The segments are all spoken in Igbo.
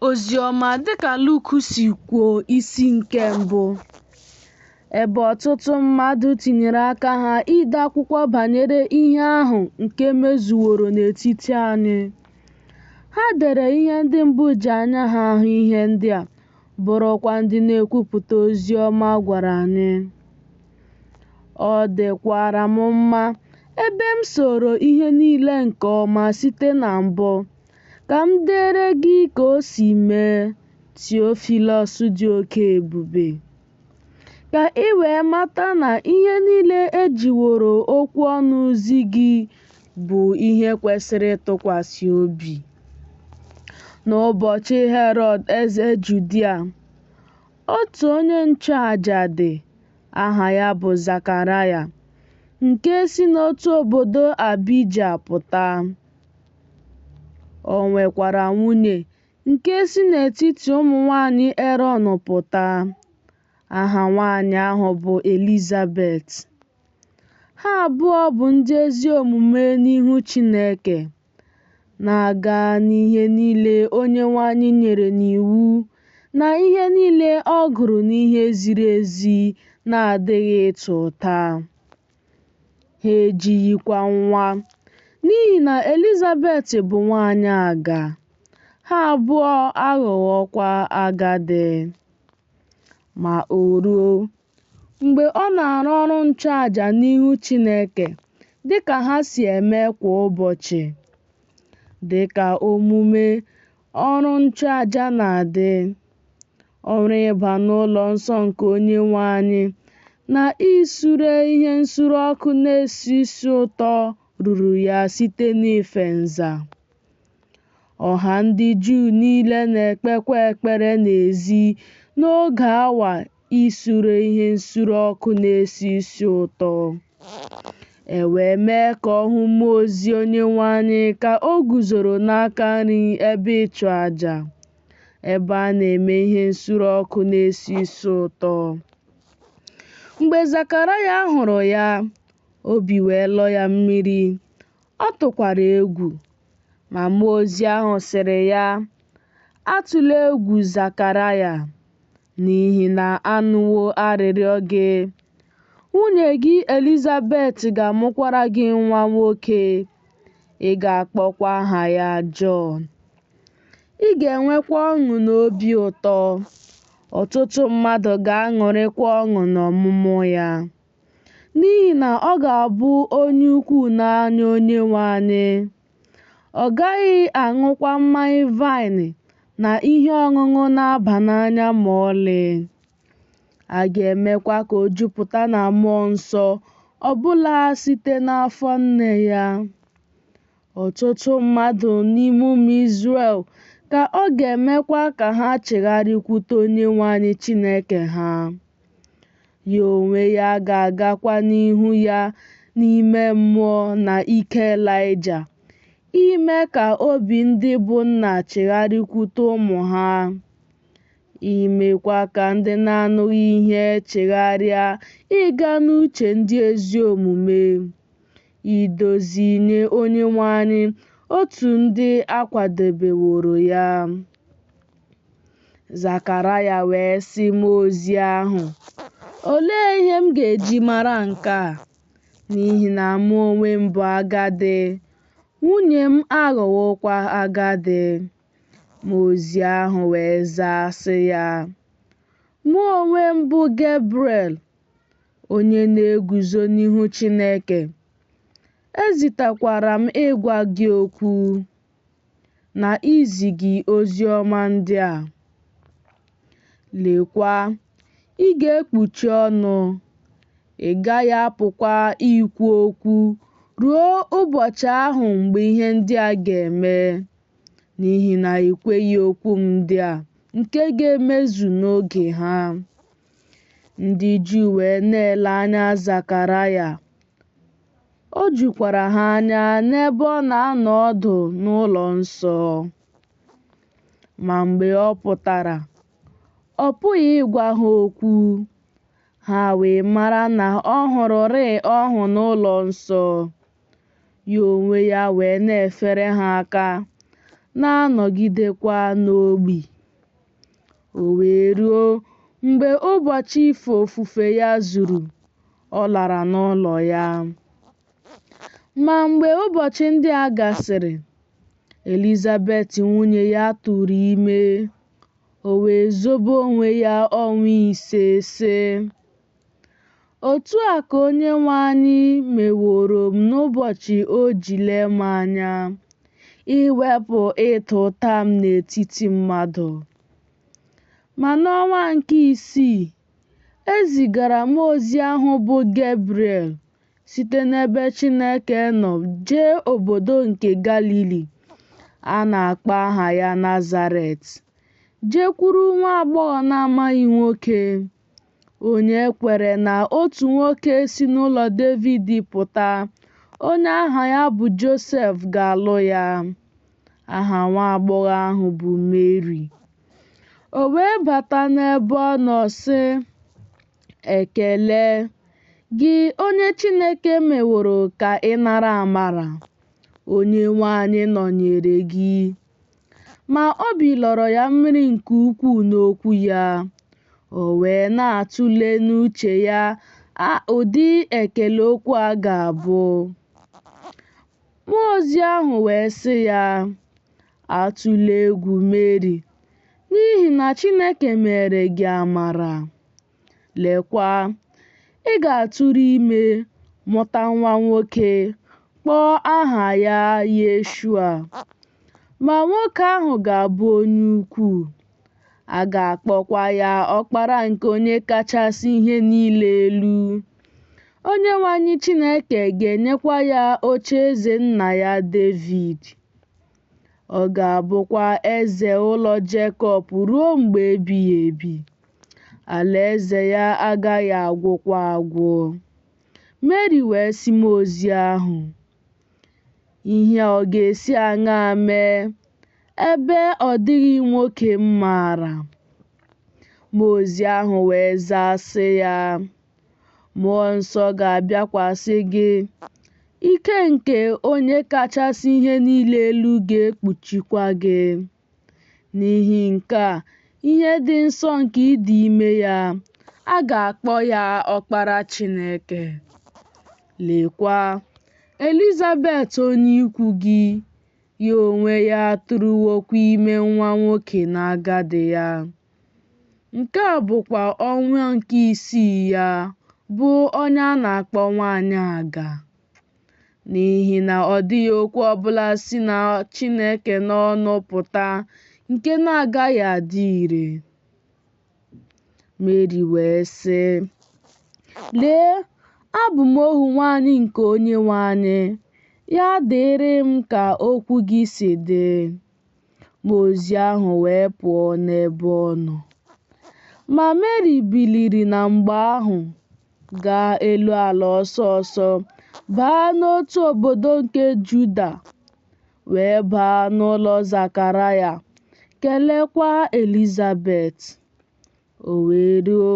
Oziọma dịka Luk si kwuo isi nke mbụ. Ebe ọtụtụ mmadụ tinyere aka ha ide akwụkwọ banyere ihe ahụ nke mezuworo n'etiti anyị. Ha dere ihe ndị mbụ ji anya ha hụ ihe ndị a, bụrụkwa ndị na-ekwupụta ozi ọma gwara anyị. Ọ dịkwara m mma, ebe m sooro ihe niile nke ọma site na mbụ, ka m deere gị ka o si mee, Theophilus dị oke ebube, ka ị wee mata na ihe niile e jiworo okwu ọnụ zi gị bụ ihe kwesịrị ịtụkwasị obi. N'ụbọchị Herọd eze Judia, otu onye nchụaja dị, aha ya bụ Zekaraya, nke si n'otu obodo Abija pụta. O nwekwara nwunye nke si n'etiti ụmụ nwanyị Erọn pụta. Aha nwanyị ahụ bụ Elizabet. Ha abụọ bụ ndị ezi omume n'ihu Chineke, na-aga n'ihe niile Onyenwe anyị nyere n'iwu na ihe niile ọ gụrụ n'ihe ziri ezi na-adịghị ịta ụta. Ha ejighịkwa nwa, n'ihi na Elizabet bụ nwanyị aga, ha abụọ aghọwokwa agadi. Ma o ruo, mgbe ọ na-arụ ọrụ nchụaja n'ihu Chineke, dị ka ha si eme kwa ụbọchị, dị ka omume ọrụ nchụaja na-adị, ọrụ ịba n'ụlọ nsọ nke Onyenwe anyị na isure ihe nsure ọkụ na-esi isi ụtọ ruru ya site n'ife nza. Ọha ndị Juu niile na-ekpekwa ekpere n'ezi n'oge awa isure ihe nsure ọkụ na-esi isi ụtọ. E wee mee ka ọ hụ mmụọ ozi Onyenwe anyị ka o guzoro n'aka nri ebe ịchụ aja, ebe a na-eme ihe nsure ọkụ na-esi isi ụtọ. Mgbe Zekaraya hụrụ ya, obi wee lọọ ya mmiri, ọ tụkwara egwu. Ma mmụọ ozi ahụ sịrị ya, Atụla egwu Zekaraya, n'ihi na a nụwo arịrịọ gị. Nwunye gị Elizabet ga-amụkwara gị nwa nwoke, ị ga-akpọkwa aha ya Jọn. Ị ga-enwekwa ọṅụ na obi ụtọ, ọtụtụ mmadụ ga-aṅụrịkwa ọṅụ n'ọmụmụ ya. N'ihi na ọ ga-abụ onye ukwu n'anya Onyenwe anyị. Ọ gaghị aṅụkwa mmanya vaịnị na ihe ọṅụṅụ na-aba n'anya ma ọlị. A ga-emekwa ka o jupụta na mmụọ nsọ ọbụla site n'afọ nne ya. Ọtụtụ mmadụ n'ime ụmụ Izrel ka ọ ga-emekwa ka ha chegharịkwute Onyenwe anyị Chineke ha. Ya onwe ya ga-agakwa n'ihu ya n'ime mmụọ na ike Elaịja, ime ka obi ndị bụ nna chegharịkwute ụmụ ha, imekwa ka ndị na-anụghị ihe chegharịa ịga n'uche ndị ezi omume, idozi nye Onyenwe anyị otu ndị a kwadebeworo ya. Zekaraya wee sị mmụọ ozi ahụ, Olee ihe m ga-eji mara nke a? N'ihi na mụ onwe m bụ agadi, nwunye m aghọwokwa agadi. Mmụọ ozi ahụ wee zaa sị ya, Mụ onwe m bụ Gebriel, onye na-eguzo n'ihu Chineke. E zitekwara m ịgwa gị okwu, na izi gị ozi ọma ndị a. Lekwa, ị ga-ekpuchi ọnụ, ị gaghị apụkwa ikwu okwu ruo ụbọchị ahụ mgbe ihe ndị a ga-eme, n'ihi na i kweghị okwu m ndị a nke ga-emezu n'oge ha. Ndị Juu wee na-ele anya Zekaraya. O jukwara ha anya n'ebe ọ na-anọ ọdụ n'ụlọ nsọ. Ma mgbe ọ pụtara, ọ pụghị ịgwa ha okwu. Ha wee mara na ọ hụrụrị ọhụ n'ụlọ nsọ. Ya onwe ya wee na-efere ha aka, na-anọgidekwa n'ogbi. O wee ruo, mgbe ụbọchị ife ofufe ya zuru, ọ lara n'ụlọ ya. Ma mgbe ụbọchị ndị a gasịrị, Elizabet nwunye ya tụụrụ ime, o wee zobe onwe ya ọnwa 5, sị, Otu a ka Onyenwe anyị meworo m n'ụbọchị o ji lee m anya, iwepụ ịta ụta m n'etiti mmadụ. Ma n'ọnwa nke isii, e zigara mmụọ ozi ahụ bụ Gebriel site n'ebe Chineke nọ jee obodo nke Galili a na-akpọ aha ya Nazaret, jekwuru nwa agbọghọ na-amaghị nwoke, onye e kwere na otu nwoke si n'ụlọ Devid pụta, onye aha ya bụ Josef, ga-alụ ya. Aha nwa agbọghọ ahụ bụ Meri. O wee bata n'ebe ọ nọ, sị, Ekele, gị onye Chineke meworo ka ị nara amara, Onyenwe anyị nọnyeere gị. Ma obi lọrọ ya mmiri nke ukwuu n'okwu ya, o wee na-atụle n'uche ya ụdị ekele okwu a ga-abụ. Mmụọ ozi ahụ wee sị ya, Atụla egwu, Meri, n'ihi na Chineke meere gị amara. Lekwa, ị ga-atụrụ ime, mụta nwa nwoke, kpọọ aha ya Yeshua. Ma nwoke ahụ ga-abụ onye ukwu, a ga-akpọkwa ya Ọkpara nke Onye kachasị ihe niile elu. Onyenwe anyị Chineke ga-enyekwa ya ocheeze nna ya Devid. Ọ ga-abụkwa eze ụlọ Jekọb ruo mgbe ebighị ebi. Alaeze ya agaghị agwụkwa agwụ. Meri wee sị mmụọ ozi ahụ, Ihe a ọ ga-esi aṅaa mee, ebe ọ dịghị nwoke m maara? Mmụọ ozi ahụ wee zaa sị ya, Mmụọ Nsọ ga-abịakwasị gị, ike nke Onye kachasị ihe niile elu ga-ekpuchikwa gị. N'ihi nke a, ihe dị nsọ nke ị dị ime ya, a ga-akpọ ya Ọkpara Chineke. Lekwa, Elizabet onye ikwu gị, ya onwe ya atụrụwokwa ime nwa nwoke n'agadi ya. Nke a bụkwa ọnwa nke isii ya, bụ onye a na-akpọ nwanyị aga. N'ihi na ọ dịghị okwu ọbụla si na Chineke n'ọnụ pụta nke na-agaghị adị ire. Meri wee sị, Lee, abụ m ohu nwanyị nke Onyenwe anyị, ya dịrị m ka okwu gị si dị. Mmụọ ozi ahụ wee pụọ n'ebe ọ nọ. Ma Meri biliri na mgbe ahụ, gaa elu ala ọsọ ọsọ, baa n'otu obodo nke Juda, wee baa n'ụlọ Zekaraya, kelekwa Elizabet. O wee ruo,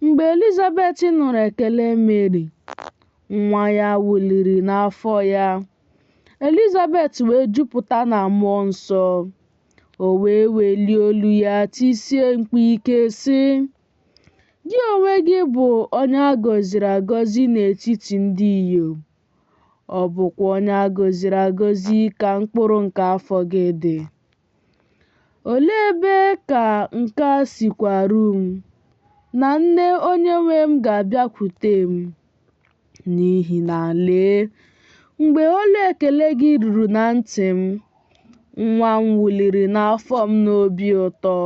mgbe Elizabet nụrụ ekele Meri, nwa ya wụliri n'afọ ya. Elizabet wee jupụta na mmụọ nsọ. O wee welie olu ya tisie mkpu ike, sị, Gị onwe gị bụ onye a gọziri agọzi n'etiti ndị inyom, ọ bụkwa onye a gọziri agọzi ka mkpụrụ nke afọ gị dị. Olee ebe ka nke a sikwa ru m, na nne Onyenwe m ga-abịakwute m? N'ihi na lee, mgbe olu ekele gị ruru na ntị m, nwa m wụliri n'afọ m n'obi ụtọ.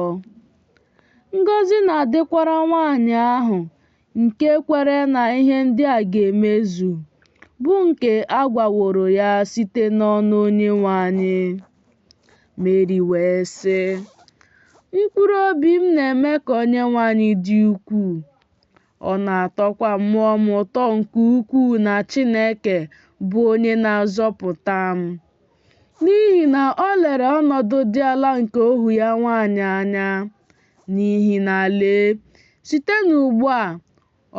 Ngọzi na-adịkwara nwanyị ahụ nke kwere na ihe ndị a ga-emezu, bụ nke a gwaworo ya site n'ọnụ Onyenwe anyị. Meri wee sị, Mkpụrụ obi m na-eme ka Onyenwe anyị dị ukwuu, ọ na-atọkwa mmụọ m ụtọ nke ukwuu na Chineke, bụ onye na-azọpụta m. N'ihi na o lere ọnọdụ dị ala nke ohu ya nwanyị anya. N'ihi na lee, site n'ugbu a,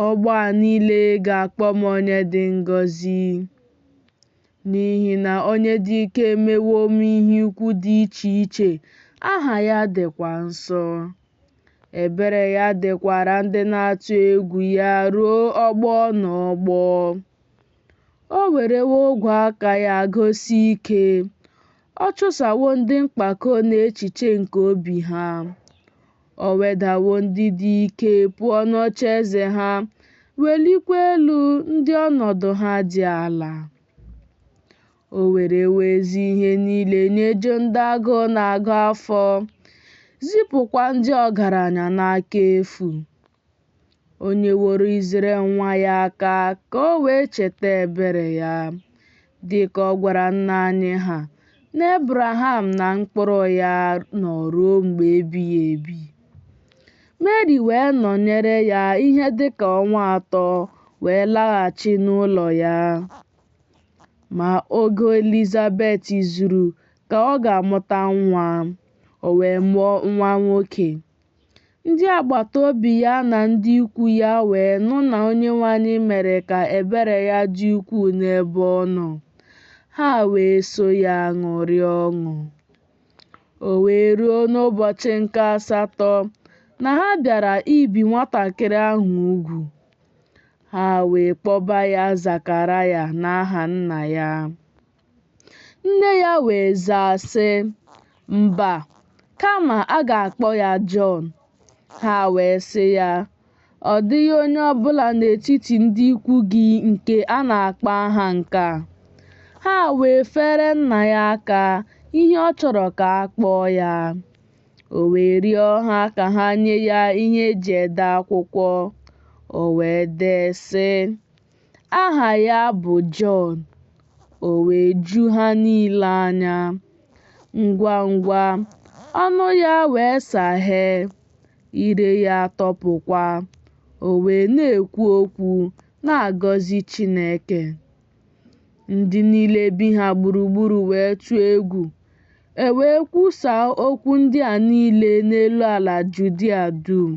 ọgbọ a niile ga-akpọ m onye dị ngọzi. N'ihi na onye dị ike emewo m ihe ukwu dị iche iche, aha ya dịkwa nsọ. Ebere ya dịkwara ndị na-atụ egwu ya ruo ọgbọ na ọgbọ. O werewo ogwe aka ya gosi ike, Ọ chụsawo ndị mpako n'echiche nke obi ha. O wedawo ndị dị ike pụọ n'ocheeze ha, welikwa elu ndị ọnọdụ ha dị ala. O werewo ezi ihe niile nyejuo ndị agụụ na-agụ afọ, zipụkwa ndị ọgaranya n'aka efu. O nyeworo Izrel nwa ya aka ka o wee cheta ebere ya, dị ka ọ gwara nna anyị ha n'Ebraham na mkpụrụ ya nọ ruo mgbe ebighị ebi. Meri wee nọnyere ya ihe dị ka ọnwa 3 wee laghachi n'ụlọ ya. Ma oge Elizabet zuru ka ọ ga-amụta nwa, o wee mụọ nwa nwoke. Ndị agbata obi ya na ndị ikwu ya wee nụ na Onyenwe anyị mere ka ebere ya dị ukwuu n'ebe ọ nọ. Ha wee so ya ṅụrịa ọṅụ. O wee ruo n'ụbọchị nke asatọ na ha bịara ibi nwatakịrị ahụ ugwu. Ha wee kpọba ya Zekaraya n'aha nna ya. Nne ya wee zaa, sị, Mba, kama a ga-akpọ ya Jọn. Ha wee sị ya, Ọ dịghị onye ọ bụla n'etiti ndị ikwu gị nke a na-akpọ aha nke a. Ha wee feere nna ya aka ihe ọ chọrọ ka a kpọọ ya. O wee rịọ ha ka ha nye ya ihe e ji ede akwụkwọ. O wee dee, sị, Aha ya bụ Jọn. O wee ju ha niile anya. Ngwa ngwa, ọnụ ya wee saghee, ire ya atọpụkwa, o wee na-ekwu okwu, na-agọzi Chineke. Ndị niile bi ha gburugburu wee tụọ egwu, e wee kwusaa okwu ndị a niile n'elu ala Judia dum.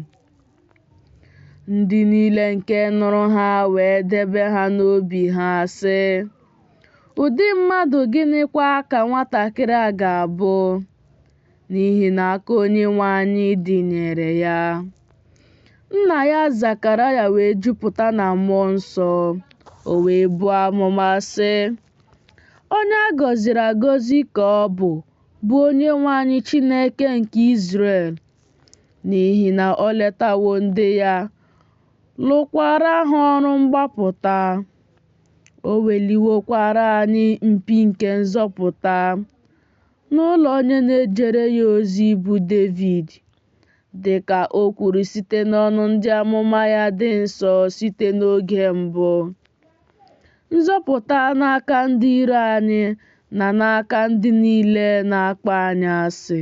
Ndị niile nke nụrụ ha wee debe ha n'obi ha, sị, Ụdị mmadụ gịnịkwa ka nwatakịrị a ga-abụ? N'ihi na aka Onyenwe anyị dịnyeere ya. Nna ya Zekaraya wee jupụta na mmụọ nsọ, o wee buo amụma, sị, Onye a gọziri agọzi ka ọ bụ, bụ Onyenwe anyị Chineke nke Izrel, n'ihi na o letawo ndị ya, lụkwara ha ọrụ mgbapụta. O weliwokwara anyị mpi nke nzọpụta n'ụlọ onye na-ejere ya ozi bụ Devid, dị ka o kwuru site n'ọnụ ndị amụma ya dị nsọ site n'oge mbụ. Nzọpụta n'aka ndị iro anyị na n'aka ndị niile na-akpọ anyị asị.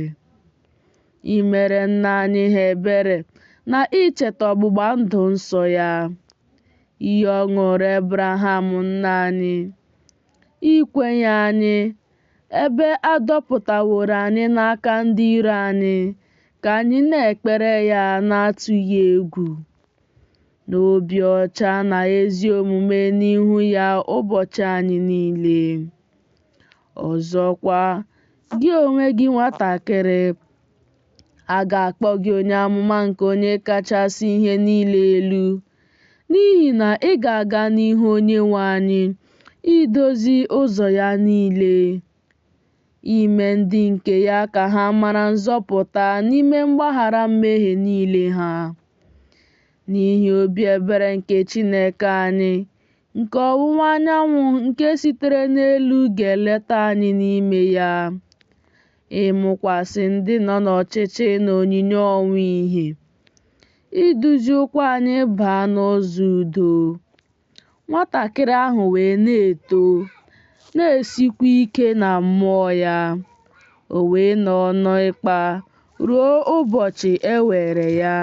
Imere nna anyị ha ebere na icheta ọgbụgba ndụ nsọ ya. Iyi ọ ṅụụrụ Ebraham nna anyị, ikwenye anyị, ebe a dọpụtaworo anyị n'aka ndị iro anyị, ka anyị na-ekpere ya n'atụghị egwu, n'obi ọcha na ezi omume n'ihu ya ụbọchị anyị niile. Ọzọkwa, gị onwe gị nwatakịrị, a ga-akpọ gị onye amụma nke Onye kachasị ihe niile elu, n'ihi na ị ga-aga n'ihu Onyenwe anyị idozi ụzọ ya niile, ime ndị nke ya ka ha mara nzọpụta n'ime mgbaghara mmehie niile ha. N'ihi obi ebere nke Chineke anyị, nke ọwụwa anyanwụ nke sitere n'elu ga-eleta anyị n'ime ya, ịmụkwasị ndị nọ n'ọchịchị na onyinyo ọnwụ ìhè, iduzi ụkwụ anyị baa n'ụzọ udo. Nwatakịrị ahụ wee na-eto, na-esikwa ike na mmụọ ya. O wee nọọ n'ịkpa ruo ụbọchị e weere ya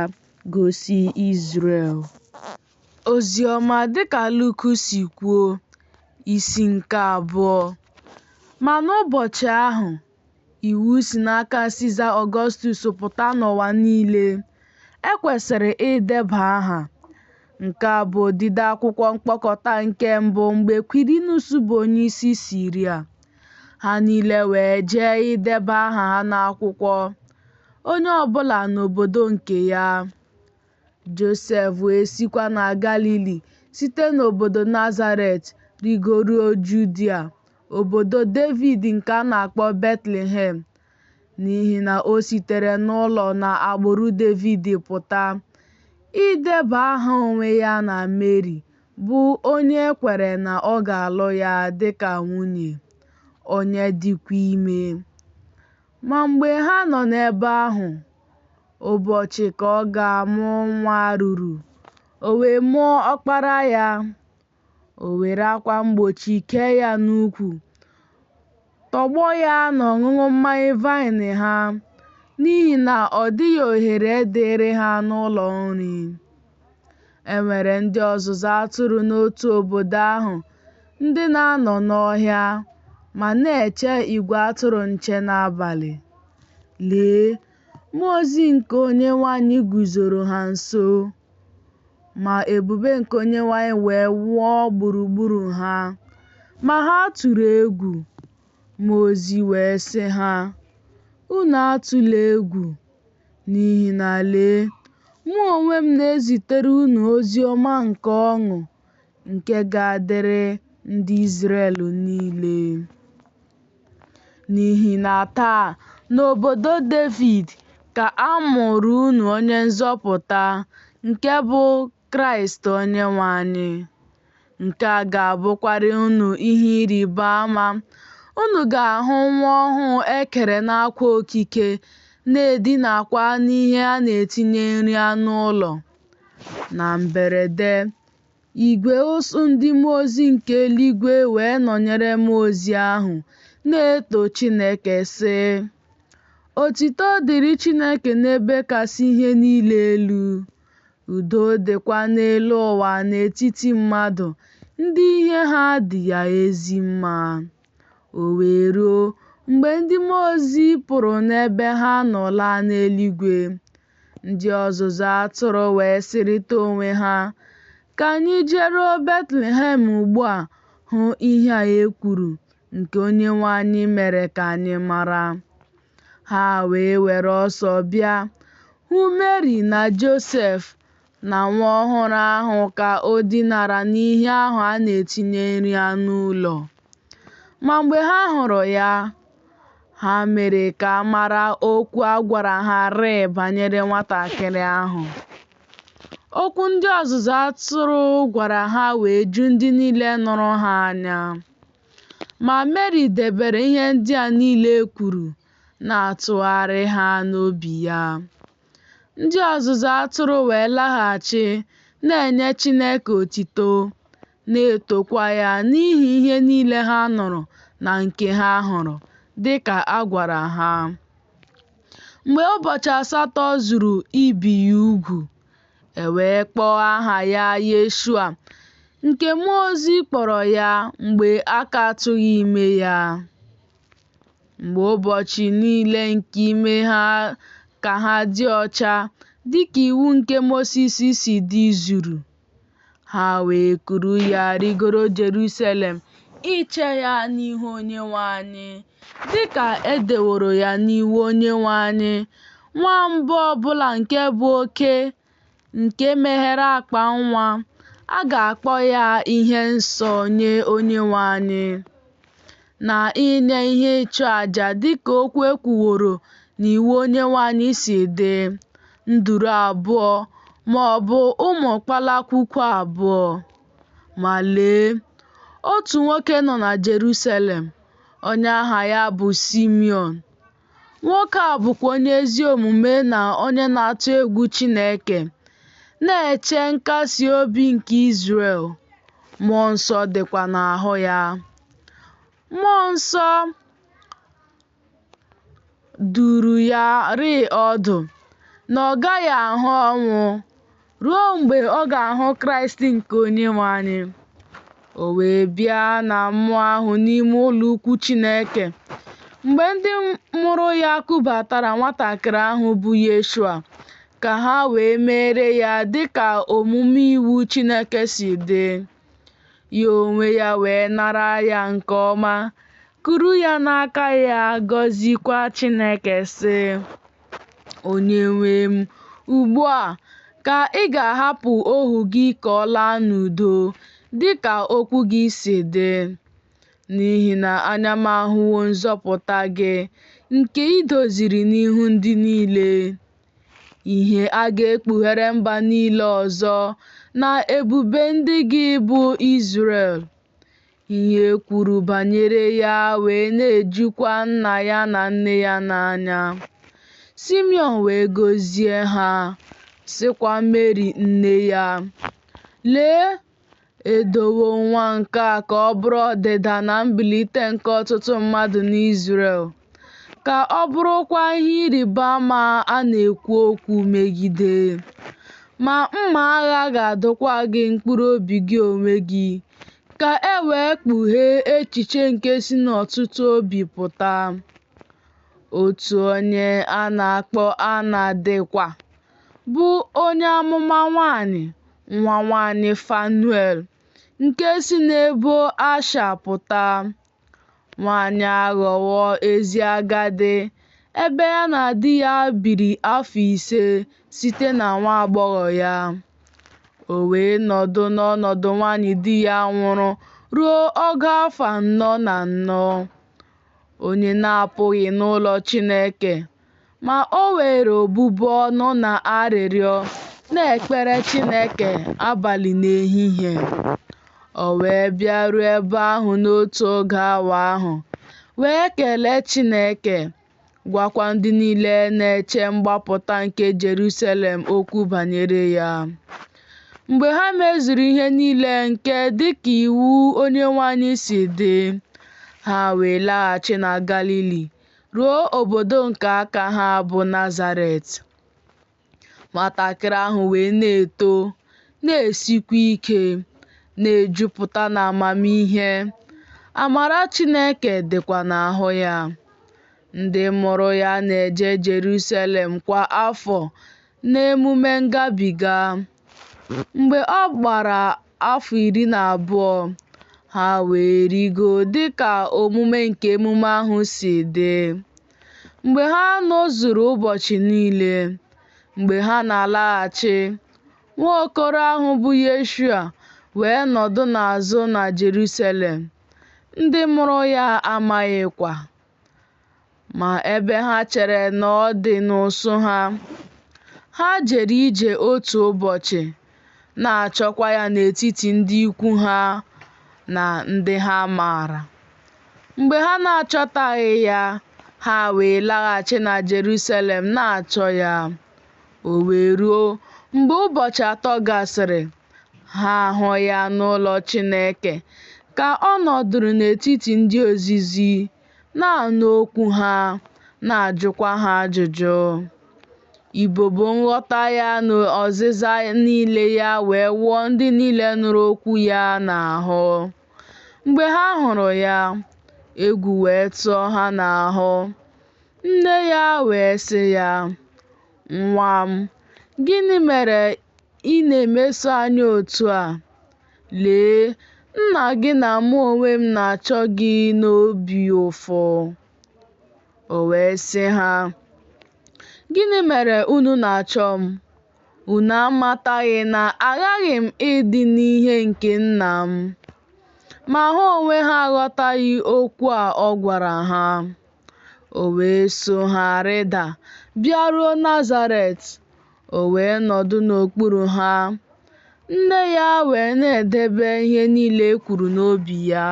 gosi Izrel. Ozi ọma dịka Luk si kwuo, isi nke abụọ. Ma n'ụbọchị ahụ, iwu si n'aka Siza Ọgọstus pụta n'ụwa niile, e kwesịrị ideba aha. Nke a bụ odide akwụkwọ mkpokọta nke mbụ mgbe Kwirinus bụ onyeisi Siria. Ha niile wee jee ideba aha ha n'akwụkwọ, onye ọ bụla n'obodo nke ya. Josef wee sikwa na Galili, site n'obodo Nazaret, rigoruo Judia, obodo Devid nke a na-akpọ Betlehem, n'ihi na o sitere n'ụlọ na agbụrụ Devid pụta, ideba aha onwe ya na Meri, bụ onye e kwere na ọ ga-alụ ya dị ka nwunye, onye dịkwa ime. Ma mgbe ha nọ n'ebe ahụ, ụbọchị ka ọ ga-amụ nwa ruru, o wee mụọ ọkpara ya. O were akwa mgbochi kee ya n'ukwu, tọgbọ ya n'ọṅụṅụ mmanya vaịn ha, n'ihi na ọ dịghị ohere dịịrị ha n'ụlọ nri. E nwere ndị ọzụzụ atụrụ n'otu obodo ahụ, ndị na-anọ n'ọhịa, ma na-eche igwe atụrụ nche n'abalị. Lee, mmụọ ozi nke Onyenwe anyị guzoro ha nso, ma ebube nke Onyenwe anyị wee wụọ gburugburu ha, ma ha tụrụ egwu. Mmụọ ozi wee sị ha, Unu atụla egwu, n'ihi na lee, mụ onwe m na-ezitere unu ozi ọma nke ọṅụ, nke ga-adịrị ndị Izrel niile. N'ihi na taa, n'obodo Devid, ka a mụụrụ unu onye nzọpụta, nke bụ Kraịst Onyenwe anyị. Nke a ga-abụkwara unu ihe ịrịba ama. Unu ga-ahụ nwa ọhụụ e kere n'akwa okike, na-edinakwa n'ihe a na-etinye nri anụ ụlọ. Na mberede, igwe ụsụụ ndị mmụọ ozi nke eluigwe wee nọnyere mmụọ ozi ahụ, na-eto Chineke, sị, Otito dịrị Chineke n'ebe kasị ihe niile elu, udo dịkwa n'elu ụwa n'etiti mmadụ ndị ihe ha dị ya ezi mma. O wee ruo, mgbe ndị mmụọ ozi pụrụ n'ebe ha nọ laa n'eluigwe, ndị ọzụzụ atụrụ wee sịrịta onwe ha, Ka anyị jeruo Betlehem ugbu a hụ ihe a e kwuru, nke Onyenwe anyị mere ka anyị mara. Ha wee were ọsọ bịa, hụ Meri na Josef na nwa ọhụrụ ahụ ka o dinara n'ihe ahụ a na-etinye nri anụ ụlọ. Ma mgbe ha hụrụ ya, ha mere ka a mara okwu a gwara ha rịị banyere nwatakịrị ahụ. Okwu ndị ọzụzụ atụrụ gwara ha wee ju ndị niile nụrụ ha anya. Ma Meri debere ihe ndị a niile e kwuru, na-atụgharị ha n'obi ya. Ndị ọzụzụ atụrụ wee laghachi, na-enye Chineke otito, na-etokwa ya n'ihi ihe niile ha nụrụ na nke ha hụrụ, dị ka a gwara ha. Mgbe ụbọchị asatọ zuru ibi ya ugwu, e wee kpọọ aha ya Yeshua, nke mmụọ ozi kpọrọ ya mgbe a ka tụghị ime ya. Mgbe ụbọchị niile nke ime ha ka ha dị ọcha dịka iwu nke Mosis si dị zuru, ha wee kuru ya rigoro Jerusalem iche ya n'ihu Onyenwe anyị, dịka e deworo ya n'iwu Onyenwe anyị, nwa mbụ ọbụla nke bụ oke, nke meghere akpa nwa, a ga-akpọ ya ihe nsọ nye Onyenwe anyị, na inye ihe ịchụ aja dịka okwu e kwuworo n'iwu Onyenwe anyị si dị, nduru abụọ ma ọ bụ ụmụ kpalakwukwu abụọ. Ma lee, otu nwoke nọ na Jerusalem, onye aha ya bụ Simiọn. Nwoke a bụkwa onye ezi omume na onye na-atụ egwu Chineke, na-eche nkasi obi nke Izrel, mmụọ nsọ dịkwa n'ahụ ya. Mmụọ nsọ duru ya rịị ọdụ na ọ gaghị ahụ ọnwụ ruo mgbe ọ ga-ahụ Kraịst nke Onyenwe anyị. O wee bịa na mmụọ ahụ n'ime ụlọ ukwu Chineke. Mgbe ndị mụrụ ya kubatara nwatakịrị ahụ bụ Yeshua, ka ha wee meere ya dị ka omume iwu Chineke si dị. Ya onwe ya wee nara ya nke ọma, kuru ya n'aka ya, gọziekwa Chineke, sị: Onyenwe m, ugbu a ka ị ga-ahapụ ohu gị ka ọ laa n'udo, dị ka okwu gị si dị. N'ihi na anya m ahụwo nzọpụta gị, nke i doziri n'ihu ndị niile, ihe a ga-ekpughere mba niile ọzọ, na ebube ndị gị bụ Izrel. Ihe e kwuru banyere ya wee na-ejukwa nna ya na nne ya n'anya. Simiọn wee gọzie ha, sịkwa Meri nne ya, Lee, e dowo nwa nke a ka ọ bụrụ ọdịda na mbilite nke ọtụtụ mmadụ n'Izrel, ka ọ bụrụkwa ihe ịrịba ama a na-ekwu okwu megide. Ma mma agha ga-adụkwa gị mkpụrụ obi gị onwe gị, ka e wee kpughee echiche nke si n'ọtụtụ obi pụta. Otu onye a na-akpọ Ana dịkwa, bụ onye amụma nwanyị, nwa nwanyị Fanuel, nke si n'ebo Asha pụta. Nwanyị a aghọwo ezi agadi, ebe ya na di ya biri afọ 5 site na nwa agbọghọ ya. O wee nọdụ n'ọnọdụ nwanyị di ya nwụrụ ruo ọgụ afọ anọ na anọ, onye na-apụghị n'ụlọ Chineke, ma o were obubu ọnụ na arịrịọ na-ekpere Chineke abalị na ehihie. O wee bịaruo ebe ahụ n'otu oge awa ahụ, wee kelee Chineke, gwakwa ndị niile na-eche mgbapụta nke Jerusalem okwu banyere ya. Mgbe ha mezuru ihe niile nke dị ka iwu Onyenwe anyị si dị, ha wee laghachi na Galili, ruo obodo nke aka ha bụ Nazaret. Nwatakịrị ahụ wee na-eto, na-esikwa ike, na-ejupụta n'amamihe, amara Chineke dịkwa n'ahụ ya. Ndị mụrụ ya na-eje Jerusalem kwa afọ n'emume ngabiga. Mgbe ọ gbara afọ 12, ha wee rịgoo dị ka omume nke emume ahụ si dị. Mgbe ha nọzuru ụbọchị niile, mgbe ha na-alaghachi, nwa okoro ahụ bụ Yeshua wee nọdụ n'azụ na Jerusalem, ndị mụrụ ya amaghịkwa. Ma ebe ha chere na ọ dị n'ụsụ ha, ha jere ije otu ụbọchị, na-achọkwa ya n'etiti ndị ikwu ha na ndị ha maara. Mgbe ha na-achọtaghị ya, ha wee laghachi na Jerusalem na-achọ ya. O wee ruo, mgbe ụbọchị 3 gasịrị, ha ahụ ya n'ụlọ Chineke, ka ọ nọdụrụ n'etiti ndị ozizi, na-anụ okwu ha, na-ajụkwa ha ajụjụ. Ibobo nghọta ya na ọzịza niile ya wee wụọ ndị niile nụrụ okwu ya n'ahụ. Mgbe ha hụrụ ya, egwu wee tụọ ha n'ahụ. Nne ya wee sị ya, Nwa m, gịnị mere ị na-emeso anyị otu a? Lee, nna gị na mụ onwe m na-achọ gị n'obi ụfụ. O wee sị ha, Gịnị mere unu na-achọ m? Unu amataghị na aghaghị m ịdị n'ihe nke nna m? Ma ha onwe ha aghọtaghị okwu a ọ gwara ha. O wee so ha rịda bịaruo Nazaret, o wee nọdụ n'okpuru ha. Nne ya wee na-edebe ihe niile e kwuru n'obi ya.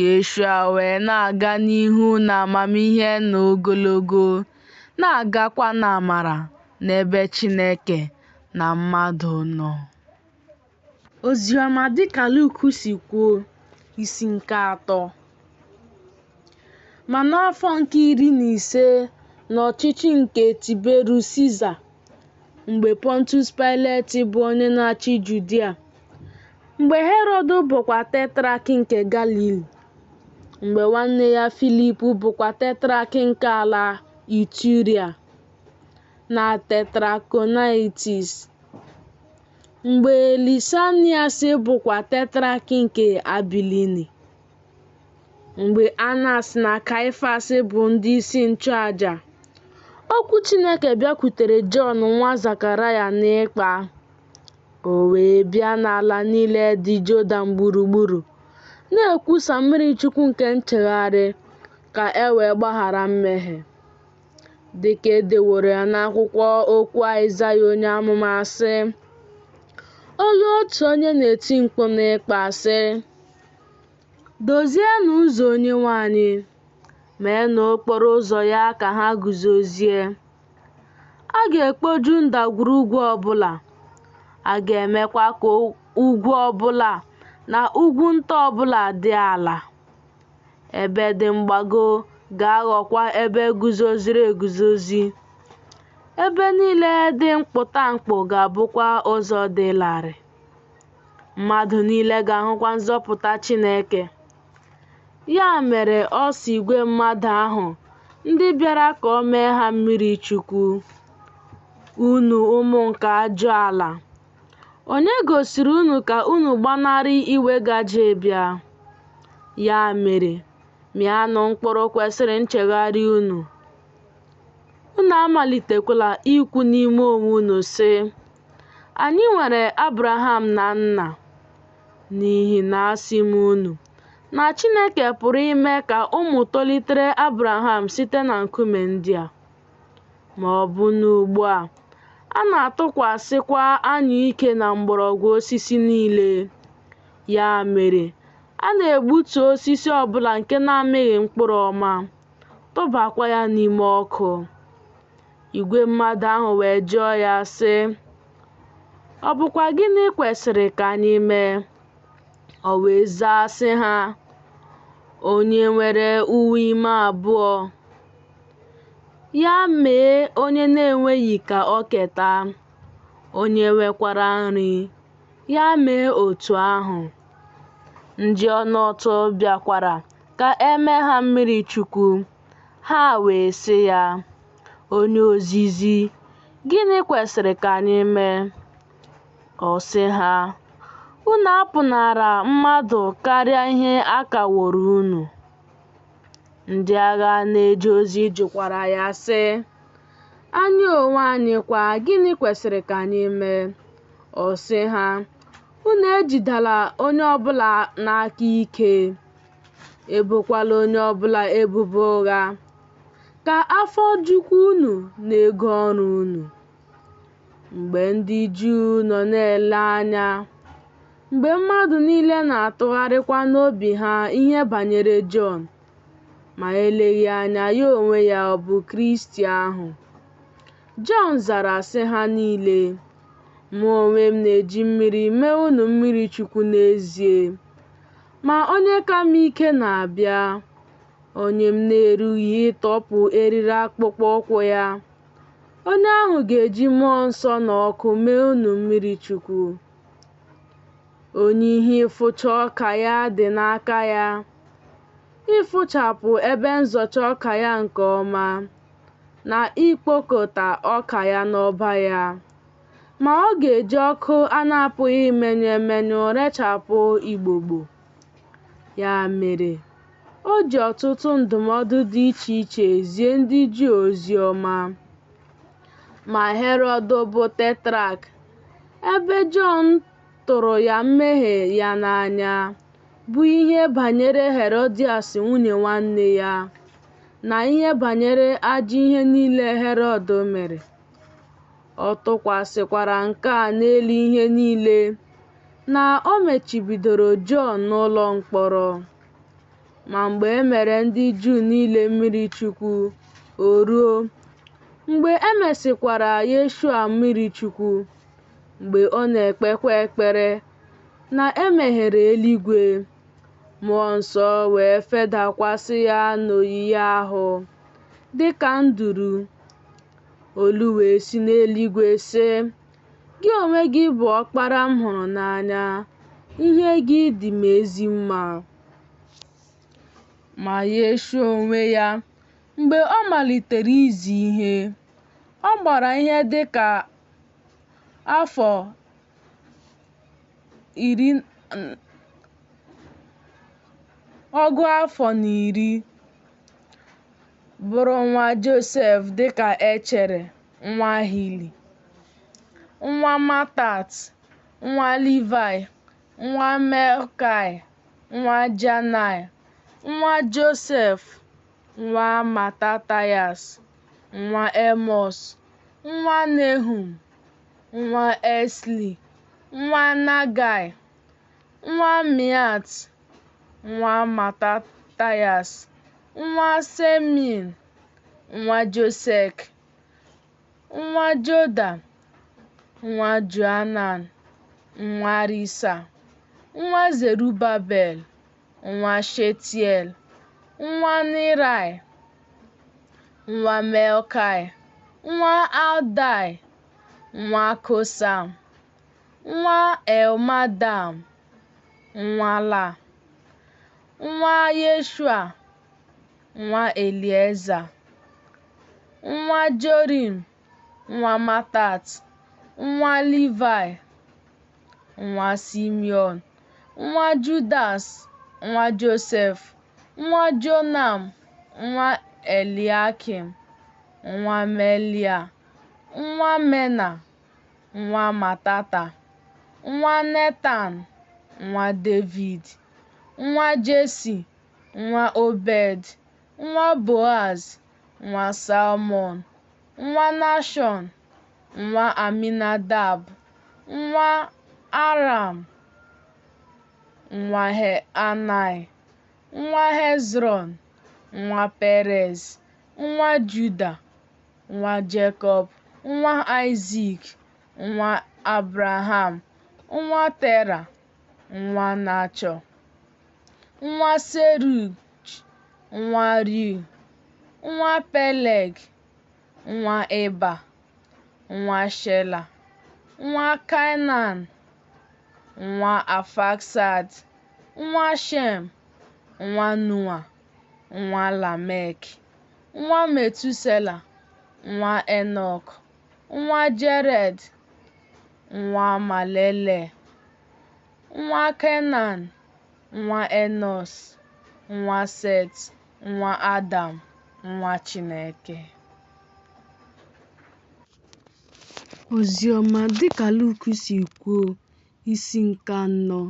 Yeshua wee na-aga n'ihu n'amamihe na ogologo, na-agakwa n'amara n'ebe Chineke na mmadụ nọ. Oziọma dịka Luk si kwuo, isi nke 3. Ma n'afọ nke 15 n'ọchịchị nke Tiberius Siza, mgbe Pontius Paịlet bụ onye na-achị Judia, mgbe Herọd bụkwa tetrak nke Galili, mgbe nwanne ya Filip bụkwa tetrak nke ala Ituria na Tetrakonaitis, mgbe Lisanias bụkwa tetrak nke Abilini, mgbe Anas na Kaịfas bụ ndị isi nchụaja, Okwu Chineke bịakwutere Jọn nwa Zekaraya n'ịkpa. O wee bịa n'ala niile dị Jọdan gburugburu, na-ekwusa mmirichukwu nke nchegharị, ka e wee gbaghara mmehie. Dị ka e deworo ya n'akwụkwọ okwu Aịzaya onye amụma, sị, Olu otu onye na-eti mkpu n'ịkpa, sị, Dozienụ ụzọ Onyenwe anyị, meenụ okporo ụzọ ya ka ha guzozie. A ga-ekpoju ndagwurugwu ọbụla, a ga-emekwa ka ugwu ọbụla na ugwu nta ọbụla dị ala. Ebe dị mgbago ga-aghọkwa ebe guzoziri eguzozi, ebe niile dị mkpụtamkpụ ga-abụkwa ụzọ dị larịị. Mmadụ niile ga-ahụkwa nzọpụta Chineke. Ya mere ọ sị igwe mmadụ ahụ ndị bịara ka o mee ha mmiri chukwu, Unu ụmụ nke ajụala, onye gosiri unu ka unu gbanarị iwe gaje ịbịa? Ya mere, mịanụ mkpụrụ kwesịrị nchegharị unu. Unu amalitekwala ikwu n'ime onwe unu sị, Anyị nwere Abraham na nna. N'ihi na asị m unu, na Chineke pụrụ ime ka ụmụ tolitere Abraham site na nkume ndị a. Ma ọbụna ugbu a, a na-atụkwasịkwa anyụike na mgbọrọgwụ osisi niile. Ya mere, a na-egbutu osisi ọbụla nke na-amịghị mkpụrụ ọma, tụbakwa ya n'ime ọkụ. Igwe mmadụ ahụ wee jụọ ya, sị, Ọ bụkwa gịnị kwesịrị ka anyị mee? O wee zaa sị ha, Onye nwere uwe ime abụọ, ya mee onye na-enweghị ka o keta, onye nwekwara nri, ya mee otu ahụ. Ndị ọna ụtụ bịakwara ka e mee ha mmiri chukwu, ha wee sị ya, Onye ozizi, gịnị kwesịrị ka anyị mee? Ọ sị ha, Unu apụnara mmadụ karịa ihe a kaworo unu. Ndị agha na-eje ozi jụkwara ya sị, Anyị onwe anyị kwa, gịnị kwesịrị ka anyị mee? Ọ sị ha, Unu ejidela onye ọbụla n'aka ike, ebokwala onye ọbụla ebubo ụgha, ka afọ jukwa unu n'ego ọrụ unu. Mgbe ndị Juu nọ na-ele anya, mgbe mmadụ niile na-atụgharịkwa n'obi ha ihe banyere Jọn, ma eleghị anya ya onwe ya ọ bụ Kristi ahụ. Jọn zara sị ha niile, Mụ onwe m na-eji mmiri mee unu mmiri chukwu n'ezie, ma onye ka m ike na-abịa, onye m na-erughị ịtọpụ eriri akpụkpọ ụkwụ ya. Onye ahụ ga-eji mmụọ nsọ na ọkụ mee unu mmiri chukwu. Onye ihe ịfụcha ọka ya dị n'aka ya, ịfụchapụ ebe nzọcha ọka ya nke ọma, na ikpokọta ọka ya n'ọba ya. Ma ọ ga-eji ọkụ a na-apụghị imenyụ emenyụ rechapụ igbogbo. Ya mere, o ji ọtụtụ ndụmọdụ dị iche iche zie ndị Juu ozi ọma. Ma Herọd bụ tetrak, ebe Jọn tụrụ ya mmehie ya n'anya, bụ ihe banyere Herodias nwunye nwanne ya, na ihe banyere ajọ ihe niile Herọd mere. Ọ tụkwasịkwara nke a n'elu ihe niile, na o mechibidoro Jọn n'ụlọ mkpọrọ. Ma mgbe e mere ndị Juu niile mmiri chukwu, o ruo, mgbe e mesịkwara Yeshua mmiri chukwu, mgbe ọ na-ekpekwa ekpere, na e meghere eluigwe, Mmụọ Nsọ wee fedakwasị ya n'oyiyi ahụ, dị ka nduru. Olu wee si n'eluigwe sị, Gị onwe gị bụ ọkpara m hụrụ n'anya, ihe gị dị m ezi mma. Ma Yeshua onwe ya, mgbe ọ malitere izi ihe, ọ gbara ihe dị ka afọ 40. bụrụ nwa Josef dịka e chere, nwa Hili, nwa Matat, nwa Livai, nwa Melkai, nwa Janai, nwa Josef, nwa Matatayas, nwa Emọs, nwa Nehum, nwa Esli, nwa Nagai, nwa Meat, nwa Matatayas, nwa Semin, nwa Josek, nwa Joda, nwa Joanan, nwa Risa, nwa Zerubabel, nwa Shealtiel, nwa Niraị, nwa Melkai, nwa Adai, nwa Kosam, nwa Elmadam, nwa La, nwa Yeshua, nwa Elieza, nwa Jorim, nwa Matat, nwa Livai, nwa Simiọn, nwa Judas, nwa Josef, nwa Jonam, nwa Eliakim, nwa Melia, nwa Mena, nwa Matata, nwa Netan, nwa Devid, nwa Jesi, nwa Obed, nwa Boaz, nwa Salmọn, nwa Nashọn, nwa Aminadab, nwa Aram, nwa Anai, nwa Hezrọn, nwa Perez, nwa Juda, nwa Jekọb, nwa Aịzik, nwa Abraham, nwa Tera, nwa Nachọ, nwa Seruj, nwa Reu, nwa Peleg, nwa Iba, nwa Shela, nwa Kenan, nwa Afaksad, nwa Shem, nwa Noa, nwa Lamek, nwa Metusela, nwa Enọk, nwa Jered, nwa Malelel, nwa Kenan, nwa Enọs, nwa Set, nwa Adam, nwa Chineke. Oziọma dịka Luk si kwuo, isi nke anọ.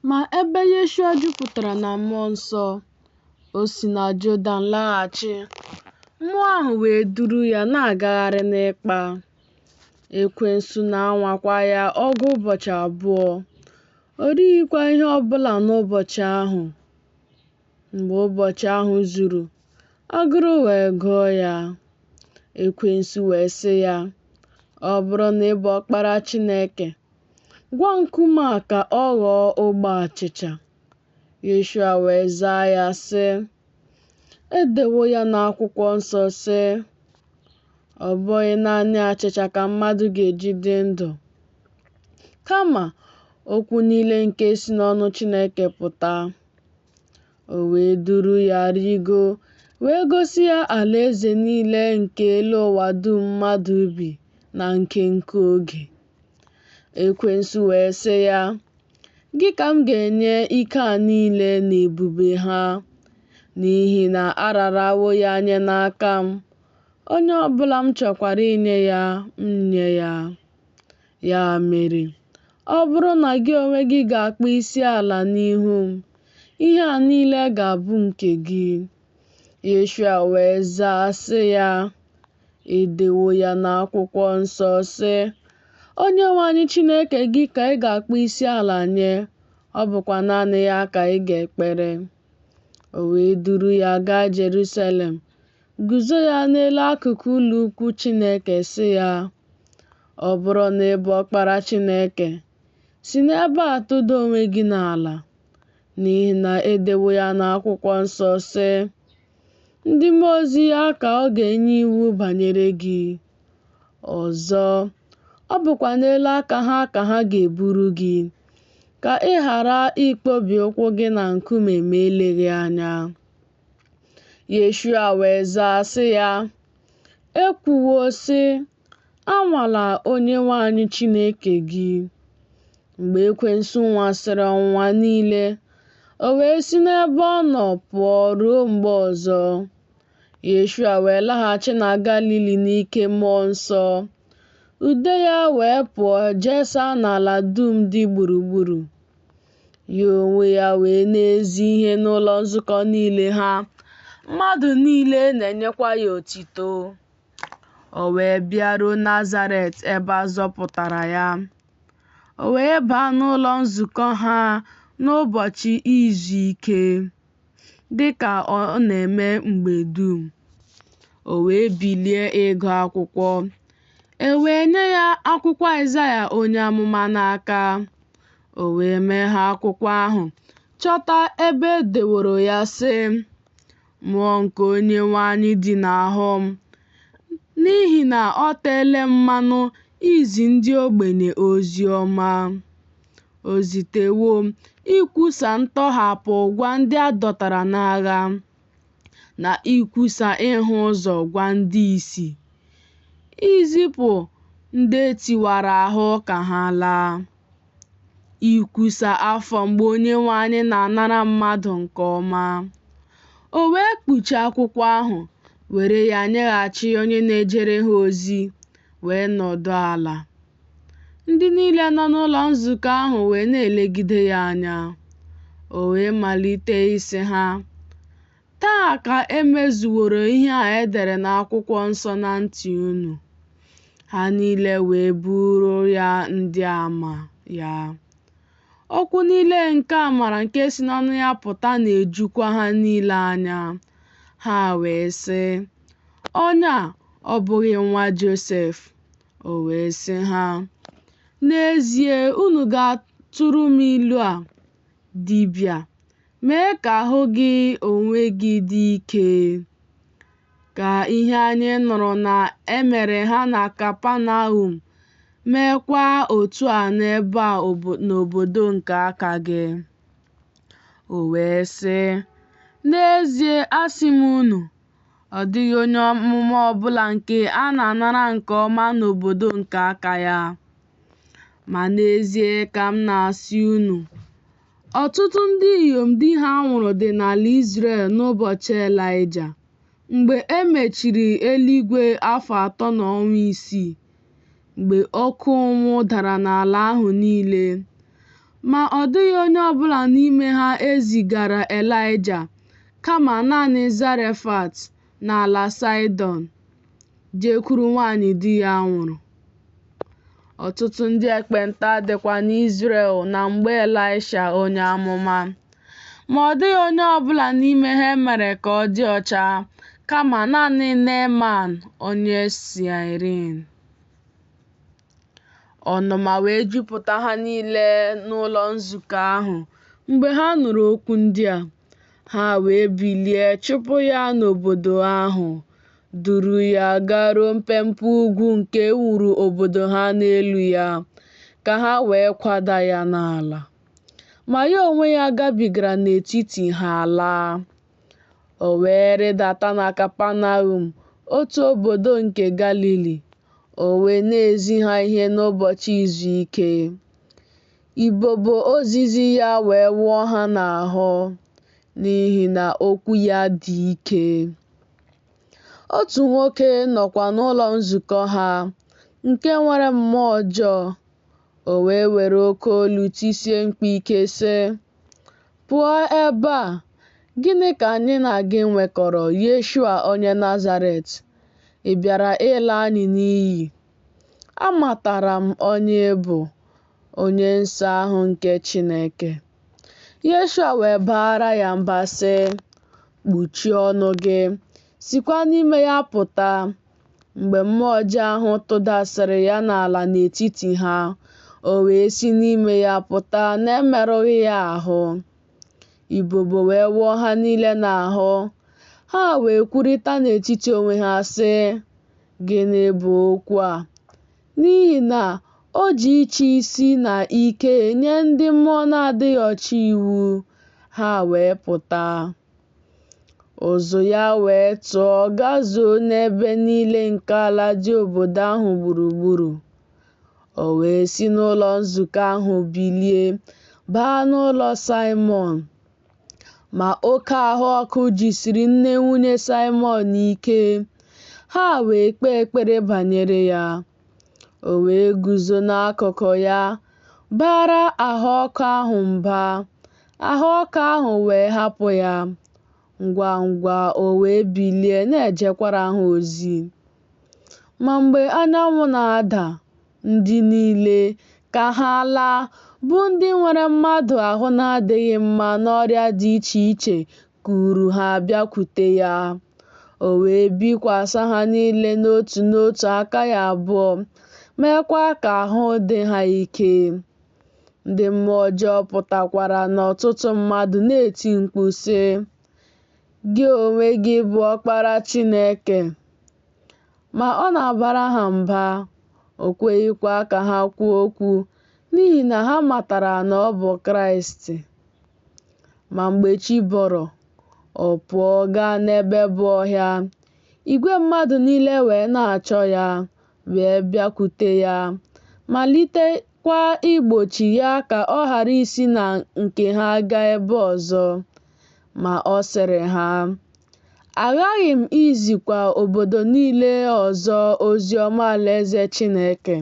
Ma ebe Yeshua jupụtara na mmụọ nsọ, o si na Jọdan laghachi, mmụọ ahụ wee duru ya na-agagharị n'ịkpa. Ekwensu na-anwakwa ya ọgụ ụbọchị abụọ, o righịkwa ihe ọ bụla n'ụbọchị ahụ. Mgbe ụbọchị ahụ zuru, agụrụ wee gụọ ya. Ekwensu wee sị ya, Ọ bụrụ na ị bụ ọkpara Chineke, gwa nkume a ka ọ ghọọ ogbe achịcha. Yeshua wee zaa ya sị, E dewo ya n'akwụkwọ nsọ sị, Ọ bụghị naanị achịcha ka mmadụ ga-eji dị ndụ, kama okwu niile nke si n'ọnụ Chineke pụta. O wee duru ya rịgoo, wee gosi ya alaeze niile nke elu ụwa dum mmadụ bi na nkenke oge. Ekwensu wee sị ya, Gị ka m ga-enye ike a niile na ebube ha, n'ihi na a rarawo ya nye n'aka m, onye ọ bụla m chọkwara inye ya, m nye ya. Ya mere, ọ bụrụ na gị onwe gị ga-akpọ isi ala n'ihu m, ihe a niile ga-abụ nke gị. Yeshua wee zaa sị ya, E dewo ya n'akwụkwọ nsọ sị, Onyenwe anyị Chineke gị ka ị ga-akpọ isi ala nye, ọ bụkwa naanị ya ka ị ga-ekpere. O wee duru ya gaa Jerusalem, guzo ya n'elu akụkụ ụlọ ukwu Chineke sị ya, Ọ bụrụ na ị bụ ọkpara Chineke, si n'ebe a tụda onwe gị n'ala, n'ihi na e dewo ya n'akwụkwọ nsọ sị, Ndị mmụọ ozi ya ka ọ ga-enye iwu banyere gị. Ọzọ, ọ bụkwa n'elu aka ha ka ha ga-eburu gị, ka ị ghara ịkpọbi ụkwụ gị na nkume ma eleghị anya. Yeshua wee zaa sị ya, E kwuwo sị, Anwala Onyenwe anyị Chineke gị. Mgbe ekwensu nwasịrị ọnwụnwa niile, o wee si n'ebe ọ nọ pụọ ruo mgbe ọzọ. Yeshua wee laghachi na Galili n'ike mmụọ nsọ. Ude ya wee pụọ jesaa n'ala dum dị gburugburu. Ya onwe ya wee na-ezi ihe n'ụlọ nzukọ niile ha, mmadụ niile na-enyekwa ya otito. O wee bịaruo Nazaret ebe a zọpụtara ya. O wee baa n'ụlọ nzukọ ha n'ụbọchị izu ike, dị ka ọ na-eme mgbe dum. O wee bilie ịgụ akwụkwọ. E wee nye ya akwụkwọ Aịzaya onye amụma n'aka. O wee meghee akwụkwọ ahụ, chọta ebe e deworo ya sị, Mmụọ nke Onyenwe anyị dị n'ahụ m, n'ihi na ọ teela m mmanụ izi ndị ogbenye ozi ọma. O zitewo m ikwusa ntọhapụ gwa ndị a dọtara n'agha, na ikwusa ịhụ ụzọ gwa ndị ìsì, izipụ ndị e tiwara ahụ ka ha laa, ikwusa afọ mgbe Onyenwe anyị na-anara mmadụ nke ọma. O wee kpuchie akwụkwọ ahụ, were ya nyeghachi onye na-ejere ha ozi, wee nọdụ ala. Ndị niile nọ n'ụlọ nzukọ ahụ wee na-elegide ya anya. O wee malite ịsị ha, Taa ka e mezuworo ihe a e dere n'akwụkwọ nsọ na ntị unu. Ha niile wee bụụrụ ya ndị ama ya. Okwu niile nke amara nke si n'ọnụ ya pụta na-ejukwa ha niile anya. Ha wee sị, Onye a ọ bụghị nwa Josef? O wee sị ha, N'ezie unu ga-atụrụ m ilu a, Dibịa, mee ka ahụ gị onwe gị dị ike. Ka ihe anyị nụrụ na e mere ha na Kapanaum meekwa otu a n'ebe a n'obodo nke aka gị. O wee sị, N'ezie asị m unu, ọ dịghị onye amụma ọbụla nke a na-anara nke ọma n'obodo nke aka ya. Ma n'ezie ka m na-asị unu, ọtụtụ ndị inyom di ha nwụrụ dị n'ala Izrel n'ụbọchị Elaịja, mgbe e mechiri eluigwe afọ atọ na ọnwa isii, mgbe oke ụnwụ dara n'ala ahụ niile. Ma ọ dịghị onye ọbụla n'ime ha e zigara Elaịja, kama naanị Zarefat, n'ala Saịdọn, jekwuru nwaanyị di ya nwụrụ. Ọtụtụ ndị ekpenta dịkwa n'Izrel na mgbe Elisha onye amụma. Ma ọ dịghị onye ọbụla n'ime ha e mere ka ọ dị ọcha, kama naanị Neeman onye Siria. Ọnụma wee jupụta ha niile n'ụlọ nzukọ ahụ mgbe ha nụrụ okwu ndị a. Ha wee bilie chụpụ ya n'obodo ahụ, duru ya garuo mpempe ugwu nke e wuru obodo ha n'elu ya, ka ha wee kwada ya n'ala. Ma ya onwe ya gabigara n'etiti ha laa. O wee rịdata na Kapanaum, otu obodo nke Galili. O wee na-ezi ha ihe n'ụbọchị izu ike. Ibobo ozizi ya wee wụọ ha n'ahụ, n'ihi na okwu ya dị ike. Otu nwoke nọkwa n'ụlọ nzukọ ha, nke nwere mmụọ ọjọọ. O wee were oke olu tisie mkpu ike sị, Pụọ ebe a! Gịnị ka anyị na gị nwekọrọ, Yeshua onye Nazaret? Ị bịara ịla anyị n'iyi? Amatara m onye ị bụ, Onye Nsọ ahụ nke Chineke. Yeshua wee baara ya mba sị, Kpuchie ọnụ gị, sikwa n'ime ya pụta. Mgbe mmụọ ọjọọ ahụ tụdasịrị ya n'ala n'etiti ha, o wee si n'ime ya pụta n'emerụghị ya ahụ. Ibobo wee wụọ ha niile n'ahụ. Ha wee kwurịta n'etiti onwe ha sị, Gịnị bụ okwu a? N'ihi na o ji ịchị isi na ike nye ndị mmụọ na-adịghị ọcha iwu, ha wee pụta. Ụzụ ya wee tụọ gazuo n'ebe niile nke ala dị obodo ahụ gburugburu. O wee si n'ụlọ nzukọ ahụ bilie baa n'ụlọ Saịmọn. Ma oke ahụ ọkụ jisiri nne nwunye Saịmọn ike, ha wee kpee ekpere banyere ya. O wee guzo n'akụkụ ya, baara ahụ ọkụ ahụ mba, ahụ ọkụ ahụ wee hapụ ya. Ngwa ngwa o wee bilie na-ejekwara ha ozi. Ma mgbe anyanwụ na-ada, ndị niile, ka ha laa, bụ ndị nwere mmadụ ahụ na-adịghị mma n'ọrịa dị iche iche kuuru ha bịakwute ya. O wee bikwasị ha niile n'otu n'otu aka ya abụọ, meekwa ka ahụ dị ha ike. Ndị mmụọ ọjọọ pụtakwara n'ọtụtụ mmadụ na-eti mkpu sị, Gị onwe gị bụ Ọkpara Chineke. Ma ọ na-abara ha mba, o kweghịkwa ka ha kwuo okwu n'ihi na ha matara na ọ bụ Kraịst. Ma mgbe chi bọrọ, ọ pụọ gaa n'ebe bụ ọhịa. Igwe mmadụ niile wee na-achọ ya, wee bịakwute ya, malitekwa igbochi ya ka ọ ghara isi na nke ha gaa ebe ọzọ. Ma ọ sịrị ha, Aghaghị m izikwa obodo niile ọzọ ozi ọma alaeze Chineke,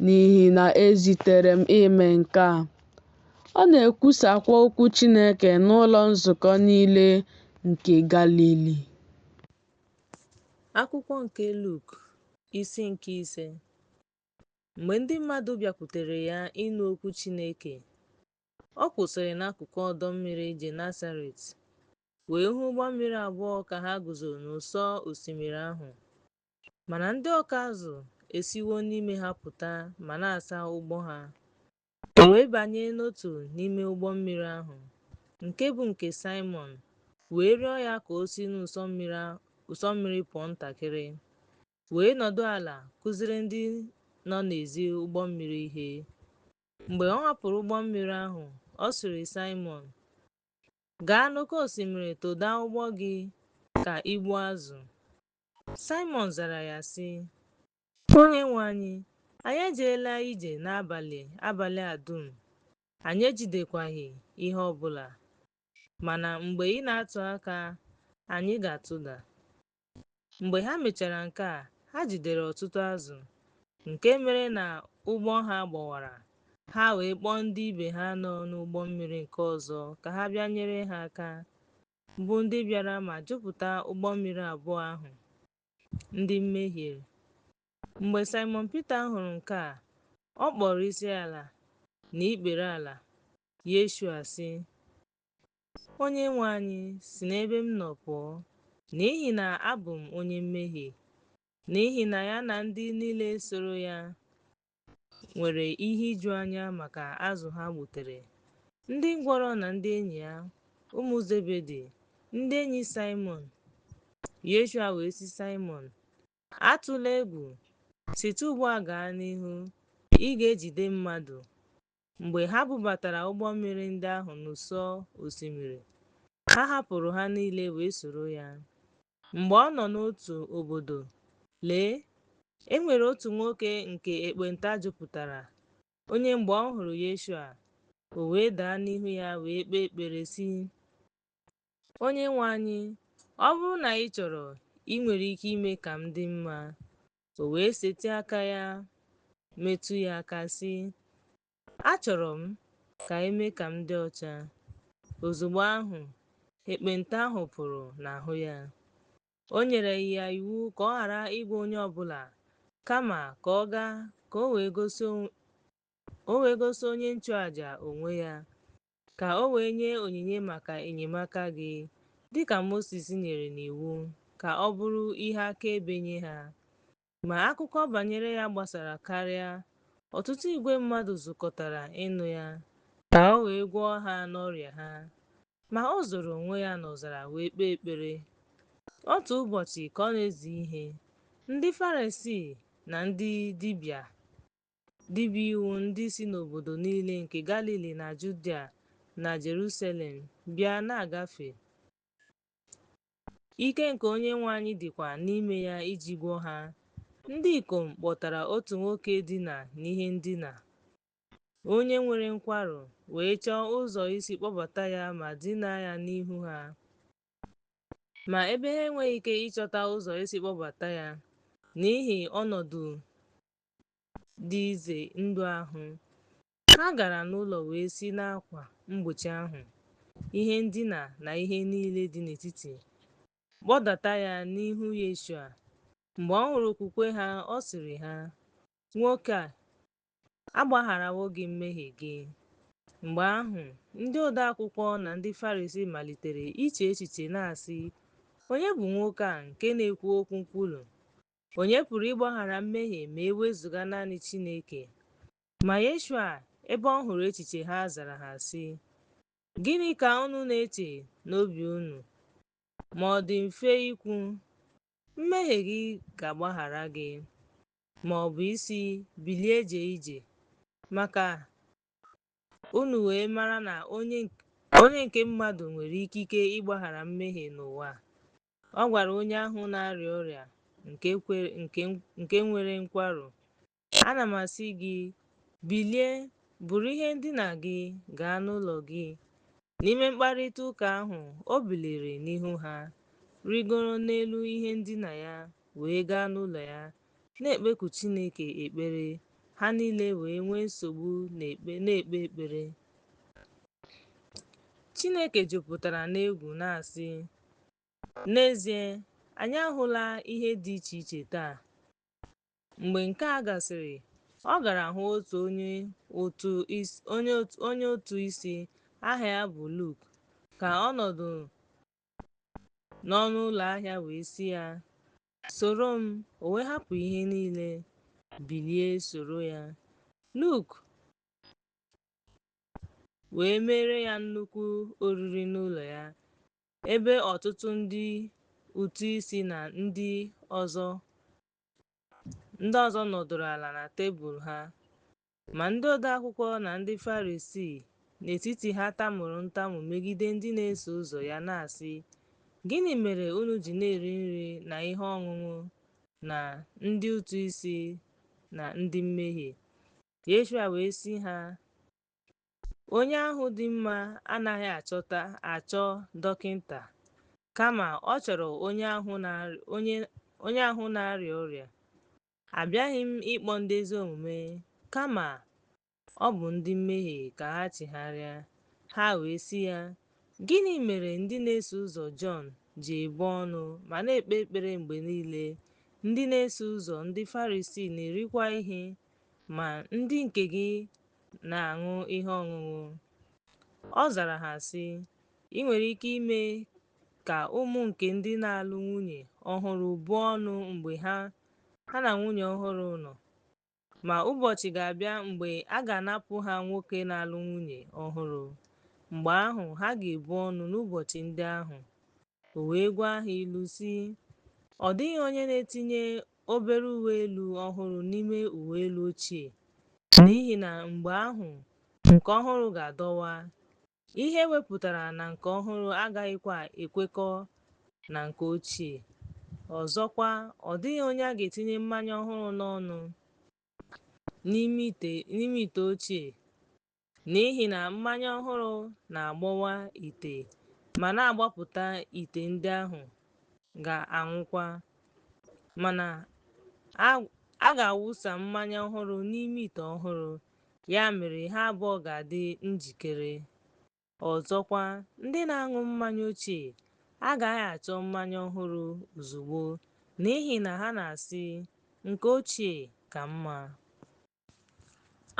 n'ihi na e zitere m ime nke a. Ọ na-ekwusakwa okwu Chineke n'ụlọ nzukọ niile nke Galili. Akwụkwọ nke Luk, isi nke 5. Mgbe ndị mmadụ bịakwutere ya ịnụ okwu Chineke, ọ kwụsịrị n'akụkụ ọdọ mmiri Genesaret, wee hụ ụgbọ mmiri abụọ ka ha guzo n'ụsọ osimiri ahụ. Mana ndị ọkụ azụ esiwo n'ime ha pụta ma na-asa ụgbọ ha. O wee banye n'otu n'ime ụgbọ mmiri ahụ, nke bụ nke Saịmọn, wee rịọ ya ka o si n'ụsọ mmiri pụọ ntakịrị, wee nọdụ ala kụziri ndị nọ n'ezi ụgbọ mmiri ihe. Mgbe ọ hapụrụ ụgbọ mmiri ahụ, ọ sịrị Saịmọn, Gaa n'oké osimiri tụda ụgbọ gị ka i gbuo azụ. Saịmọn zara ya sị, Onyenwe anyị, anyị ejeela ije n'abalị abalị a dum, anyị ejidekwaghị ihe ọ bụla. Mana mgbe ị na-atụ aka, anyị ga-atụda. Mgbe ha mechara nke a, ha jidere ọtụtụ azụ, nke mere na ụgbọ ha gbawara. Ha wee kpọọ ndị ibe ha nọ n'ụgbọ mmiri nke ọzọ ka ha bịa nyere ha aka, bụ ndị bịara ma jupụta ụgbọ mmiri abụọ ahụ. Ndị mmehie. Mgbe Saịmọn Pita hụrụ nke a, ọ kpọrọ isi ala na ikpere ala Yeshua sị, Onyenwe anyị, si n'ebe m nọ pụọ, n'ihi na abụ m onye mmehie. N'ihi na ya na ndị niile soro ya nwere ihe ijuanya maka azụ ha gbutere. Ndị ngwọrọ na ndị enyi ya, ụmụ Zebedi, ndị enyi Saịmọn. Yeshua wee sị Saịmọn, Atụla egwu, site ugbu a gaa n'ihu, ị ga-ejide mmadụ. Mgbe ha bubatara ụgbọ mmiri ndị ahụ n'ụsọ osimiri, ha hapụrụ ha niile wee soro ya. Mgbe ọ nọ n'otu obodo, lee, e nwere otu nwoke nke ekpenta jupụtara, onye mgbe ọ hụrụ Yeshua, o wee daa n'ihu ya wee kpee ekpere sị, Onyenwe anyị, ọ bụrụ na ị chọrọ, ị nwere ike ime ka m dị mma. O wee setịa aka ya metụ ya aka sị, Achọrọ m ka e mee ka m dị ọcha. Ozugbo ahụ, ekpenta ahụ pụrụ n'ahụ ya. O nyere ya iwu ka ọ ghara ịgwa onye ọ bụla, kama ka ọ gaa ka o wee gosi onye nchụaja onwe ya, ka o wee nye onyinye maka enyemaka gị, dị ka Mosis nyere n'iwu, ka ọ bụrụ ihe akaebe nye ha. Ma akụkọ banyere ya gbasara karịa, ọtụtụ igwe mmadụ zukọtara ịnụ ya, ka o wee gwọọ ha n'ọrịa ha. Ma o zoro onwe ya n'ọzara wee kpee ekpere. Otu ụbọchị ka ọ na-ezi ihe, ndị Farisii na ndị dibịa iwu ndị si n'obodo niile nke Galili na Judia na Jerusalem bịa na-agafe. Ike nke Onyenwe anyị dịkwa n'ime ya iji gwọọ ha. Ndị ikom kpọtara otu nwoke dina n'ihe ndina, onye nwere nkwarụ wee chọọ ụzọ isi kpọbata ya ma dinaa ya n'ihu ha. Ma ebe ha enweghị ike ịchọta ụzọ isi kpọbata ya, n'ihi ọnọdụ dị ize ndụ ahụ, ha gara n'ụlọ wee si n'akwa mgbochi ahụ, ihe ndina na ihe niile dị n'etiti, kpọdata ya n'ihu Yeshua. Mgbe ọ hụrụ okwukwe ha, ọ sịrị ha, Nwoke a, a gbagharawo gị mmehie gị. Mgbe ahụ, ndị ode akwụkwọ na ndị Farisii malitere iche echiche na-asị, Onye bụ nwoke a nke na-ekwu okwu nkwulu? Onye pụrụ ịgbaghara mmehie ma e wezụga naanị Chineke? Ma Yeshua, ebe ọ hụrụ echiche ha, zara ha sị, Gịnị ka unu na-eche n'obi unu? Ma ọ dị mfe ikwu, Mmehie gị ga-agbaghara gị, ma ọ bụ ịsị, Bilie jee ije. Ma ka unu wee mara na onye nke mmadụ nwere ikike ịgbaghara mmehie n'ụwa. Ọ gwara onye ahụ na-arịa ọrịa nke nwere nkwarụ, Ana m asị gị, bilie, buru ihe ndina gị gaa n'ụlọ gị. N'ime mkparịta ụka ahụ, o biliri n'ihu ha, rịgoro n'elu ihe ndina ya, wee gaa n'ụlọ ya, na-ekpeku Chineke ekpere. Ha niile wee nwee nsogbu na-ekpe ekpere. Chineke jupụtara n'egwu na-asị, N'ezie, anyị ahụla ihe dị iche iche taa. Mgbe nke a gasịrị, ọ gara hụ otu onye ụtụ isi aha ya bụ Luk ka ọ nọdụ n'ọnụ ụlọ ahịa wee sị ya, Soro m. O wee hapụ ihe niile, bilie soro ya. Luk wee mere ya nnukwu oriri n'ụlọ ya, ebe ọtụtụ ndị ụtụ isi na ndị ọzọ nọdụrụ ala na tebụl ha. Ma ndị odeakwụkwọ na ndị Farisii n'etiti ha tamuru ntamu megide ndị na-eso ụzọ ya na-asị, Gịnị mere unu ji na-eri nri na ihe ọṅụṅụ na ndị ụtụ isi na ndị mmehie? Yeshua wee sị ha, Onye ahụ dị mma anaghị achọ dọkịta, kama ọ chọrọ onye ahụ na-arịa ọrịa. Abịaghị m ịkpọ ndị ezi omume, kama ọ bụ ndị mmehie ka ha chegharịa. Ha wee sị ya, Gịnị mere ndị na-eso ụzọ Jọn ji ebu ọnụ ma na-ekpe ekpere mgbe niile, ndị na-eso ụzọ ndị Farisii na-erikwa ihe, ma ndị nke gị na-aṅụ ihe ọṅụṅụ? Ọ zara ha sị, Ị nwere ike ime ka ụmụ nke ndị na-alụ nwunye ọhụrụ buo ọnụ mgbe ha na nwunye ọhụrụ nọ, ma ụbọchị ga-abịa mgbe a ga-anapụ ha nwoke na-alụ nwunye ọhụrụ. Mgbe ahụ ha ga-ebu ọnụ n'ụbọchị ndị ahụ. O wee gwa ha ilu sị, Ọ dịghị onye na-etinye obere uwe elu ọhụrụ n'ime uwe elu ochie, n'ihi na mgbe ahụ nke ọhụrụ ga-adọwa, ihe e wepụtara na nke ọhụrụ agaghịkwa ekwekọ na nke ochie. Ọzọkwa, ọ dịghị onye ga-etinye mmanya ọhụrụ n'ọnụ n'ime ite ochie, n'ihi na mmanya ọhụrụ na-agbawa ite ma na-agbapụta ite ndị ahụ ga-aṅụkwa. Mana a ga-awụsa mmanya ọhụrụ n'ime ite ọhụrụ, ya mere ha abụọ ga-adị njikere. Ọzọkwa, ndị na-aṅụ mmanya ochie agaghị achọ mmanya ọhụrụ ozugbo, n'ihi na ha na-asị, Nke ochie ka mma.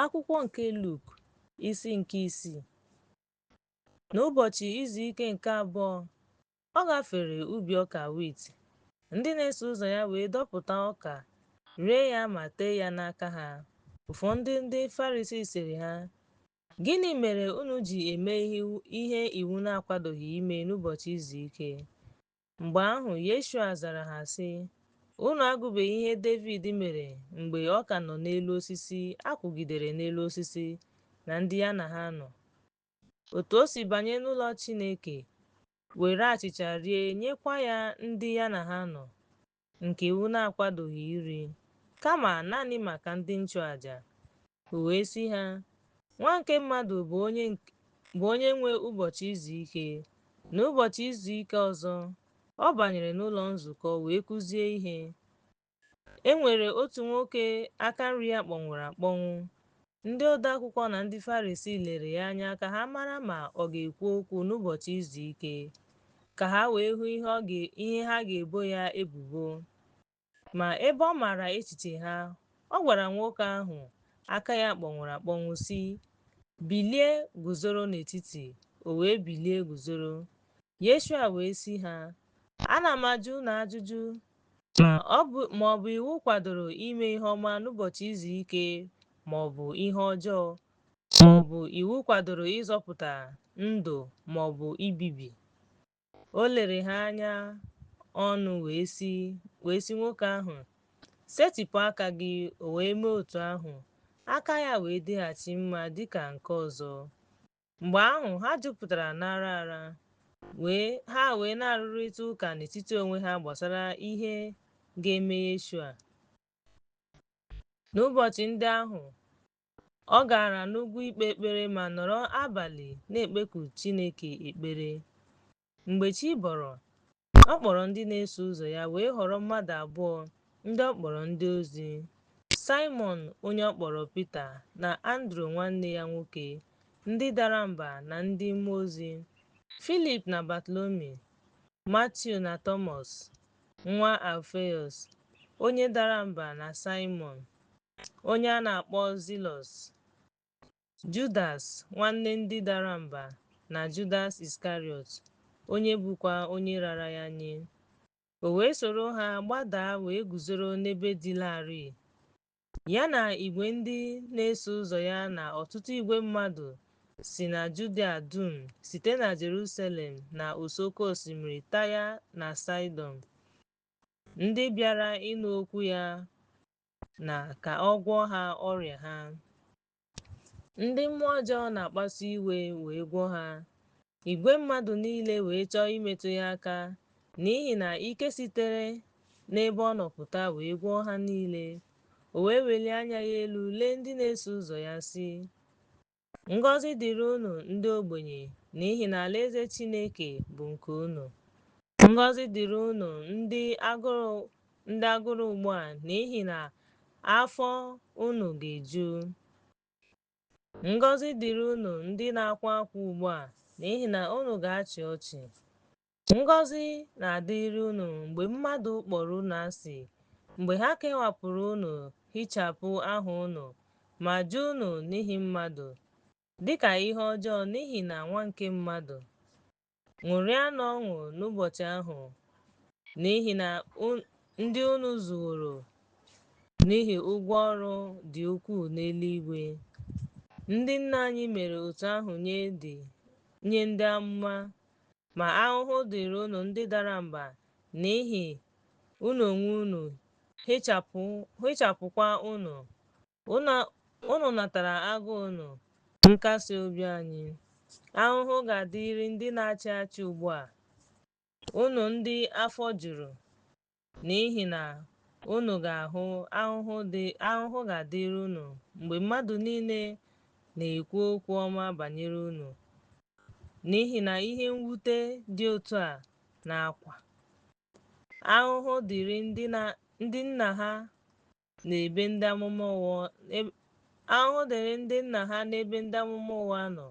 Akwụkwọ nke Luk, isi nke isii. N'ụbọchị izu ike nke abụọ, ọ gafere ubi ọka wit. Ndị na-eso ụzọ ya wee dọpụta ọka, rie ya ma tee ya n'aka ha. Ụfọdụ ndị Farisii sịrị ha, Gịnị mere unu ji eme ihe iwu na-akwadoghị ime n'ụbọchị izu ike? Mgbe ahụ Yeshua zara ha sị, Unu agụbeghị ihe Devid mere mgbe ọ ka nọ n'elu osisi a kwụgidere n'elu osisi na ndị ya na ha nọ. Otu o si banye n'ụlọ Chineke, were achịcha rie nyekwa ya ndị ya na ha nọ, nke iwu na-akwadoghị iri, kama naanị maka ndị nchụaja. O wee sị ha, Nwa nke mmadụ bụ onye nwe ụbọchị izu ike. N'ụbọchị izu ike ọzọ, ọ banyere n'ụlọ nzukọ wee kụzie ihe. E nwere otu nwoke aka nri ya kpọnwụrụ akpọnwụ. Ndị odeakwụkwọ na ndị Farisii lere ya anya ka ha mara ma ọ ga-ekwu okwu n'ụbọchị izu ike, ka ha wee hụ ihe ha ga-ebo ya ebubo. Ma ebe ọ maara echiche ha, ọ gwara nwoke ahụ aka ya kpọnwụrụ akpọnwụ sị, Bilie guzoro n'etiti. O wee bilie guzoro. Yeshua wee sị ha, Ana m ajụ unu ajụjụ, ma ọ bụ iwu kwadoro ime ihe ọma n'ụbọchị izu ike ma ọ bụ ihe ọjọọ, ma ọ bụ iwu kwadoro ịzọpụta ndụ ma ọ bụ ibibi? O lere ha anya ọnụ wee sị nwoke ahụ, Setịpụ aka gị. O wee mee otu ahụ, aka ya wee dịghachi mma dịka nke ọzọ. Mgbe ahụ ha jupụtara n'ara ara, ha wee na-arụrịta ụka n'etiti onwe ha gbasara ihe ga-eme Yeshua. N'ụbọchị ndị ahụ, ọ gara n'ugwu ikpe ekpere ma nọrọ abalị na-ekpeku Chineke ekpere. Mgbe chi bọrọ, ọ kpọrọ ndị na-eso ụzọ ya wee họrọ mmadụ abụọ ndị ọ kpọrọ ndị ozi, Saịmọn onye ọ kpọrọ Pita na Andru nwanne ya nwoke, ndị dara mba na ndị mmụọ ozi, Filip na Batalomi, Matiu na Tọmọs, nwa Alfeus, onye dara mba na Saịmọn, onye a na-akpọ Zilọs, Judas nwanne ndị dara mba na Judas Iskarịọt, onye bụkwa onye rara ya nye. O wee soro ha gbadaa wee guzoro n'ebe dị larịị, ya na igwe ndị na-eso ụzọ ya na ọtụtụ igwe mmadụ si na Judia dum, site na Jerusalem na ụsọ oké osimiri Taya na Saịdọn, ndị bịara ịnụ okwu ya na ka ọ gwọọ ha ọrịa ha. Ndị mmụọ ọjọọ na-akpasu iwe wee gwọọ ha. Igwe mmadụ niile wee chọọ imetụ ya aka, n'ihi na ike sitere n'ebe ọ nọ pụta wee gwọọ ha niile. O wee welie anya ya elu lee ndị na-eso ụzọ ya sị, Ngọzi dịrị unu ndị ogbenye, n'ihi na alaeze Chineke bụ nke unu. Ngọzi dịrị unu ndị agụrụ ugbu a, n'ihi na afọ unu ga-eju. Ngọzi dịrị unu ndị na-akwa akwa ugbu a, n'ihi na unu ga-achị ọchị. Ngọzi na-adịrị unu mgbe mmadụ kpọrọ unu asị, mgbe ha kewapụrụ unu hichapụ aha unu, ma jụ unu n'ihi mmadụ, dịka ihe ọjọọ n'ihi na nwa nke mmadụ. Ṅụrịanụ ọṅụ n'ụbọchị ahụ, n'ihi na ndị unu zuworo, n'ihi ụgwọ ọrụ dị ukwuu n'eluigwe. Ndị nna anyị mere otu ahụ nye ndị amụma. Ma ahụhụ dịrị unu ndị dara mba, n'ihi unu onwe unu, hichapụkwa unu. Unu natara agụụ unu, nkasi obi anyị. Ahụhụ ga-adịrị ndị na-achị achị ugbu a, unu ndị afọ juru, n'ihi na unu ga-ahụ ahụhụ ga-adịrị unu mgbe mmadụ niile na-ekwu okwu ọma banyere unu, n'ihi na ihe mwute dị otu a na-akwa. Ahụhụ dịrị ndị nna ha n'ebe ndị amụma ahụhụ dịrị ndị nna ha n'ebe ndị amụma ụwa nọ.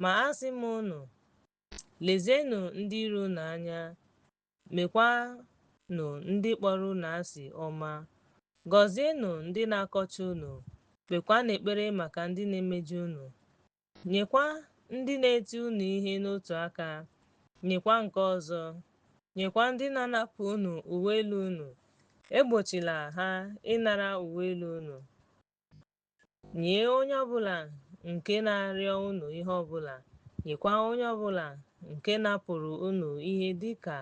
Ma asị m unu, lezienụ ndị iro unu anya, mekwanụ ndị kpọrọ unu asị ọma, gọzienụ ndị na-akọcha unu, kpekwanụ ekpere maka ndị na-emejọ unu. Nyekwa ndị na-eti unu ihe n'otu aka, nyekwa nke ọzọ. Nyekwa ndị na-anapụ unu uwe elu unu, egbochila ha ịnara uwe elu unu. Nye onye ọbụla nke na-arịọ unu ihe ọbụla, nyekwa onye ọbụla nke napụrụ unu ihe dịka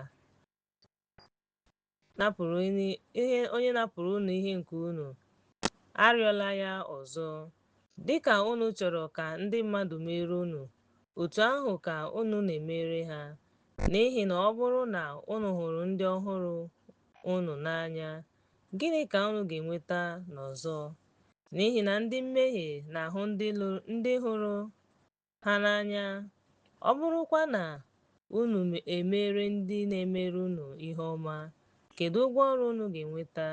onye napụrụ unu ihe nke unu, arịọla ya ọzọ. Dịka unu chọrọ ka ndị mmadụ mere unu, otu ahụ ka unu na-emere ha. N'ihi na ọ bụrụ na unu hụrụ ndị ọhụrụ unu n'anya, gịnị ka unu ga-enweta n'ọzọ? N'ihi na ndị mmehie na-ahụ ndị hụrụ ha n'anya. Ọ bụrụkwa na unu emere ndị na-emere unu ihe ọma, kedu ụgwọ ọrụ unu ga-enweta?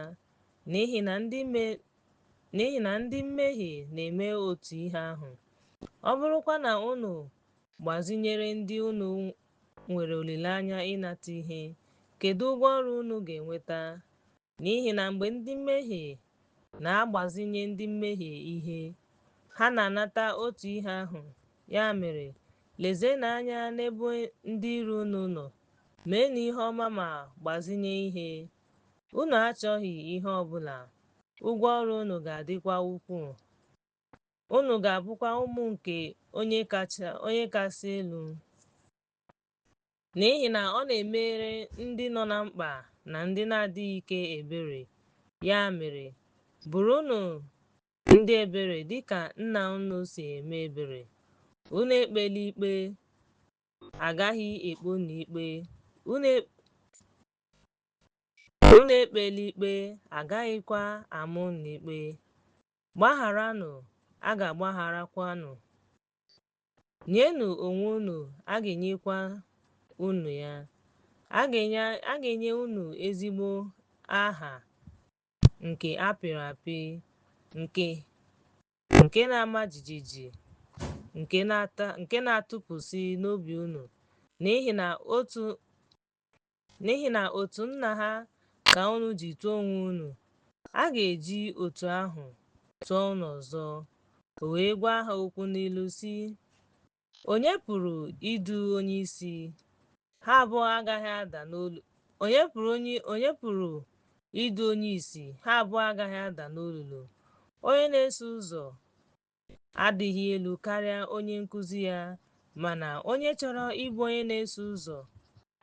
N'ihi na ndị mmehie na-eme otu ihe ahụ. Ọ bụrụkwa na unu gbazinyere ndị unu nwere olileanya ịnata ihe, kedu ụgwọ ọrụ unu ga-enweta? N'ihi na mgbe ndị mmehie na-agbazinye ndị mmehie ihe, ha na-anata otu ihe ahụ. Ya mere, lezienụ anya n'ebe ndị iro unu nọ, meenụ ihe ọma ma gbazinye ihe. Unu achọghị ihe ọ bụla, ụgwọ ọrụ unu ga-adịkwa ukwuu. Unu ga-abụkwa ụmụ nke Onye Kasị Elu. N'ihi na ọ na-emere ndị nọ na mkpa na ndị na-adịghị ike ebere. Ya mere, bụrụnụ ndị ebere dị ka Nna unu si eme ebere. Unu ekpela ikpe, a gaghị ekpe unu ikpe. Unu ekpela ikpe, a gaghịkwa ama unu ikpe. Gbagharanụ, a ga-agbagharakwa unu. Nyenụ onwe unu, a ga-enyekwa unu ya. A ga-enye unu ezigbo aha nke a pịrị apị, nke na-ama jijiji, nke na-atụpụsị n'obi unu, n'ihi na otu nha ka unu ji tụọ onwe unu, a ga-eji otu ahụ tụọ unu ọzọ. O wee gwa ha okwu n'ilu, sị, Onye pụrụ idu onye isi? Ha abụọ agaghị ada n'olu. Onye pụrụ idu onye isi? Ha abụọ agaghị ada n'olulu. Onye na-eso ụzọ adịghị elu karịa onye nkụzi ya, mana onye chọrọ ịbụ onye na-eso ụzọ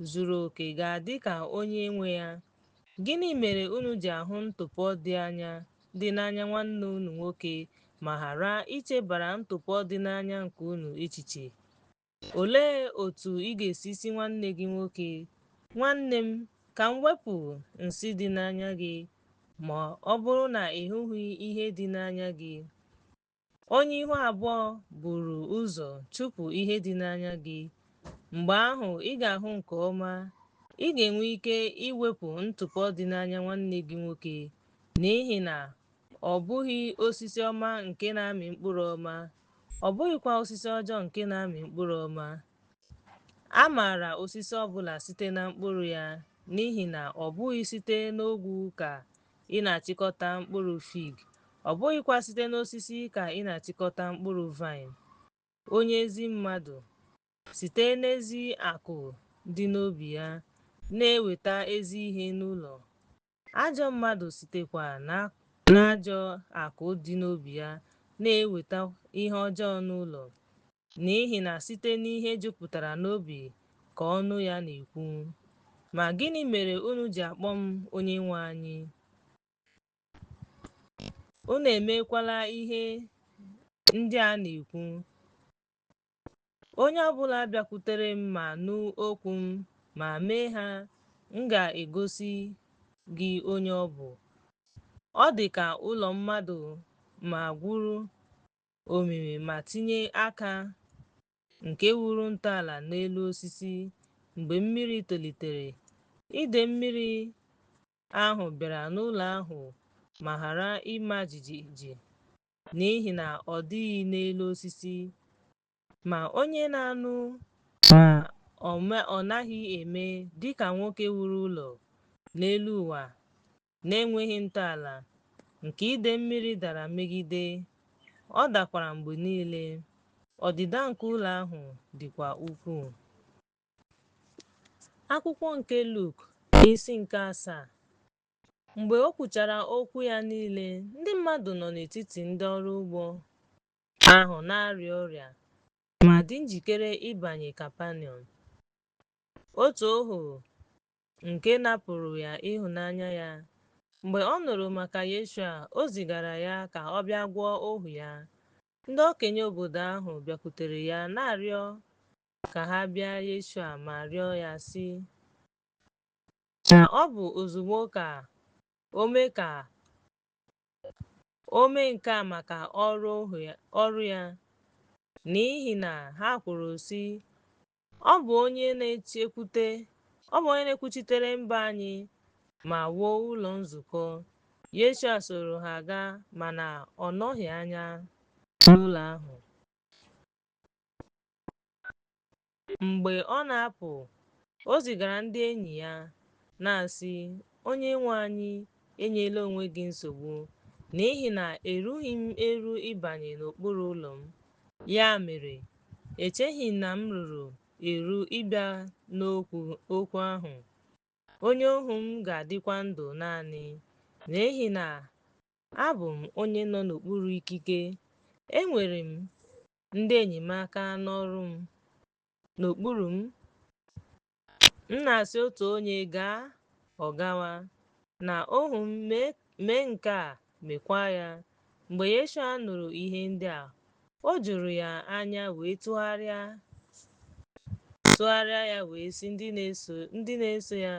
zuru oke ga-adị ka onye nwe ya. Gịnị mere unu ji ahụ ntụpọ dị n'anya nwanne unu nwoke ma ghara ichebara ntụpọ dị n'anya nke unu echiche? Olee otú ị ga-esi sị nwanne gị nwoke, 'Nwanne m, ka m wepụ nsị dị n'anya gị,' ma ọ bụrụ na ị hụghị ihe dị n'anya gị? Onye ihu abụọ, buru ụzọ chụpụ ihe dị n'anya gị, mgbe ahụ ị ga-ahụ nke ọma, ị ga-enwe ike iwepụ ntụpọ dị n'anya nwanne gị nwoke. N'ihi na ọ bụghị osisi ọma nke na-amị mkpụrụ ọma, ọ bụghịkwa osisi ọjọọ nke na-amị mkpụrụ ọma. A maara osisi ọ bụla site na mkpụrụ ya, n'ihi na ọ bụghị site n'ogwu ka ị na-achịkọta mkpụrụ fig, ọ bụghịkwa site n'osisi ka ị na-achịkọta mkpụrụ vaịn. Onye ezi mmadụ, site n'ezi akụ dị n'obi ya, na-eweta ezi ihe n'ụlọ. Ajọ mmadụ sitekwa n'ajọ akụ dị n'obi ya na-eweta ihe ọjọọ n'ụlọ, n'ihi na site n'ihe jupụtara n'obi ka ọnụ ya na-ekwu. Ma gịnị mere unu ji akpọ m Onyenwe anyị? Unu emekwala ihe ndị a na-ekwu. Onye ọbụla bịakwutere m ma nụ okwu m ma mee ha, m ga-egosi gị onye ọ bụ. Ọ dị ka ụlọ mmadụ ma gwuru omimi ma tinye aka nke wuru ntọala n'elu osisi. Mgbe mmiri tolitere, ide mmiri ahụ bịara n'ụlọ ahụ ma ghara ịma jijiji, n'ihi na ọ dịghị n'elu osisi. Ma onye na-anụ ma ọ naghị eme dị ka nwoke wuru ụlọ n'elu ụwa na-enweghị ntọala, nke ide mmiri dara megide, ọ dakwara mgbe niile. Ọdịda nke ụlọ ahụ dịkwa ukwuu. Akwụkwọ nke Luk, isi nke asaa. Mgbe o kwuchara okwu ya niile, ndị mmadụ nọ n'etiti ndị ọrụ ụgbọ ahụ na-arịa ọrịa ma dị njikere ịbanye Kapanọm. Otu ohu nke napụrụ ya ịhụnanya ya. Mgbe ọ nụrụ maka Yeshua, o zigara ya ka ọ bịa gwọọ ohu ya. Ndị okenye obodo ahụ bịakwutere ya na-arịọ ka ha bịa Yeshua ma rịọ ya sị, na ọ bụ ozugbo ka o mee ka O mee nke a maka ọrụ ya, n'ihi na ha kwuru sị, Ọ bụ onye na-ekwuchitere mba anyị ma wuo ụlọ nzukọ. Yeshua soro ha gaa, mana ọ nọghị anya n'ụlọ ahụ. Mgbe ọ na-apụ, o zigara ndị enyi ya, na-asị, Onyenwe anyị, enyela onwe gị nsogbu, n'ihi na erughị m eru ịbanye n'okpuru ụlọ m. Ya mere, echeghị m na m ruru eru ịbịa n'okwu ahụ. Onye ohu m ga-adịkwa ndụ naanị, n'ihi na abụ m onye nọ n'okpuru ikike. Enwere m ndị enyemaka n'okpuru m. M na-asị otu onye gaa, ọ gawa, na ohu m mee nke a, meekwa ya. Mgbe Yeshua nụrụ ihe ndị a, o juru ya anya wee tụgharịa ya wee sị ndị na-eso ya,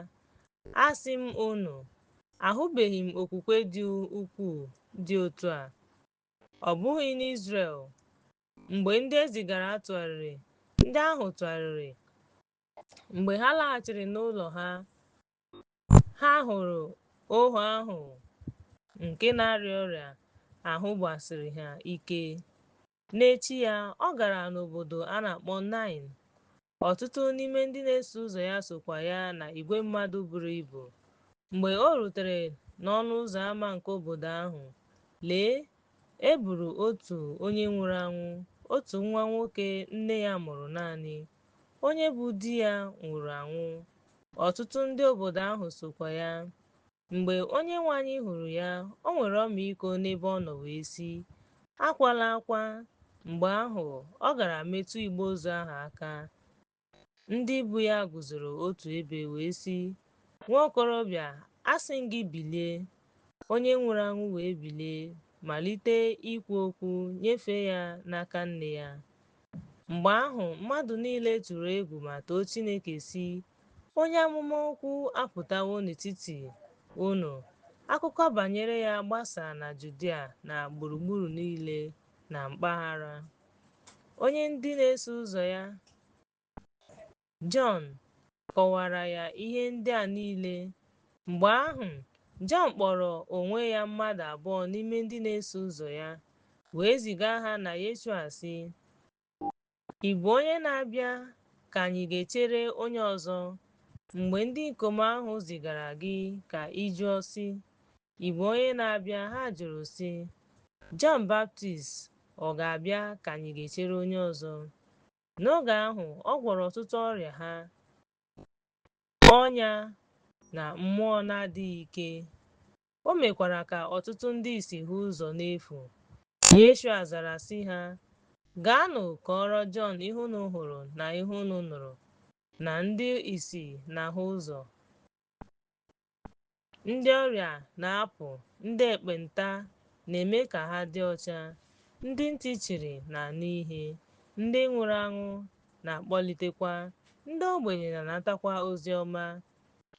Asị m unu, ahụbeghị m okwukwe dị ukwuu dị otu a, ọ bụghị n'Izrel. Mgbe ndị e zigara tụgharịrị, ndị ahụ tụgharịrị. Mgbe ha laghachiri n'ụlọ ha, ha hụrụ ohu ahụ nke na-arịa ọrịa ahụ gbasiri ha ike. N'echi ya, ọ gara n'obodo a na-akpọ Nain. Ọtụtụ n'ime ndị na-eso ụzọ ya sokwa ya na igwe mmadụ buru ibu. Mgbe o rutere n'ọnụ ụzọ ámá nke obodo ahụ, lee, e buru otu onye nwụrụ anwụ, otu nwa nwoke nne ya mụrụ naanị, onye bụ di ya nwụrụ anwụ. Ọtụtụ ndị obodo ahụ sokwa ya. Mgbe Onyenwe anyị hụrụ ya, o nwere ọmịiko n'ebe ọ nọ wee sị, Akwala akwa. Mgbe ahụ, ọ gara metụ igbe ozu ahụ aka. Ndị bu ya guzoro otu ebe wee sị, Nwa okorobịa, asị m gị bilie. Onye nwụrụ anwụ wee bilie, malite ikwu okwu, nyefee ya n'aka nne ya. Mgbe ahụ, mmadụ niile tụrụ egwu ma too Chineke sị, Onye amụma ukwu apụtawo n'etiti unu. Akụkọ banyere ya gbasaa na Judia na gburugburu niile na mpaghara. Onye ndị na-eso ụzọ ya, Jọn, kọwara ya ihe ndị a niile. Mgbe ahụ, Jọn kpọrọ onwe ya mmadụ abụọ n'ime ndị na-eso ụzọ ya, wee ziga ha na Yeshua sị, Ị bụ onye na-abịa ka anyị ga-echere onye ọzọ? Mgbe ndị ikom ahụ zigara gị ka ị jụọ sị, Ị bụ onye na-abịa? Ha jụrụ sị, Jọn Baptist ọ ga-abịa ka anyị ga-echere onye ọzọ? N'oge ahụ, ọ gwọrọ ọtụtụ ọrịa ha, ọnya na mmụọ na-adịghị ike. O mekwara ka ọtụtụ ndị ìsì hụ ụzọ n'efu. Yeshua zara sị ha, Gaanụ kọọrọ Jọn ihe unu hụrụ na ihe unu nụrụ, na ndị ìsì na-ahụ ụzọ, ndị ọrịa na-apụ, ndị ekpenta na-eme ka ha dị ọcha, ndị ntị chiri na-anụ ihe, ndị nwụrụ anwụ na-akpọlitekwa, ndị ogbenye na-anatakwa ozi ọma.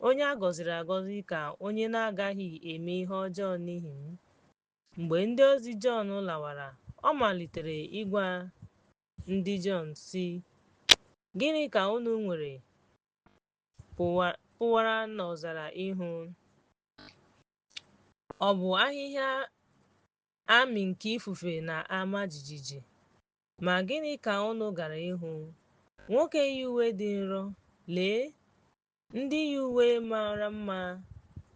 Onye a gọziri agọzi ka onye na-agaghị eme ihe ọjọọ n'ihi m. Mgbe ndị ozi Jọn lawara, ọ malitere ịgwa ndị Jọn sị, Gịnị ka unu nwere pụwara n'ọzara ịhụ? Ọ bụ ahịhịa amị nke ifufe na-ama jijiji? Ma gịnị ka unu gara ịhụ? Nwoke yi uwe dị nro? Lee, ndị yi uwe mara mma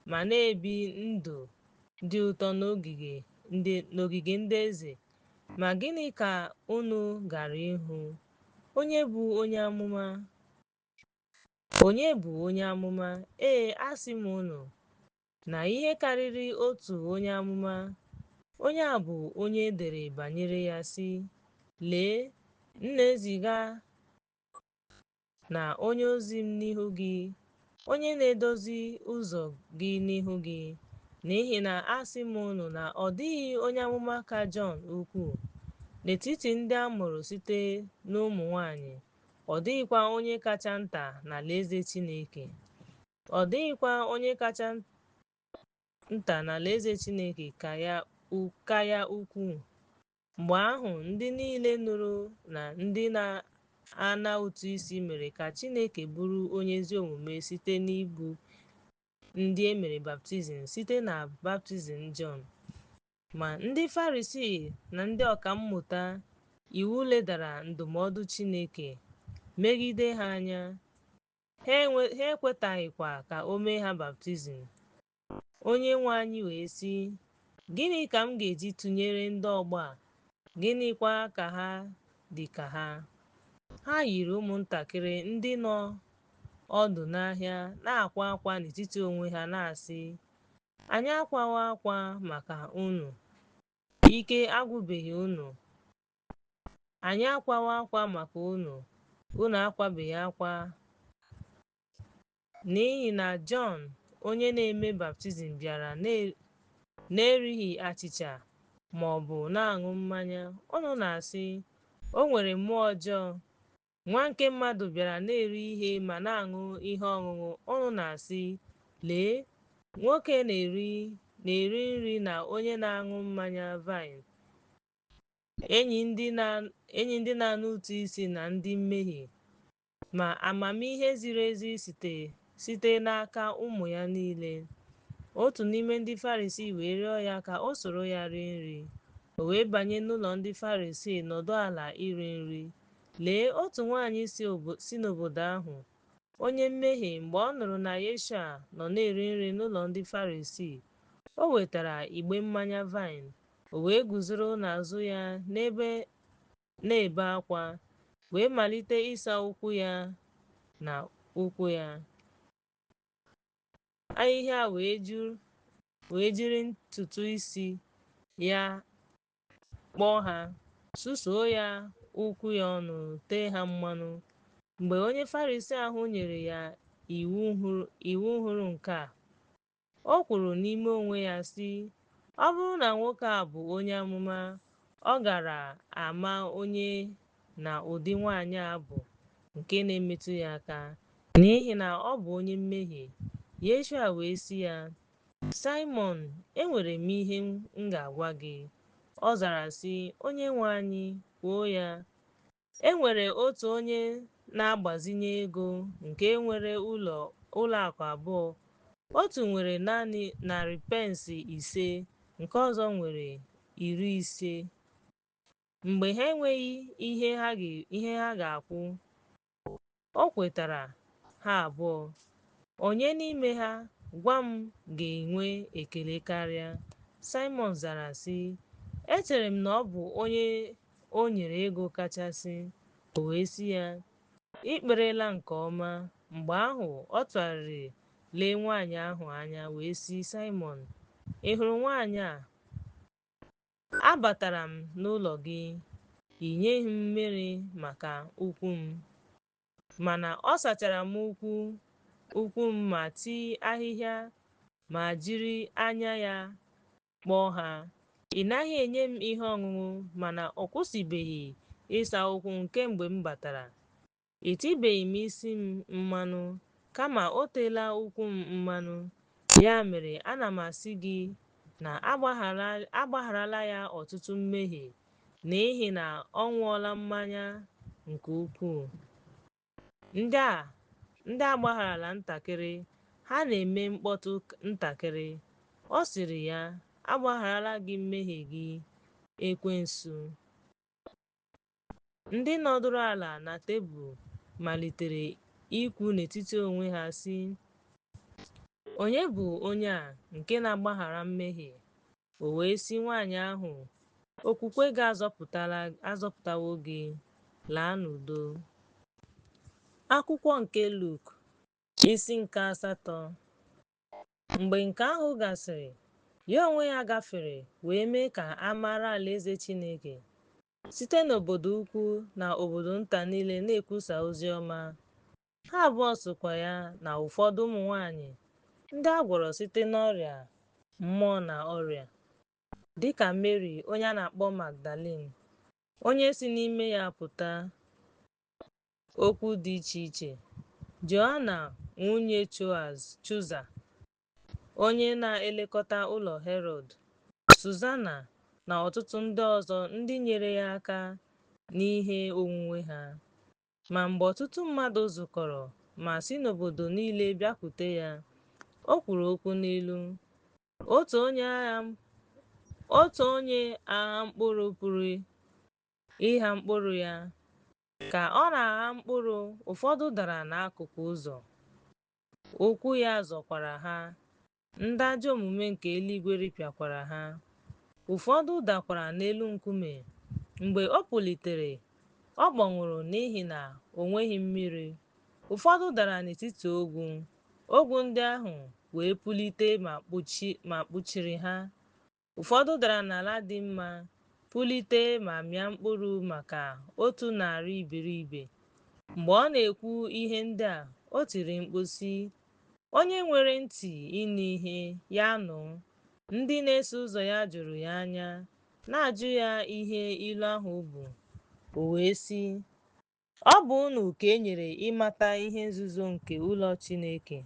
ma na-ebi ndụ dị ụtọ n'ogige ndị eze. Ma gịnị ka unu gara ịhụ? Onye bụ onye amụma? Onye bụ onye amụma? Ee, asị m unu, na ihe karịrị otu onye amụma. Onye a bụ onye e dere banyere ya sị, Lee, m na-eziga na onye ozi m n'ihu gị, onye na-edozi ụzọ gị n'ihu gị. N'ihi na asị m unu na ọ dịghị onye amụma ka Jọn ukwuu. N'etiti ndị a mụrụ site n'ụmụ nwanyị, ọ dịghịkwa onye kacha nta n'alaeze Chineke. Ọ dịghịkwa onye kacha nta n'alaeze Chineke ka ya ka ya ukwuu. Mgbe ahụ ndị niile nụrụ na ndị na-ana ụtụ isi mere ka Chineke bụrụ onye ezi omume site n'ịbụ ndị e mere baptizim site na baptizim Jọn. Ma ndị Farisii na ndị ọka mmụta iwu ledara ndụmọdụ Chineke megide ha anya, ha ekwetaghịkwa ka o mee ha baptizim. Onyenwe anyị wee sị, Gịnị ka m ga-eji tụnyere ndị ọgbọ a, gịnịkwa ka ha dị ka ha? Ha yiri ụmụntakịrị ndị nọ ọdụ n'ahịa na-akwa akwa n'etiti onwe ha na-asị, Anyị akwawo akwa maka unu, ike agwụbeghị unu. Anyị akwawo akwa maka unu, unu akwabeghị akwa. N'ihi na Jọn onye na-eme baptizim bịara na-erighị achịcha ma ọ bụ na-aṅụ mmanya, unu na-asị, O nwere mmụọ ọjọọ. Nwa nke mmadụ bịara na-eri ihe ma na-aṅụ ihe ọṅụṅụ, unu na-asị, Lee, nwoke na-eri nri na onye na-aṅụ mmanya vaịn, enyi ndị na-ana ụtụ isi na ndị mmehie. Ma amamihe ziri ezi site n'aka ụmụ ya niile. Otu n'ime ndị Farisii wee rịọ ya ka o soro ya rie nri. O wee banye n'ụlọ ndị Farisii nọdụ ala iri nri. Lee, otu nwaanyị si n'obodo ahụ, onye mmehie, mgbe ọ nụrụ na Yeshua nọ na-eri nri n'ụlọ ndị Farisii, o wetara igbe mmanya vaịn, o wee guzoro n'azụ ya n'ebe na-ebe akwa, wee malite ịsa ụkwụ ya na ụkwụ ya ahịhịa wee jiri ntutu isi ya kpọọ ha, susuo ya ụkwụ ya ọnụ, tee ha mmanụ. Mgbe onye Farisii ahụ nyere ya iwu hụrụ nke a, O kwuru n'ime onwe ya sị, Ọ bụrụ na nwoke a bụ onye amụma, ọ gaara ama onye na ụdị nwanyị a bụ nke na-emetụ ya aka, n'ihi na ọ bụ onye mmehie. Yeshua wee sị ya, Saịmọn, enwere m ihe m ga-agwa gị. Ọ zara sị, Onyenwe anyị, kwuo ya. E nwere otu onye na-agbazinye ego nke nwere ụlọ akụ abụọ. Otu nwere narị pence 5, nke ọzọ nwere 50. Mgbe ha enweghị ihe ha ga-akwụ, o kwetara ha abụọ. Onye n'ime ha, gwa m, ga-enwe ekele karịa? Saịmọn zara sị, Echere m na ọ bụ onye o nyere ego kachasị. O wee sị ya, I kperela nke ọma. Mgbe ahụ ọ tụgharịrị lee nwaanyị ahụ anya wee sị Saịmọn, Ị hụrụ nwaanyị a? Abatara m n'ụlọ gị, i nyeghị m mmiri maka ụkwụ m, mana ọ sachara m ụkwụ m ma tii ahịhịa ma jiri anya ya kpọọ ha. Ị naghị enye m ihe ọṅụṅụ, mana ọ kwụsịbeghị ịsa ụkwụ m kemgbe m batara. I tibeghị m isi m mmanụ, kama o teela ụkwụ m mmanụ. Ya mere ana m asị gị na a gbagharala ya ọtụtụ mmehie, n'ihi na ọ ṅụọla mmanya nke ukwuu. Ndị a gbagharala ntakịrị, ha na-eme mkpọtụ ntakịrị. Ọ sịrị ya, A gbagharala gị mmehie gị, ekwensu. Ndị nọdụrụ ala na tebụl malitere ikwu n'etiti onwe ha sị, Onye bụ onye a nke na-agbaghara mmehie? O wee sị nwaanyị ahụ, Okwukwe gị azọpụtawo gị, laa n'udo. Akwụkwọ nke Luk, isi nke 8. Mgbe nke ahụ gasịrị, ya onwe ya gafere wee mee ka a mara alaeze Chineke, site n'obodo ukwu na obodo nta niile na-ekwusa ozi ọma. Ha abụọ sokwa ya na ụfọdụ ụmụ nwanyị ndị a gwọrọ site n'ọrịa mmụọ na ọrịa, dị ka Meri onye a na-akpọ Magdalin, onye si n'ime ya pụta okwu dị iche iche, Joana nwunye Chuza, onye na-elekọta ụlọ Herọd, Suzana, na ọtụtụ ndị ọzọ ndị nyeere ya aka n'ihe onwunwe ha. Ma mgbe ọtụtụ mmadụ zukọrọ ma si n'obodo niile bịakwute ya, o kwuru okwu n'ilu. Otu onye agha mkpụrụ pụrụ ịgha mkpụrụ ya. Ka ọ na-agha mkpụrụ, ụfọdụ dara n'akụkụ ụzọ. Ụkwụ ya zọkwara ha, ndị ajọ omume nke eluigwe ripịakwara ha. Ụfọdụ dakwara n'elu nkume. Mgbe o pulitere, ọ kpọnwụrụ n'ihi na o nweghị mmiri. Ụfọdụ dara n'etiti ogwu, ogwu ndị ahụ wee pulite ma kpuchiri ha. Ụfọdụ dara n'ala dị mma, pulite ma mịa mkpụrụ maka 100 iberibe. Mgbe ọ na-ekwu ihe ndị a, o tiri mkpu sị, Onye nwere ntị ịnụ ihe, ya nụ. Ndị na-eso ụzọ ya jụrụ ya anya, na-ajụ ya ihe ilu ahụ bụ. O wee sị, Ọ bụ unu ka e nyere ịmata ihe nzuzo nke ụlọ Chineke,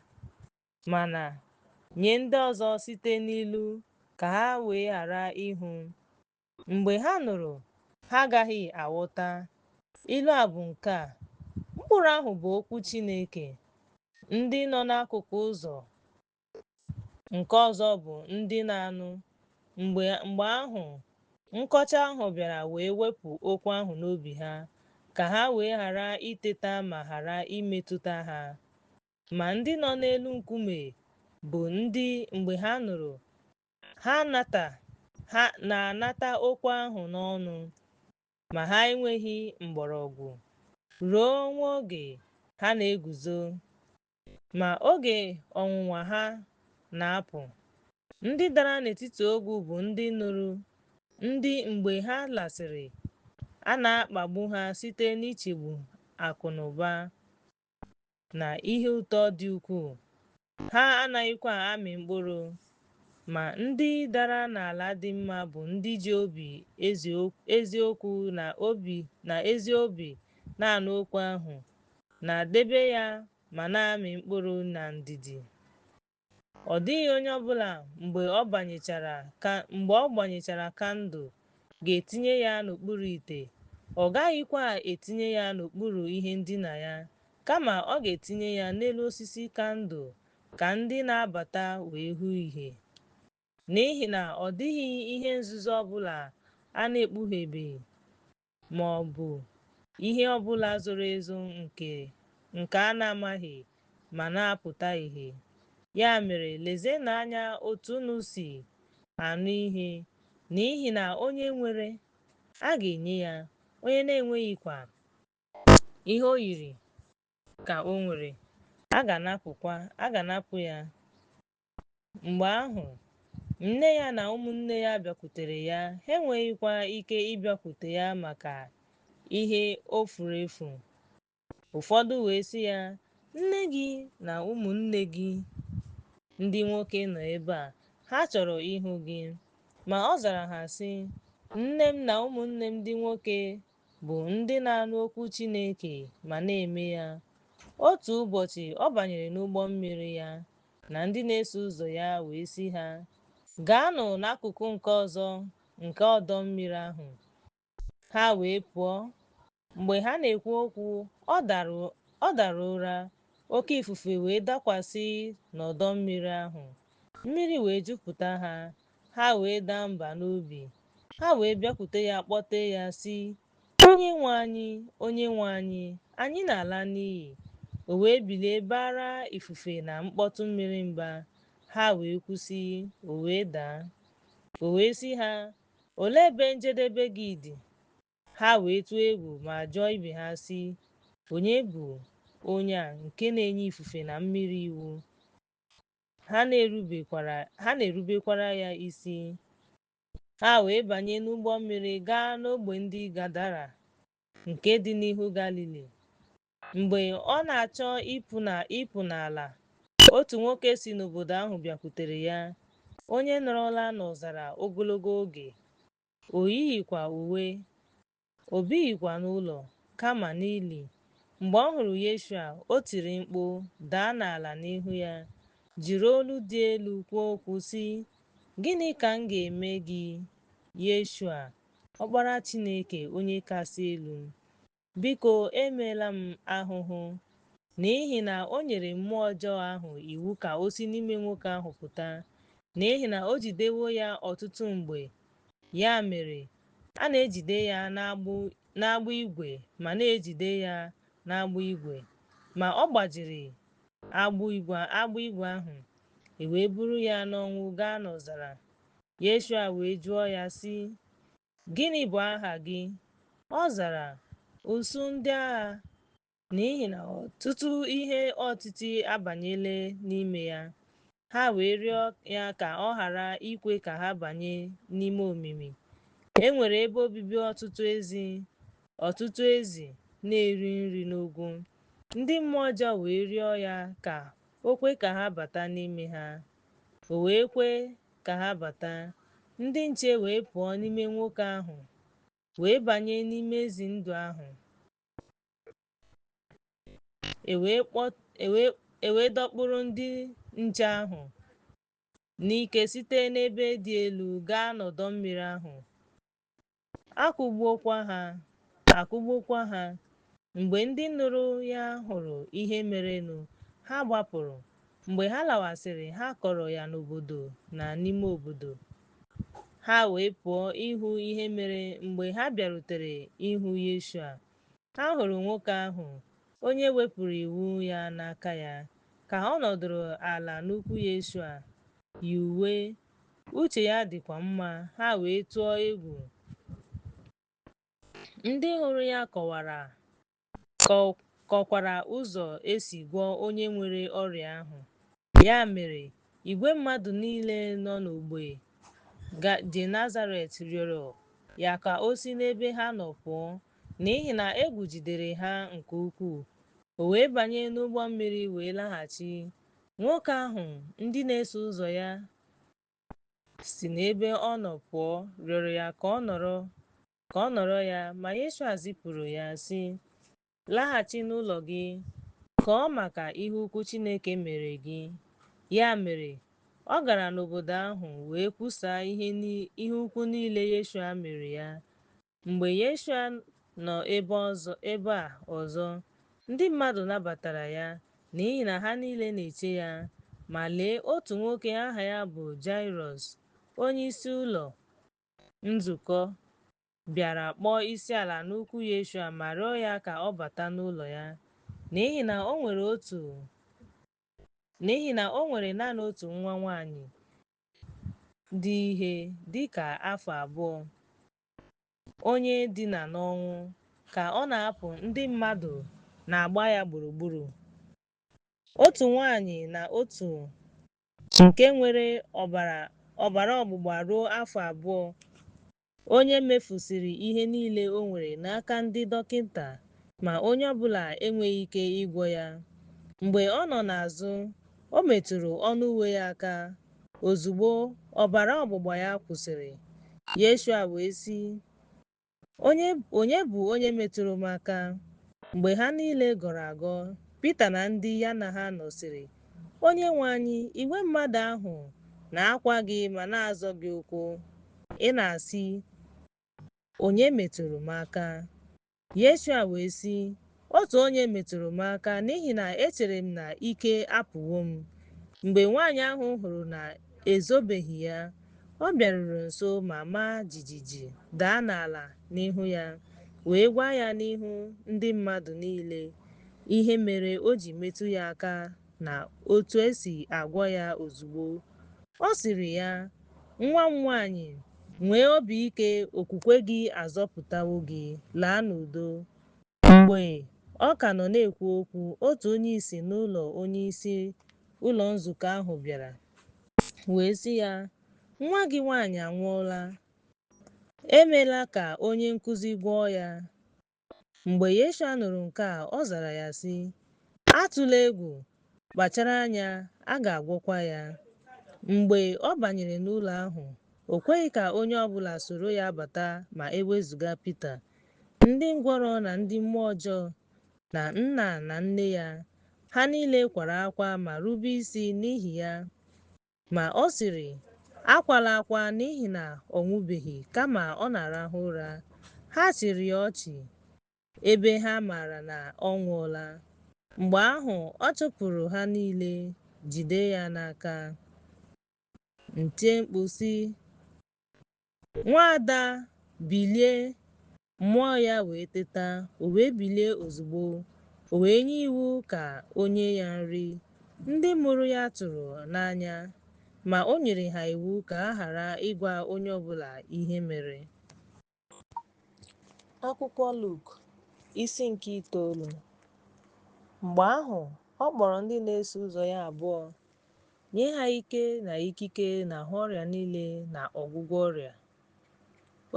mana nye ndị ọzọ site n'ilu, ka ha wee ghara ịhụ. Mgbe ha nụrụ, ha agaghị aghọta. Ilu a bụ nke a: Mkpụrụ ahụ bụ okwu Chineke. Ndị nọ n'akụkụ ụzọ nke ọzọ bụ ndị na-anụ. Mgbe ahụ, nkọcha ahụ bịara wee wepụ okwu ahụ n'obi ha, ka ha wee ghara iteta ma ghara imetụta ha. Ma ndị nọ n'elu nkume bụ ndị mgbe ha nụrụ, ha na-anata okwu ahụ n'ọnụ, ma ha enweghị mgbọrọgwụ. Ruo nwa oge, ha na-eguzo, ma oge ọnwụnwa ha na-apụ. Ndị dara n'etiti ogwu bụ ndị nụrụ, ndị mgbe ha lasịrị, a na-akpagbu ha site n'ichegbu akụ na ụba na ihe ụtọ dị ukwuu. Ha anaghịkwa amị mkpụrụ. Ma ndị dara n'ala dị mma bụ ndị ji obi eziokwu na ezi obi na-anụ okwu ahụ, na-edebe ya ma na-amị mkpụrụ na ndidi. Ọ dịghị onye ọbụla mgbe ọ gbanyechara kandụl ga-etinye ya n'okpuru ite, ọ gaghịkwa etinye ya n'okpuru ihe ndina ya, kama ọ ga-etinye ya n'elu osisi kandụl, ka ndị na-abata wee hụ ìhè. N'ihi na ọ dịghị ihe nzuzo ọbụla a na-ekpughebeghị, ma ọ bụ ihe ọbụla zoro ezo nke a na-amaghị ma na-apụta ìhè. Ya mere, lezienụ anya otu unu si anụ ihe, n'ihi na onye nwere, a ga-enye ya, onye na-enweghịkwa, ihe o yiri ka o nwere, a ga-anapụ ya. Mgbe ahụ, nne ya na ụmụnne ya bịakwutere ya, ha enweghịkwa ike ịbịakwute ya maka ihe o furu efu. Ụfọdụ wee sị ya, Nne gị na ụmụnne gị ndị nwoke nọ ebe a, ha chọrọ ịhụ gị. Ma ọ zara ha sị, Nne m na ụmụnne m ndị nwoke bụ ndị na-anụ okwu Chineke ma na-eme ya. Otu ụbọchị ọ banyere n'ụgbọ mmiri ya na ndị na-eso ụzọ ya wee sị ha, Gaanụ n'akụkụ nke ọzọ nke ọdọ mmiri ahụ. Ha wee pụọ. Mgbe ha na-ekwu okwu, ọ dara ụra, oke ifufe wee dakwasị n'ọdọ mmiri ahụ. Mmiri wee jupụta ha, ha wee daa mba n'obi. Ha wee bịakwute ya kpọtee ya sị, Onyenwe anyị, Onyenwe anyị, anyị na-ala n'iyi. O wee bilie baara ifufe na mkpọtụ mmiri mba. Ha wee kwụsị, o wee daa. O wee sị ha, Olee ebe njedebe gị dị? Ha wee tụọ egwu ma jụọ ibe ha sị, Onye bụ onye a nke na-enye ifufe na mmiri iwu? Ha na-erubekwara ya isi. Ha wee banye n'ụgbọ mmiri gaa n'ógbè ndị Gadara nke dị n'ihu Galili. Mgbe ọ na-achọ ịpụ n'ala, otu nwoke si n'obodo ahụ bịakwutere ya, onye nọrọla n'ọzara ogologo oge. O yighịkwa uwe, o bighịkwa n'ụlọ, kama n'ili. Mgbe ọ hụrụ Yeshua, o tiri mkpu, daa n'ala n'ihu ya, jiri olu dị elu kwuo okwu sị, Gịnị ka m ga-eme gị, Yeshua, Ọkpara Chineke Onye Kasị Elu? Biko emela m ahụhụ. N'ihi na o nyere mmụọ ọjọọ ahụ iwu ka o si n'ime nwoke ahụ pụta, n'ihi na o jidewo ya ọtụtụ mgbe, ya mere, a na-ejide ya n'agbụ igwe ma na-ejide ya n'agbụ igwe, ma ọ gbajiri agbụ igwe ahụ, e wee buru ya n'ọnwụ gaa n'ọzara. Yeshua wee jụọ ya, sị, Gịnị bụ aha gị? Ọ zara, Usuu ndị agha, n'ihi na ọtụtụ ihe otiti abanyela n'ime ya. Ha wee rịọ ya ka ọ ghara ikwe ka ha banye n'ime omimi. E nwere ebe obibi ọtụtụ ezi na-eri nri n'ugwu. Ndị mmụọ ọjọọ wee rịọ ya ka o kwe ka ha bata n'ime ha. O wee kwe ka ha bata. Ndị nche wee pụọ n'ime nwoke ahụ, wee banye n'ime ezi ndụ ahụ. E wee dọkpụrụ ndị nche ahụ n'ike site n'ebe dị elu gaa n'ọdọ mmiri ahụ, a kụgbuokwa ha. Mgbe ndị nụrụ ya hụrụ ihe merenụ, ha gbapụrụ. Mgbe ha lawasịrị, ha kọrọ ya n'obodo na n'ime obodo. Ha wee pụọ ịhụ ihe mere. Mgbe ha bịarutere ịhụ Yeshua, ha hụrụ nwoke ahụ, onye wepụrụ iwu ya n'aka ya, ka ọ nọdụrụ ala n'ụkwụ Yeshua, yi uwe, uche ya dịkwa mma, ha wee tụọ egwu. Ndị hụrụ ya kọkwara ụzọ e si gwọọ onye nwere ọrịa ahụ. Ya mere, igwe mmadụ niile nọ n'ogbe Genesaret rịọrọ ya ka o si n'ebe ha nọ pụọ, n'ihi na egwu jidere ha nke ukwuu. O wee banye n'ụgbọ mmiri wee laghachi. Nwoke ahụ ndị na-eso ụzọ ya si n'ebe ọ nọ pụọ rịọrọ ya ka ọ nọrọ ya, ma Yeshua zipụrụ ya, sị, Laghachi n'ụlọ gị, kọọ maka ihe ukwu Chineke mere gị. Ya mere, ọ gara n'obodo ahụ wee kwusaa ihe ukwu niile Yeshua mere ya. Mgbe Yeshua nọ ebe a ọzọ, ndị mmadụ nabatara ya, n'ihi na ha niile na-eche ya. Ma lee, otu nwoke aha ya bụ Jairọs, onyeisi ụlọ nzukọ, bịara kpọọ isiala n'ụkwụ Yeshua ma rịọ ya ka ọ bata n'ụlọ ya, n'ihi na o nwere naanị otu nwa nwanyị dị ihe dị ka afọ 2, onye dina n'ọnwụ. Ka ọ na-apụ, ndị mmadụ na-agba ya gburugburu. Otu nwanyị na otu nke nwere ọbara ọgbụgba ruo afọ 2, onye mefusịrị ihe niile o nwere n'aka ndị dọkịta, ma onye ọbụla enweghị ike ịgwọ ya. Mgbe ọ nọ n'azụ, o metụrụ ọnụ uwe ya aka. Ozugbo, ọbara ọgbụgba ya kwụsịrị. Yeshua wee sị, Onye bụ onye metụrụ m aka? Mgbe ha niile gọrọ agọ, Pita na ndị ya na ha nọ sịrị, Onyenwe anyị, igwe mmadụ ahụ na-akwa gị ma na-azọ gị ụkwụ. Ị na-asị, Onye metụrụ m aka? Yeshua wee sị, Otu onye metụrụ m aka n'ihi na echere m na ike apụwo m. Mgbe nwaanyị ahụ hụrụ na ezobeghị ya, ọ bịaruru nso ma maa jijiji daa n'ala n'ihu ya, wee gwa ya n'ihu ndị mmadụ niile ihe mere o ji metụ ya aka na otu e si agwọ ya ozugbo. Ọ sịrị ya, Nwa m nwaanyị, nwee obi ike, okwukwe gị azọpụtawo gị, laa n'udo. Mgbe ọ ka nọ na-ekwu okwu, otu onye si n'ụlọ onyeisi ụlọ nzukọ ahụ bịara, wee sị ya, Nwa gị nwaanyị anwụọla, emela ka onye nkụzi gwọọ ya. Mgbe Yeshua nụrụ nke a, ọ zara ya sị, Atụla egwu, kpachara anya, a ga-agwọkwa ya. Mgbe ọ banyere n'ụlọ ahụ, o kweghị ka onye ọ bụla soro ya bata ma e wezụga Pita, ndị ngwọrọ na ndị mmụọ ọjọọ, na nna na nne ya. Ha niile kwara akwa ma rube isi n'ihi ya. Ma ọ sịrị, Akwala akwa, n'ihi na ọ nwụbeghị, kama ọ na-arahụ ụra. Ha chịrị ya ọchị, ebe ha maara na ọ nwụọla. Mgbe ahụ ọ chụpụrụ ha niile, jide ya n'aka, tie mkpu sị, Nwaada, bilie! Mmụọ ya wee teta, o wee bilie ozugbo. O wee nye iwu ka o nye ya nri. Ndị mụrụ ya tụrụ n'anya, ma o nyere ha iwu ka ha ghara ịgwa onye ọ bụla ihe mere. Akwụkwọ Luk, isi nke itoolu. Mgbe ahụ, ọ kpọrọ ndị na-eso ụzọ ya abụọ, nye ha ike na ikike n'ahụ ọrịa niile na ọgwụgwọ ọrịa.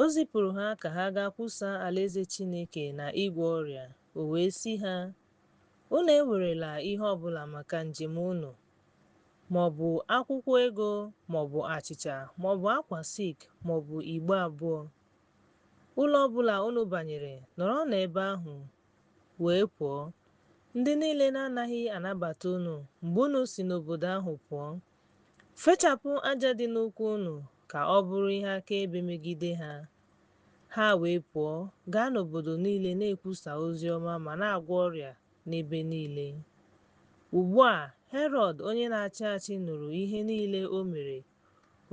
O zipụrụ ha ka ha gaa kwusaa alaeze Chineke na ịgwọ ọrịa. O wee sị ha, Unu ewerela ihe ọ bụla maka njem unu, ma ọ bụ akwụkwọ ego, ma ọ bụ achịcha, ma ọ bụ akwa silk, ma ọ bụ igbe abụọ. Ụlọ ọ bụla unu banyere, nọrọnụ ebe ahụ wee pụọ. Ndị niile na-anaghị anabata unu mgbe unu si n'obodo ahụ pụọ, fechapụ aja dị n'ụkwụ unu ka ọ bụrụ ihe akaebe megide ha. Ha wee pụọ gaa n'obodo niile na-ekwusa ozi ọma ma na-agwọ ọrịa n'ebe niile. Ugbu a, Herọd onye na-achị achị nụrụ ihe niile o mere,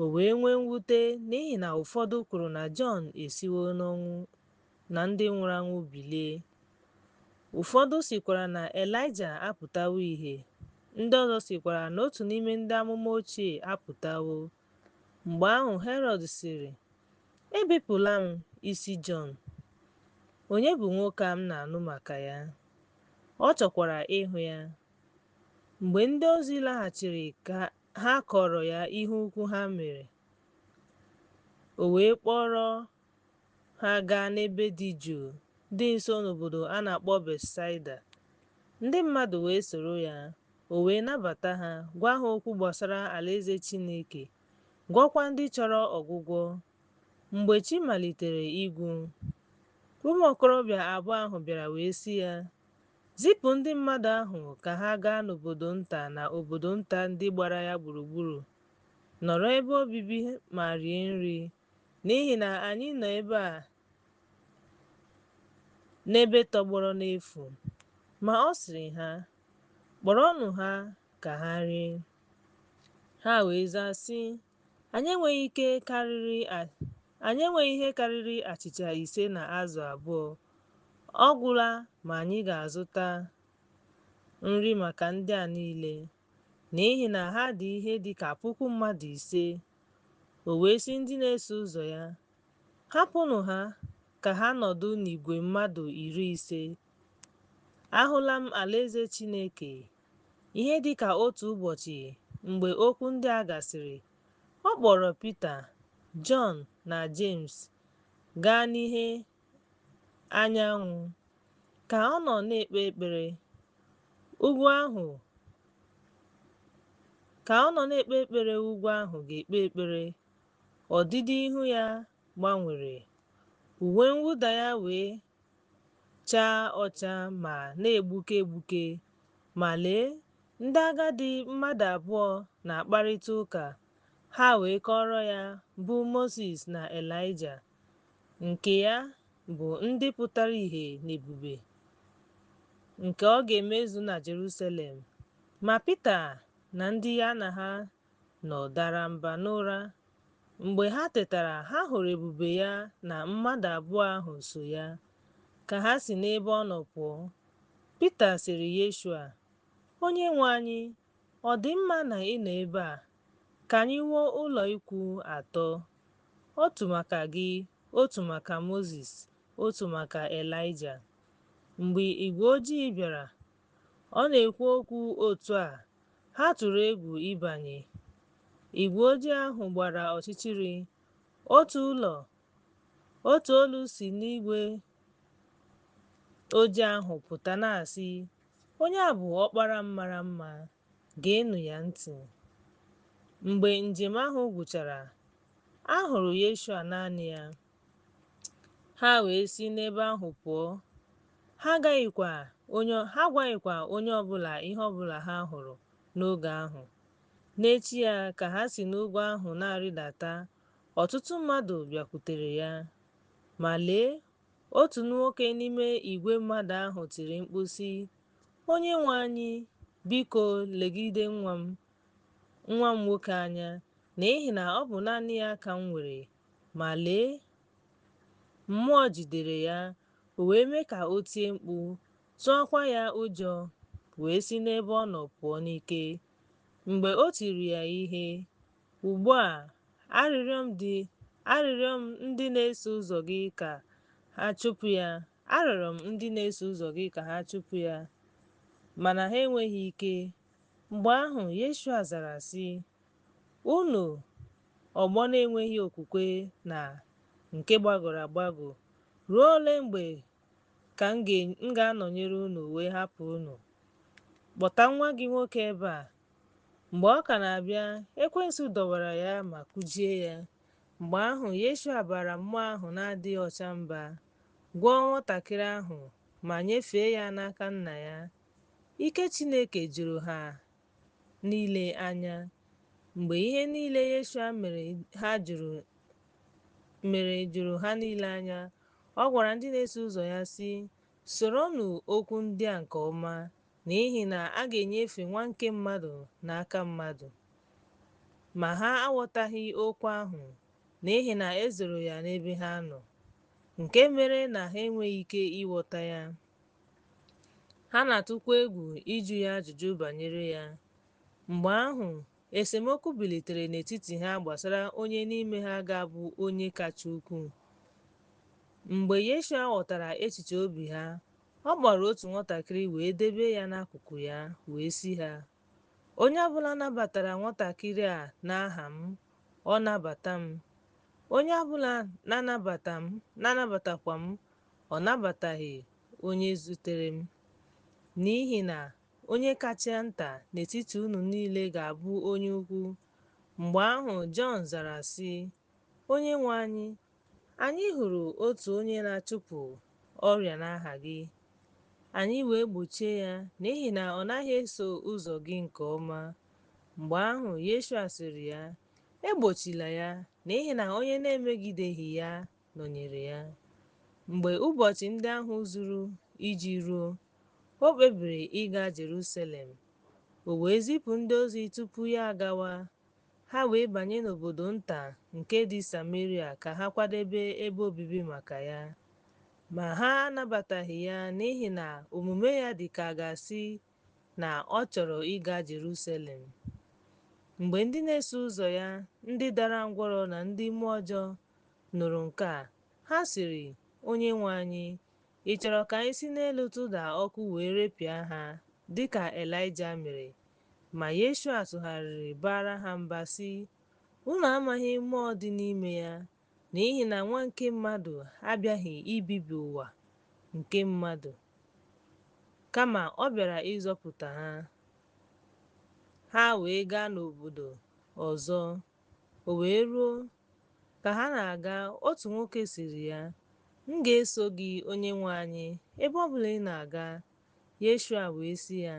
o wee nwee mwute n'ihi na ụfọdụ kwuru na Jọn esiwo n'ọnwụ na ndị nwụrụ anwụ bilie. Ụfọdụ sịkwara na Elaịja apụtawo ìhè, ndị ọzọ sịkwara na otu n'ime ndị amụma ochie apụtawo. Mgbe ahụ Herọd sịrị, Ebepụla m isi Jọn. Onye bụ nwoke a m na-anụ maka ya? Ọ chọkwara ịhụ ya. Mgbe ndị ozi laghachiri ka ha kọọrọ ya ihe ukwu ha mere, o wee kpọrọ ha gaa n'ebe dị jụụ dị nso n'obodo a na-akpọ Betsaida. Ndị mmadụ wee soro ya, o wee nabata ha, gwa ha okwu gbasara alaeze Chineke, gwọọkwa ndị chọrọ ọgwụgwọ. Mgbe chi malitere igwu, ụmụ okorobịa abụọ ahụ bịara wee sị ya, Zipụ ndị mmadụ ahụ ka ha gaa n'obodo nta na obodo nta ndị gbara ya gburugburu, nọrọ ebe obibi ma rie nri, n'ihi na anyị nọ ebe a n'ebe tọgbọrọ n'efu. Ma ọ sịrị ha, Kpọrọnụ ha ka ha rie. Ha wee zaa sị, Anyị enweghị ihe karịrị achịcha ise na azụ abụọ, ọ gwụla ma anyị ga-azụta nri maka ndị a niile, n'ihi na ha dị ihe dị ka puku mmadụ ise. O wee sị ndị na-eso ụzọ ya, Hapụnụ ha ka ha nọdụ n'igwe mmadụ 50. Ahụla m alaeze Chineke. Ihe dị ka otu ụbọchị mgbe okwu ndị a gasịrị, ọ kpọọrọ Pita, Jọn na Jems gaa n'ihe anyanwụ. Ka ọ nọ na-ekpe ekpere, ugwu ahụ ka ọ nọ na-ekpe ekpere ugwu ahụ ga-ekpe ekpere, ọdịdị ihu ya gbanwere, uwe mwụda ya wee chaa ọcha ma na-egbuke egbuke. Ma lee, ndị agadi mmadụ abụọ na-akparịta ụka, ha wee kọọrọ ya, bụ Mozis na Elaịja, nke ya bụ ndị pụtara ìhè n'ebube nke ọ ga-emezu na Jerusalem. Ma Pita na ndị ya na ha nọ dara mba n'ụra. Mgbe ha tetara, ha hụrụ ebube ya na mmadụ abụọ ahụ so ya. Ka ha si n'ebe ọ nọ pụọ, Pita sịrị Yeshua, Onyenwe anyị, ọ dị mma na ị nọ ebe a. Ka anyị wuo ụlọ ikwu atọ, otu maka gị, otu maka Mozis, otu maka Elaịja. Mgbe igwe ojii bịara, ọ na-ekwu okwu otu a, ha tụrụ egwu ịbanye. Igwe ojii ahụ gbara ọchịchịrị, otu ụlọ, otu olu si n'igwe ojii ahụ pụta na-asị, Onye a bụ ọkpara m mara mma, geenụ ya ntị. Mgbe njem ahụ gwụchara, a hụrụ Yeshua naanị ya. Ha wee si n'ebe ahụ pụọ. Ha agwaghịkwa onye ọ bụla ihe ọ bụla ha hụrụ n'oge ahụ. N'echi ya, ka ha si n'ugwu ahụ na-arịdata, ọtụtụ mmadụ bịakwutere ya. Ma lee, otu nwoke n'ime igwe mmadụ ahụ tiri mkpu sị, Onyenwe anyị, biko legide nwa m nwa m nwoke anya, n'ihi na ọ bụ naanị ya ka m nwere. Ma lee, mmụọ jidere ya, o wee mee ka o tie mkpu, tụọkwa ya ụjọ, wee si n'ebe ọ nọ pụọ n'ike. Mgbe o tiri ya ihe, ugbu a arịrịọ m dị arịrịọ m ndị na-eso ụzọ gị ka ha chụpụ ya arịọrọ m ndị na-eso ụzọ gị ka ha chụpụ ya, mana ha enweghị ike. Mgbe ahụ Yeshua zara sị, Unu ọgbọ na-enweghị okwukwe na nke gbagọrọ agbagọ, ruo ole mgbe ka m ga-anọnyere unu wee hapụ unu? Kpọta nwa gị nwoke ebe a. Mgbe ọ ka na-abịa, ekwensu dọwara ya ma kụjie ya. Mgbe ahụ Yeshua baara mmụọ ahụ na-adịghị ọcha mba, gwọọ nwatakịrị ahụ ma nyefee ya n'aka nna ya. Ike Chineke juru ha niile anya. Mgbe ihe niile Yeshua mere ha juru mere juru ha niile anya, ọ gwara ndị na-eso ụzọ ya sị, Soronụ okwu ndị a nke ọma, n'ihi na a ga-enyefe Nwa nke mmadụ n'aka mmadụ. Ma ha aghọtaghị okwu ahụ, n'ihi na e zoro ya n'ebe ha nọ, nke mere na ha enweghị ike ịghọta ya. Ha na-atụkwa egwu ịjụ ya ajụjụ banyere ya. Mgbe ahụ, esemokwu bilitere n'etiti ha gbasara onye n'ime ha ga-abụ onye kacha ukwuu. Mgbe Yeshua ghọtara echiche obi ha, ọ kpọrọ otu nwatakịrị wee debe ya n'akụkụ ya, wee sị ha, Onye ọbụla nabatara nwatakịrị a n'aha m, ọ nabata m. Onye ọbụla na-anabata m na-anabatakwa m, ọ nabataghị onye zutere m. N'ihi na onye kacha nta n'etiti unu niile ga-abụ onye ukwu. Mgbe ahụ Jọn zara sị, Onyenwe anyị, anyị hụrụ otu onye na-achụpụ ọrịa n'aha gị. Anyị wee gbochie ya n'ihi na ọ naghị eso ụzọ gị nke ọma. Mgbe ahụ Yeshua sịrị ya, Egbochila ya, n'ihi na onye na-emegideghị ya nọnyere ya. Mgbe ụbọchị ndị ahụ zuru iji ruo, o kpebiri ịga Jerusalem. O wee zipụ ndị ozi tupu ya agawa. Ha wee banye n'obodo nta nke dị Sameria ka ha kwadebe ebe obibi maka ya. Ma ha anabataghị ya n'ihi na omume ya dị ka a ga-asị na ọ chọrọ ịga Jerusalem. Mgbe ndị na-eso ụzọ ya, ndị dara ngwọrọ na ndị mmụọ ọjọọ nụrụ nke a, ha sịrị, Onyenwe anyị, ị chọrọ ka anyị si n'elu tụda ọkụ wee repịa ha, dị ka Elaịja mere? Ma Yeshua tụgharịrị baara ha mba sị, Unu amaghị mmụọ dị n'ime ya, n'ihi na Nwa nke mmadụ abịaghị ibibi ụwa nke mmadụ, kama ọ bịara ịzọpụta ha. Ha wee gaa n'obodo ọzọ. O wee ruo, ka ha na-aga, otu nwoke sịrị ya, M ga-eso gị, Onyenwe anyị, ebe ọ bụla ị na-aga. Yeshua wee sị ya,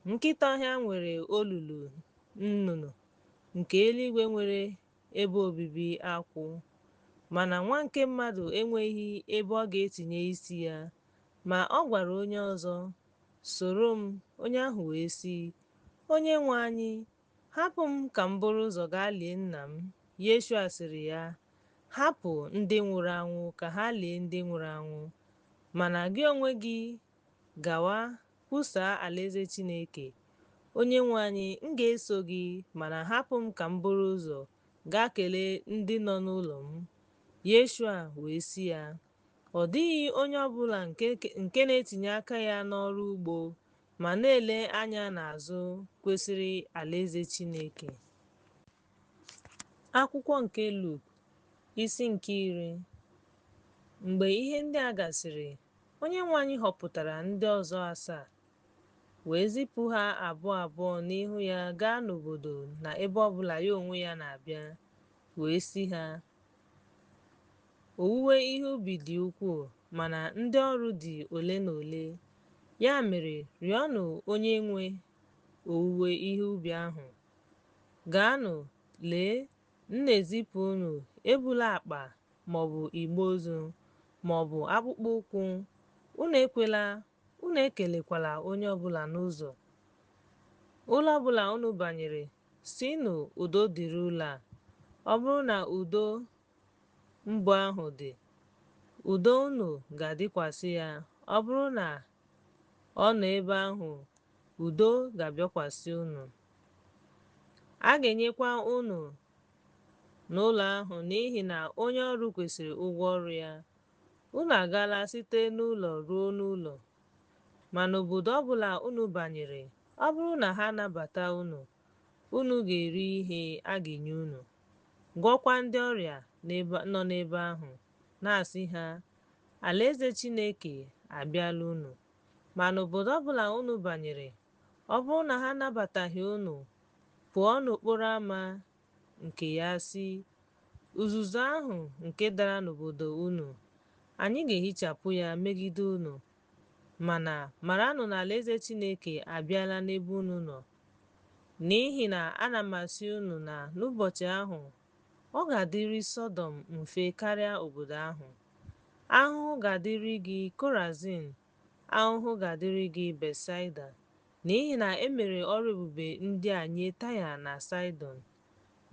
Nkịta ọhịa nwere olulu nnụnụ nke eluigwe nwere ebe obibi akwụ, mana Nwa nke mmadụ enweghị ebe ọ ga-etinye isi ya. Ma ọ gwara onye ọzọ, Soro m. Onye ahụ wee sị, Onyenwe anyị, hapụ m ka m buru ụzọ gaa lie nna m. Yeshua sịrị ya, Hapụ ndị nwụrụ anwụ ka ha lie ndị nwụrụ anwụ, mana gị onwe gị gawa kwusaa alaeze Chineke. Onyenwe anyị, m ga-eso gị, mana hapụ m ka m buru ụzọ gaa kelee ndị nọ n'ụlọ m. Yeshua wee sị ya, Ọ dịghị onye ọ bụla nke na-etinye aka ya n'ọrụ ugbo ma na-ele anya n'azụ kwesịrị alaeze Chineke. Akwụkwọ nke Luk, isi nke iri. Mgbe ihe ndị a gasịrị, Onyenwe anyị họpụtara ndị ọzọ asaa, wee zipụ ha abụọ abụọ n'ihu ya gaa n'obodo na ebe ọbụla ya onwe ya na-abịa, wee sị ha, Owuwe ihe ubi dị ukwuu, mana ndị ọrụ dị ole na ole. Ya mere, rịọnụ onye nwe owuwe ihe ubi ahụ Gaanụ, lee, m na-ezipụ unu, ebula akpa, ma ọ bụ igbe ozu, ma ọ bụ akpụkpọ ụkwụ, unu ekwela, unu ekelekwala onye ọbụla n'ụzọ. Ụlọ ọbụla unu banyere, sịnụ udo dịrị ụlọ a. Ọ bụrụ na udo mbụ ahụ dị, udo unu ga-adịkwasị ya. Ọ bụrụ na ọ nọ ebe ahụ, udo ga-abịakwasị unu. A ga-enyekwa unu n'ụlọ ahụ n'ihi na onye ọrụ kwesịrị ụgwọ ọrụ ya. Unu agala site n'ụlọ ruo n'ụlọ. Ma n'obodo ọbụla unu banyere, ọ bụrụ na ha anabata unu, unu ga-eri ihe a ga-enye unu. Gwọọkwa ndị ọrịa nọ n'ebe ahụ, na-asị ha, Alaeze Chineke abịala unu. Ma n'obodo ọbụla unu banyere, ọ bụrụ na ha anabataghị unu, pụọ n'okporo ama nke ya sị, Uzuzu ahụ nke dara n'obodo unu, anyị ga-ehichapụ ya megide unu. Mana maranụ na alaeze Chineke abịala n'ebe unu nọ. N'ihi na ana m asị unu na n'ụbọchị ahụ, ọ ga-adịrị Sọdọm mfe karịa obodo ahụ. Ahụhụ ga-adịrị gị, Korazin! Ahụhụ ga-adịrị gị, Betsaida! N'ihi na e mere ọrụ ebube ndị a nye Taịa na Saịdọn,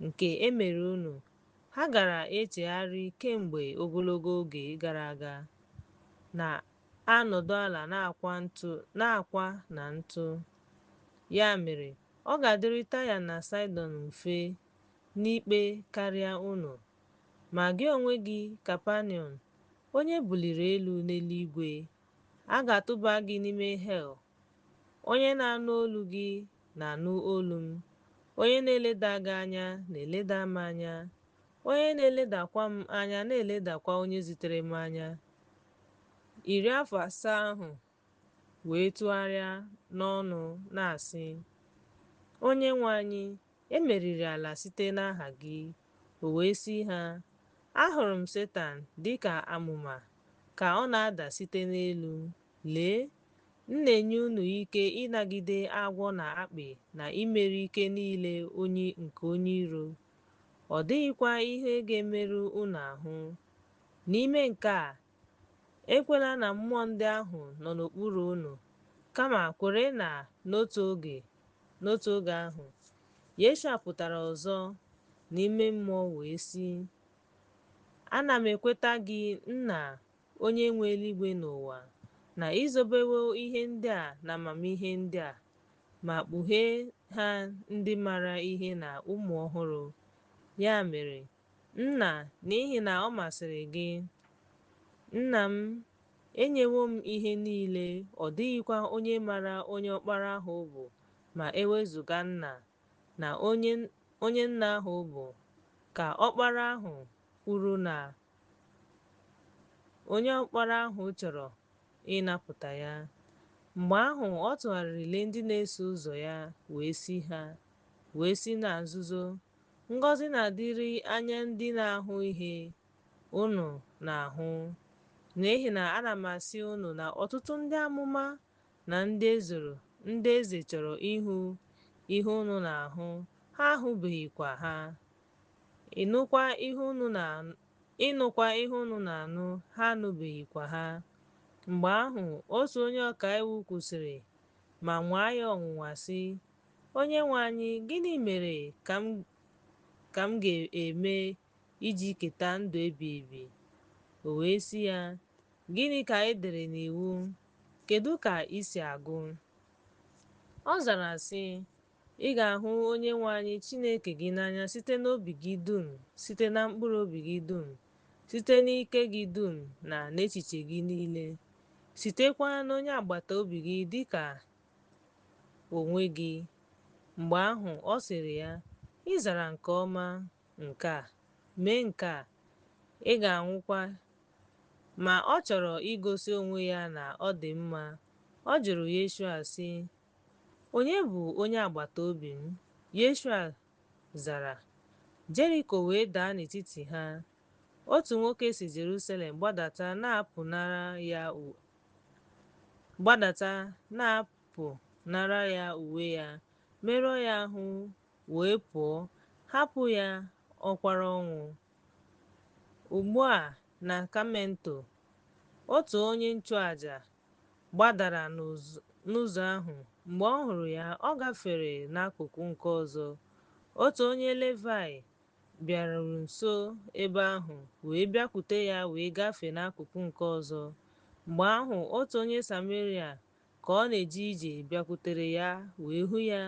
nke e mere unu, ha gara echegharị kemgbe ogologo oge gara aga, na-anọdụ ala n'akwa na ntụ. Ya mere, ọ ga-adịrị Taịa na Saịdọn mfe n'ikpe karịa unu. Ma gị onwe gị, Kapanọm, onye buliri elu n'eluigwe, a ga-atụba gị n'ime hel. Onye na-anụ olu gị na-anụ olu m, onye na-eleda gị anya na-eleda m anya, onye na-eledakwa m anya na-eledakwa onye zitere m anya. Iri afọ asaa ahụ wee tụgharịa n'ọnụ na-asị, Onyenwe anyị, e meriri ala site n'aha gị. O wee sị ha, Ahụrụ m Setan dị ka amụma ka ọ na-ada site n'elu. Lee, m na-enye unu ike ịnagide agwọ na akpị na imeri ike niile nke onye iro. Ọ dịghịkwa ihe ga-emerụ unu ahụ. N'ime nke a, ekwela na mmụọ ndị ahụ nọ n'okpuru unu, kama kwere na n'otu oge ahụ, Yeshua pụtara ọzọ n'ime mmụọ wee sị, Ana m ekweta gị, Nna, onye nwe eluigwe na ụwa, na i zobewo ihe ndị a na amamihe ndị a, ma kpughee ha ndị maara ihe na ụmụ ọhụrụ. Ya mere, Nna, n'ihi na ọ masịrị gị, Nna m, enyewo m ihe niile, ọ dịghịkwa onye maara onye Ọkpara ahụ bụ ma e wezụga Nna, na onye Nna ahụ bụ, ka Ọkpara ahụ kwuru na onye Ọkpara ahụ chọrọ ịnapụta ya. Mgbe ahụ ọ tụgharịrị lee ndị na-eso ụzọ ya wee sị na nzuzo, Ngọzi na-adịrị anya ndị na-ahụ ihe unu na-ahụ, n'ihi na ana m asị unu na ọtụtụ ndị amụma na ndị eze chọrọ ịhụ ihe unu na-ahụ, ha ahụbeghịkwa ha, ịnụkwa ihe unu na-anụ, ha anụbeghịkwa ha. Mgbe ahụ otu onye ọka iwu kwụsịrị ma nwaa ya ọnwụnwa sị, Onyenwe anyị, gịnị mere ka m ga-eme iji keta ndụ ebighị ebi? O wee sị ya, Gịnị ka e dere n'iwu? Kedu ka i si agụ? Ọ zara sị, Ị ga-ahụ Onyenwe anyị Chineke gị n'anya site n'obi gị dum, site na mkpụrụ obi gị dum, site n'ike gị dum na n'echiche gị niile, sitekwa n'onye agbata obi gị dị ka onwe gị. Mgbe ahụ ọ sịrị ya, Ị zara nke ọma nke a, mee nke a, ị ga-anwụkwa. Ma ọ chọrọ igosi onwe ya na ọ dị mma. Ọ jụrụ Yeshua sị, Onye bụ onye agbata obi m? Yeshua zara, Jeriko wee daa n'etiti ha. Otu nwoke si Jerusalem gbadata na-apụnara ya uwe ya, merụọ ya ahụ wee pụọ, hapụ ya ọkwara ọnwụ. Ugbu a na Kamento, otu onye nchụaja gbadara n'ụzọ ahụ. Mgbe ọ hụrụ ya, ọ gafere n'akụkụ nke ọzọ. Otu onye Livaị bịaruru nso ebe ahụ, wee bịakwute ya wee gafee n'akụkụ nke ọzọ. Mgbe ahụ otu onye Sameria, ka ọ na-eje ije, bịakwutere ya wee hụ ya.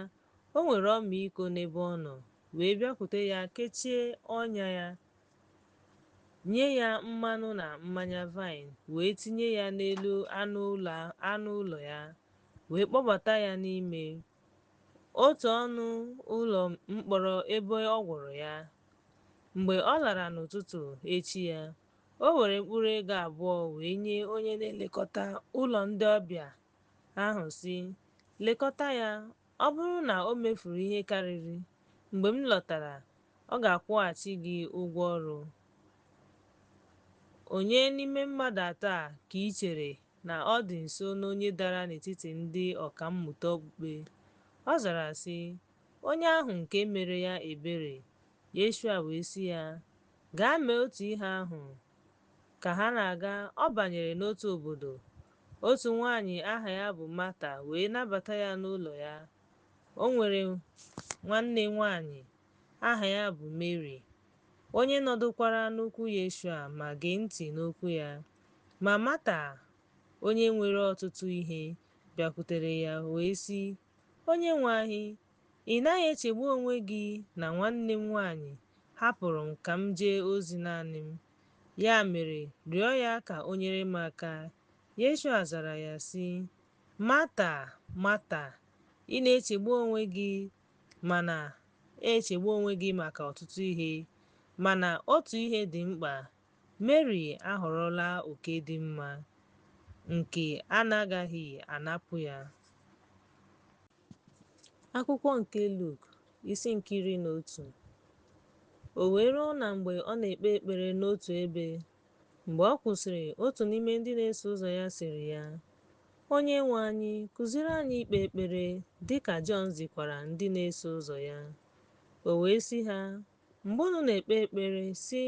O nwere ọmịiko n'ebe ọ nọ, wee bịakwute ya kechie ọnya ya, nye ya mmanụ na mmanya vaịn, wee tinye ya n'elu anụ ụlọ ya, wee kpọbata ya n'ime otu ọnụ ụlọ mkpọrọ ebe ọ gwọrọ ya. Mgbe ọ lara n'ụtụtụ echi ya, o were mkpụrụ ego abụọ wee nye onye na-elekọta ụlọ ndị ọbịa ahụ sị, Lekọta ya, ọ bụrụ na o mefuru ihe karịrị, mgbe m lọtara, ọ ga-akwụghachi gị ụgwọ ọrụ. Onye n'ime mmadụ atọ a ka i chere na ọ dị nso n'onye dara n'etiti ndị ọka mmụta okpukpe? Ọ zara sị, Onye ahụ nke mere ya ebere. Yeshua wee sị ya, Gaa mee otu ihe ahụ. Ka ha na-aga, ọ banyere n'otu obodo. Otu nwaanyị aha ya bụ Mata wee nabata ya n'ụlọ ya. O nwere nwanne nwaanyị aha ya bụ Meri, onye nọdụkwara n'ụkwụ Yeshua ma gee ntị n'okwu ya. Ma Mata, onye nwere ọtụtụ ihe, bịakwutere ya wee sị, Onyenwe anyị, ị naghị echegbu onwe gị na nwanne m nwaanyị hapụrụ m ka m jee ozi naanị m? Ya mere, rịọ ya ka o nyere m aka. Yeshua zara ya sị, Mata, Mata, ị na-echegbu onwe gị ma na-echegbu onwe gị maka ọtụtụ ihe, mana otu ihe dị mkpa. Meri ahọrọla oke dị mma, nke a na-agaghị anapụ ya. Akwụkwọ nke Luk, isi nke 11. O wee ruo na mgbe ọ na-ekpe ekpere n'otu ebe, mgbe ọ kwụsịrị, otu n'ime ndị na-eso ụzọ ya sịrị ya, Onyenwe anyị, kụziere anyị ikpe ekpere, dị ka Jọn zikwara ndị na-eso ụzọ ya. O wee sị ha, Mgbe unu na-ekpe ekpere, sị,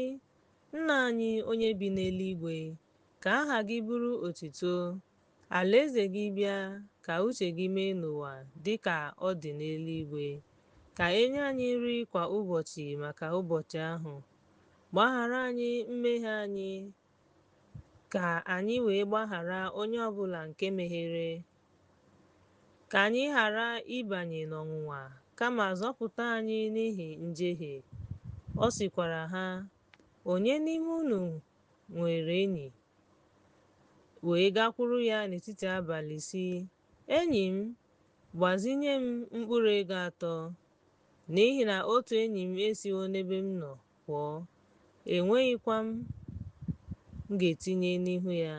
Nna anyị onye bi n'eluigwe, ka aha gị bụrụ otuto, alaeze gị bịa, ka uche gị mee n'ụwa dị ka ọ dị n'eluigwe. Ka e nye anyị nri kwa ụbọchị maka ụbọchị ahụ. Gbaghara anyị mmehie anyị, ka anyị wee gbaghara onye ọbụla nke mehiere. Ka anyị ghara ịbanye n'ọnwụnwa, kama zọpụta anyị n'ihi njehie. Ọ sịkwara ha, Onye n'ime unu nwere enyi, wee gakwuru ya n'etiti abalị sị, Enyi m, gbazinye m mkpụrụ ego atọ, n'ihi na otu enyi m esiwo n'ebe m nọ pụọ, enweghịkwa m ga-etinye n'ihu ya.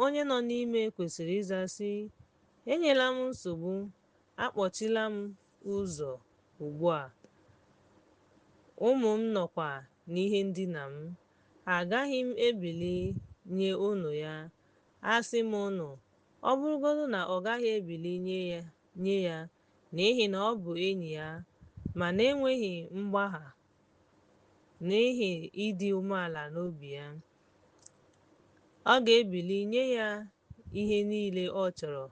Onye nọ n'ime kwesịrị ịza sị, Enyela m nsogbu, akpọchila m ụzọ ugbu a, ụmụ m nọkwa n'ihe ndina m, agaghị m ebili nye unu ya. Asị m unu, ọ bụrụgodu na ọ gaghị ebili nye ya n'ihi na ọ bụ enyi ya, ma na-enweghị mgbagha n'ihi ịdị umeala n'obi ya, ọ ga-ebili nye ya ihe niile ọ chọrọ.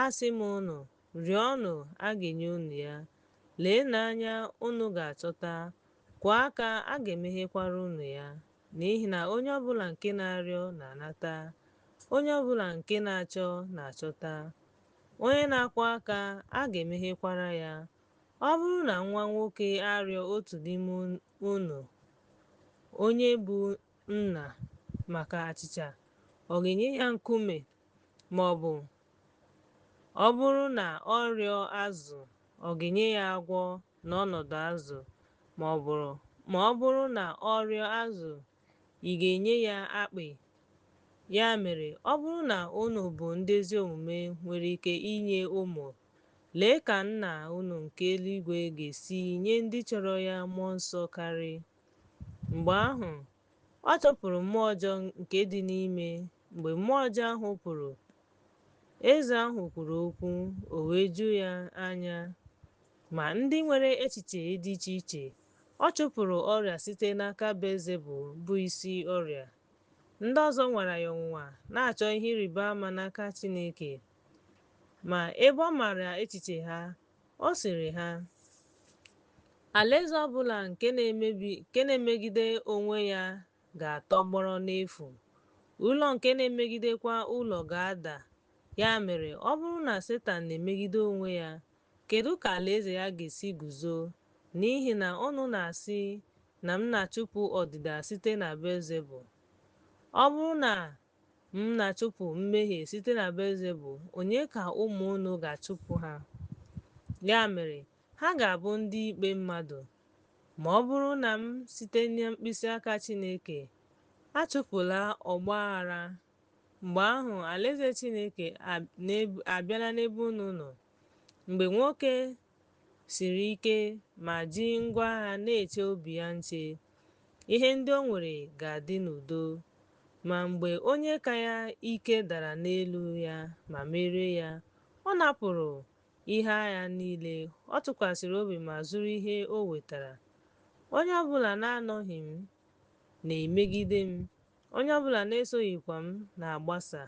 Asị m unu, rịọnụ, a ga-enye unu ya. Leenụ anya, unu ga-achọta. Kụọ aka, a ga-emeghekwara unu ya. N'ihi na onye ọbụla nke na-arịọ na-anata, onye ọbụla nke na-achọ na-achọta. Onye na-akụ aka, a ga-emeghekwara ya. Ọ bụrụ na nwa nwoke arịọ otu n'ime unu onye bụ nna maka achịcha, ọ ga-enye ya nkume, ma ọ bụ ọ bụrụ na ọ rịọ azụ, ọ ga-enye ya agwọ n'ọnọdụ azụ, ma ọ bụrụ na ọ rịọ azụ, ị ga-enye ya akpị. Ya mere, ọ bụrụ na unu bụ ndị ezi omume nwere ike inye ụmụ, lee ka Nna unu nke eluigwe ga-esi nye ndị chọrọ ya mmụọ nsọ karị. Mgbe ahụ, ọ chụpụrụ mmụọ ọjọọ nke dị n'ime. Mgbe mmụọ ọjọọ ahụ pụrụ, eze ahụ kwuru okwu, o wee ju ya anya. Ma ndị nwere echiche dị iche iche, ọ chụpụrụ ọrịa site n'aka Belzebul, bụ isi ọrịa. Ndị ọzọ nwara ya ọnwụnwa, na-achọ ihe ịrịba ama n'aka Chineke. Ma ebe ọ maara echiche ha, ọ sịrị ha, Alaeze ọ bụla nke na-emegide onwe ya ga-atọgbọrọ n'efu, ụlọ nke na-emegidekwa ụlọ ga-ada. Ya mere, ọ bụrụ na Setan na-emegide onwe ya, kedu ka alaeze ya ga-esi guzo? N'ihi na unu na-asị na m na-achụpụ ọdịda site na Belzebul. Ọ bụrụ na m na-achụpụ mmehie site na Belzebul, onye ka ụmụ unu ga-achụpụ ha? Ya mere, ha ga-abụ ndị ikpe mmadụ. Ma ọ bụrụ na m site na mkpịsị aka Chineke achụpụla ọgba aghara, mgbe ahụ alaeze Chineke abịala n'ebe unu nọ. Mgbe nwoke siri ike ma ji ngwa agha na-eche obi ya nche, ihe ndị o nwere ga-adị n'udo. Ma mgbe onye ka ya ike dara n'elu ya ma merie ya, ọ napụrụ ihe agha niile ọ tụkwasịrị obi ma zuru ihe o wetara. Onye ọbụla na-anọghị m na-emegide m, onye ọbụla na-esoghịkwa m na-agbasa.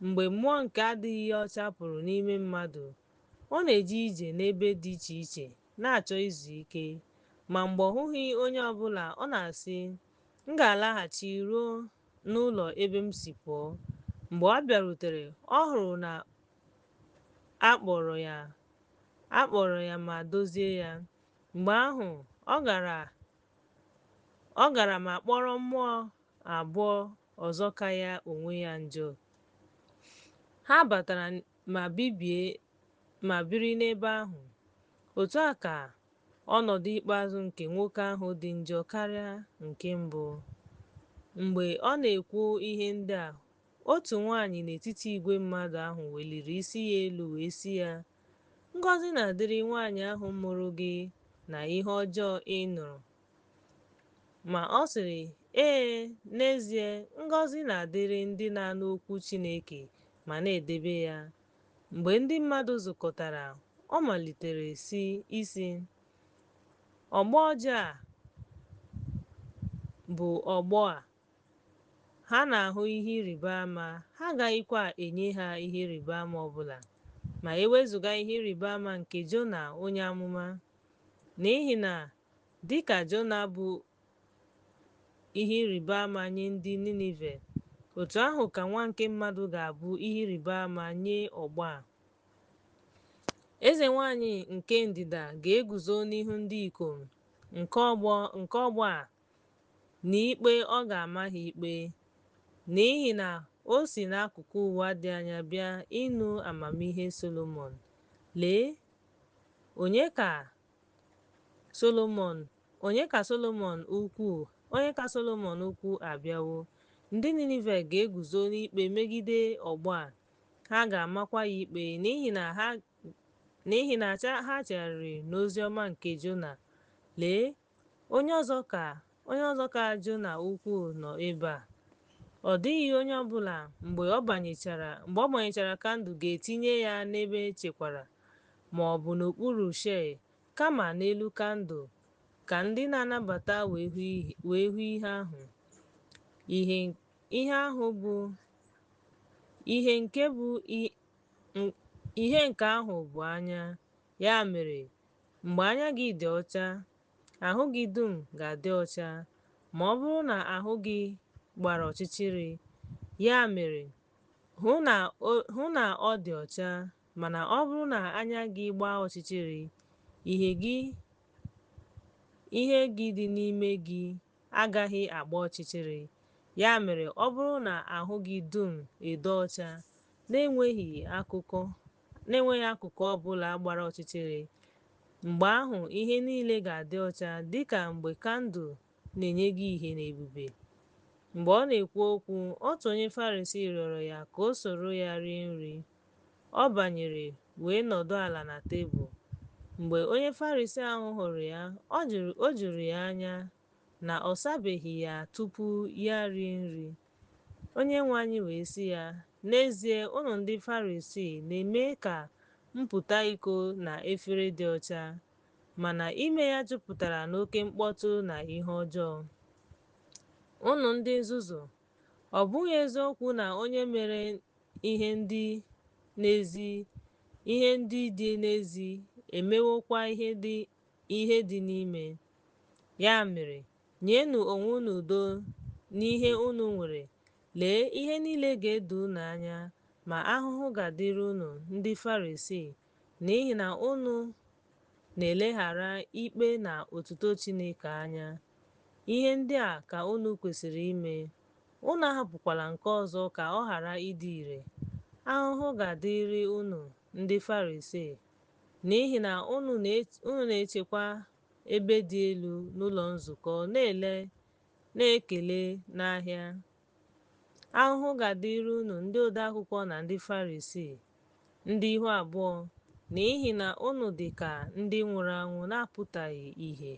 Mgbe mmụọ nke adịghị ọcha pụrụ n'ime mmadụ, ọ na-eje ije n'ebe dị iche iche, na-achọ izu ike. Ma mgbe ọ hụghị onye ọbụla, ọ na-asị, M ga-alaghachi ruo n'ụlọ ebe m si pụọ. Mgbe ọ bịarutere, ọ hụrụ na a kpọrọ ya ma dozie ya. Mgbe ahụ, ọ gara ma kpọrọ mmụọ abụọ ọzọ ka ya onwe ya njọ. Ha batara ma biri n'ebe ahụ. Otu a ka ọnọdụ ikpeazụ nke nwoke ahụ dị njọ karịa nke mbụ. Mgbe ọ na-ekwu ihe ndị a, otu nwaanyị n'etiti igwe mmadụ ahụ weliri isi ya elu wee sị ya, Ngọzi na-adịrị nwaanyị ahụ mụrụ gị na ihe ọjọọ ị nụrụ. Ma ọ sịrị, Ee, n'ezie, ngọzi na-adịrị ndị na-anụ okwu Chineke ma na-edebe ya. Mgbe ndị mmadụ zukọtara, ọ malitere ịsị, Ọgbọ ọjọọ a bụ ọgbọ a. Ha na-ahụ ihe ịrịba ama, ha agaghịkwa enye ha ihe ịrịba ama ọ bụla, ma e wezụga ihe ịrịba ama nke Jona onye amụma. N'ihi na dị ka Jona bụ ihe ịrịba ama nye ndị Ninive, otu ahụ ka Nwa nke mmadụ ga-abụ ihe ịrịba ama nye ọgbọ a. Eze nwanyị nke ndịda ga-eguzo n'ihu ndị ikom nke ọgbọ a n'ikpe ọ ga-ama ha ikpe, n'ihi na o si n'akụkụ ụwa dị anya bịa ịnụ amamihe Solomọn. Lee, onye ka Solomọn ukwu abịawo. Ndị Ninive ga-eguzo n'ikpe megide ọgbọ a, ha ga-amakwa ya ikpe, n'ihi na ha chegharịrị n'oziọma nke Jona. Lee, onye ọzọ ka Jona ukwuu nọ ebe a. Ọ dịghị onye ọbụla mgbe ọ gbanyechara kandụl ga-etinye ya n'ebe echekwara, ma ọ bụ n'okpuru shei, kama n'elu kandụl, ka ndị na-anabata wee hụ ihe ahụ. Ihe nke ahụ bụ anya. Ya mere, mgbe anya gị dị ọcha, ahụ gị dum ga-adị ọcha. Ma ọ bụrụ na ahụ gị gbara ọchịchịrị, ya mere, hụ na ọ dị ọcha. Mana ọ bụrụ na anya gị gbaa ọchịchịrị, ihe gị dị n'ime gị agaghị agba ọchịchịrị. Ya mere, ọ bụrụ na ahụ gị dum edo ọcha, na-enweghị akụkụ ọ bụla gbara ọchịchịrị, mgbe ahụ ihe niile ga-adị ọcha, dị ka mgbe kandụl na-enye gị ìhè na ebube. Mgbe ọ na-ekwu okwu, otu onye Farisii rịọrọ ya ka o soro ya rie nri. Ọ banyere wee nọdụ ala na tebụl. Mgbe onye Farisii ahụ hụrụ ya, o juru ya anya na ọ sabeghị ya tupu ya rie nri. Onyenwe anyị wee sị ya, N'ezie, unu ndị Farisii na-eme ka mpụta iko na efere dị ọcha, mana ime ya jupụtara n'oke mkpọtụ na ihe ọjọọ. Unu ndị nzuzu, ọ bụghị eziokwu na onye mere ihe ndị n'ezi ihe ndị dị n'ezi emewokwa ihe dị n'ime? Ya mere, nyenụ onwe unu udo n'ihe unu nwere. Lee, ihe niile ga-edo unu anya, ma ahụhụ ga-adịrị unu, ndị Farisii, n'ihi na unu na-eleghara ikpe na otuto Chineke anya. Ihe ndị a ka unu kwesịrị ime, unu ahapụkwala nke ọzọ ka ọ ghara ịdị ire. Ahụhụ ga-adịrị unu, ndị Farisii, n'ihi na unu na-echekwa ebe dị elu n'ụlọ nzukọ na-ekele n'ahịa. Ahụhụ ga-adịrị unu ndị odeakwụkwọ na ndị Farisii, ndị ihu abụọ, n'ihi na unu dị ka ndị nwụrụ anwụ na-apụtaghị ìhè.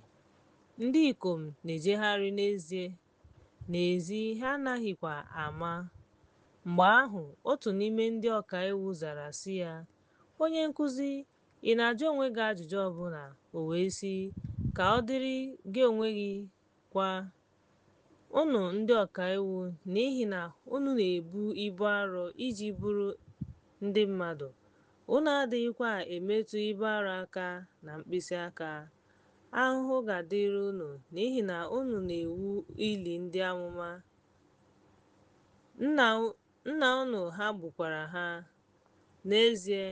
Ndị ikom na-ejegharị n'ezi, ha anaghịkwa ama. Mgbe ahụ, otu n'ime ndị ọka iwu zara sị ya, Onye nkụzi, ị na-ajụ onwe gị ajụjụ ọbụla? O wee sị, Ka ọ dịrị gị onwe gị kwa, unu ndị ọka iwu, n'ihi na unu na-ebu ibu arọ iji buru ndị mmadụ, unu adịghịkwa emetụ ibu arọ aka na mkpịsị aka. Ahụhụ ga-adịrị unu n'ihi na unu na-ewu ili ndị amụma, nna unu ha gbukwara ha. N'ezie,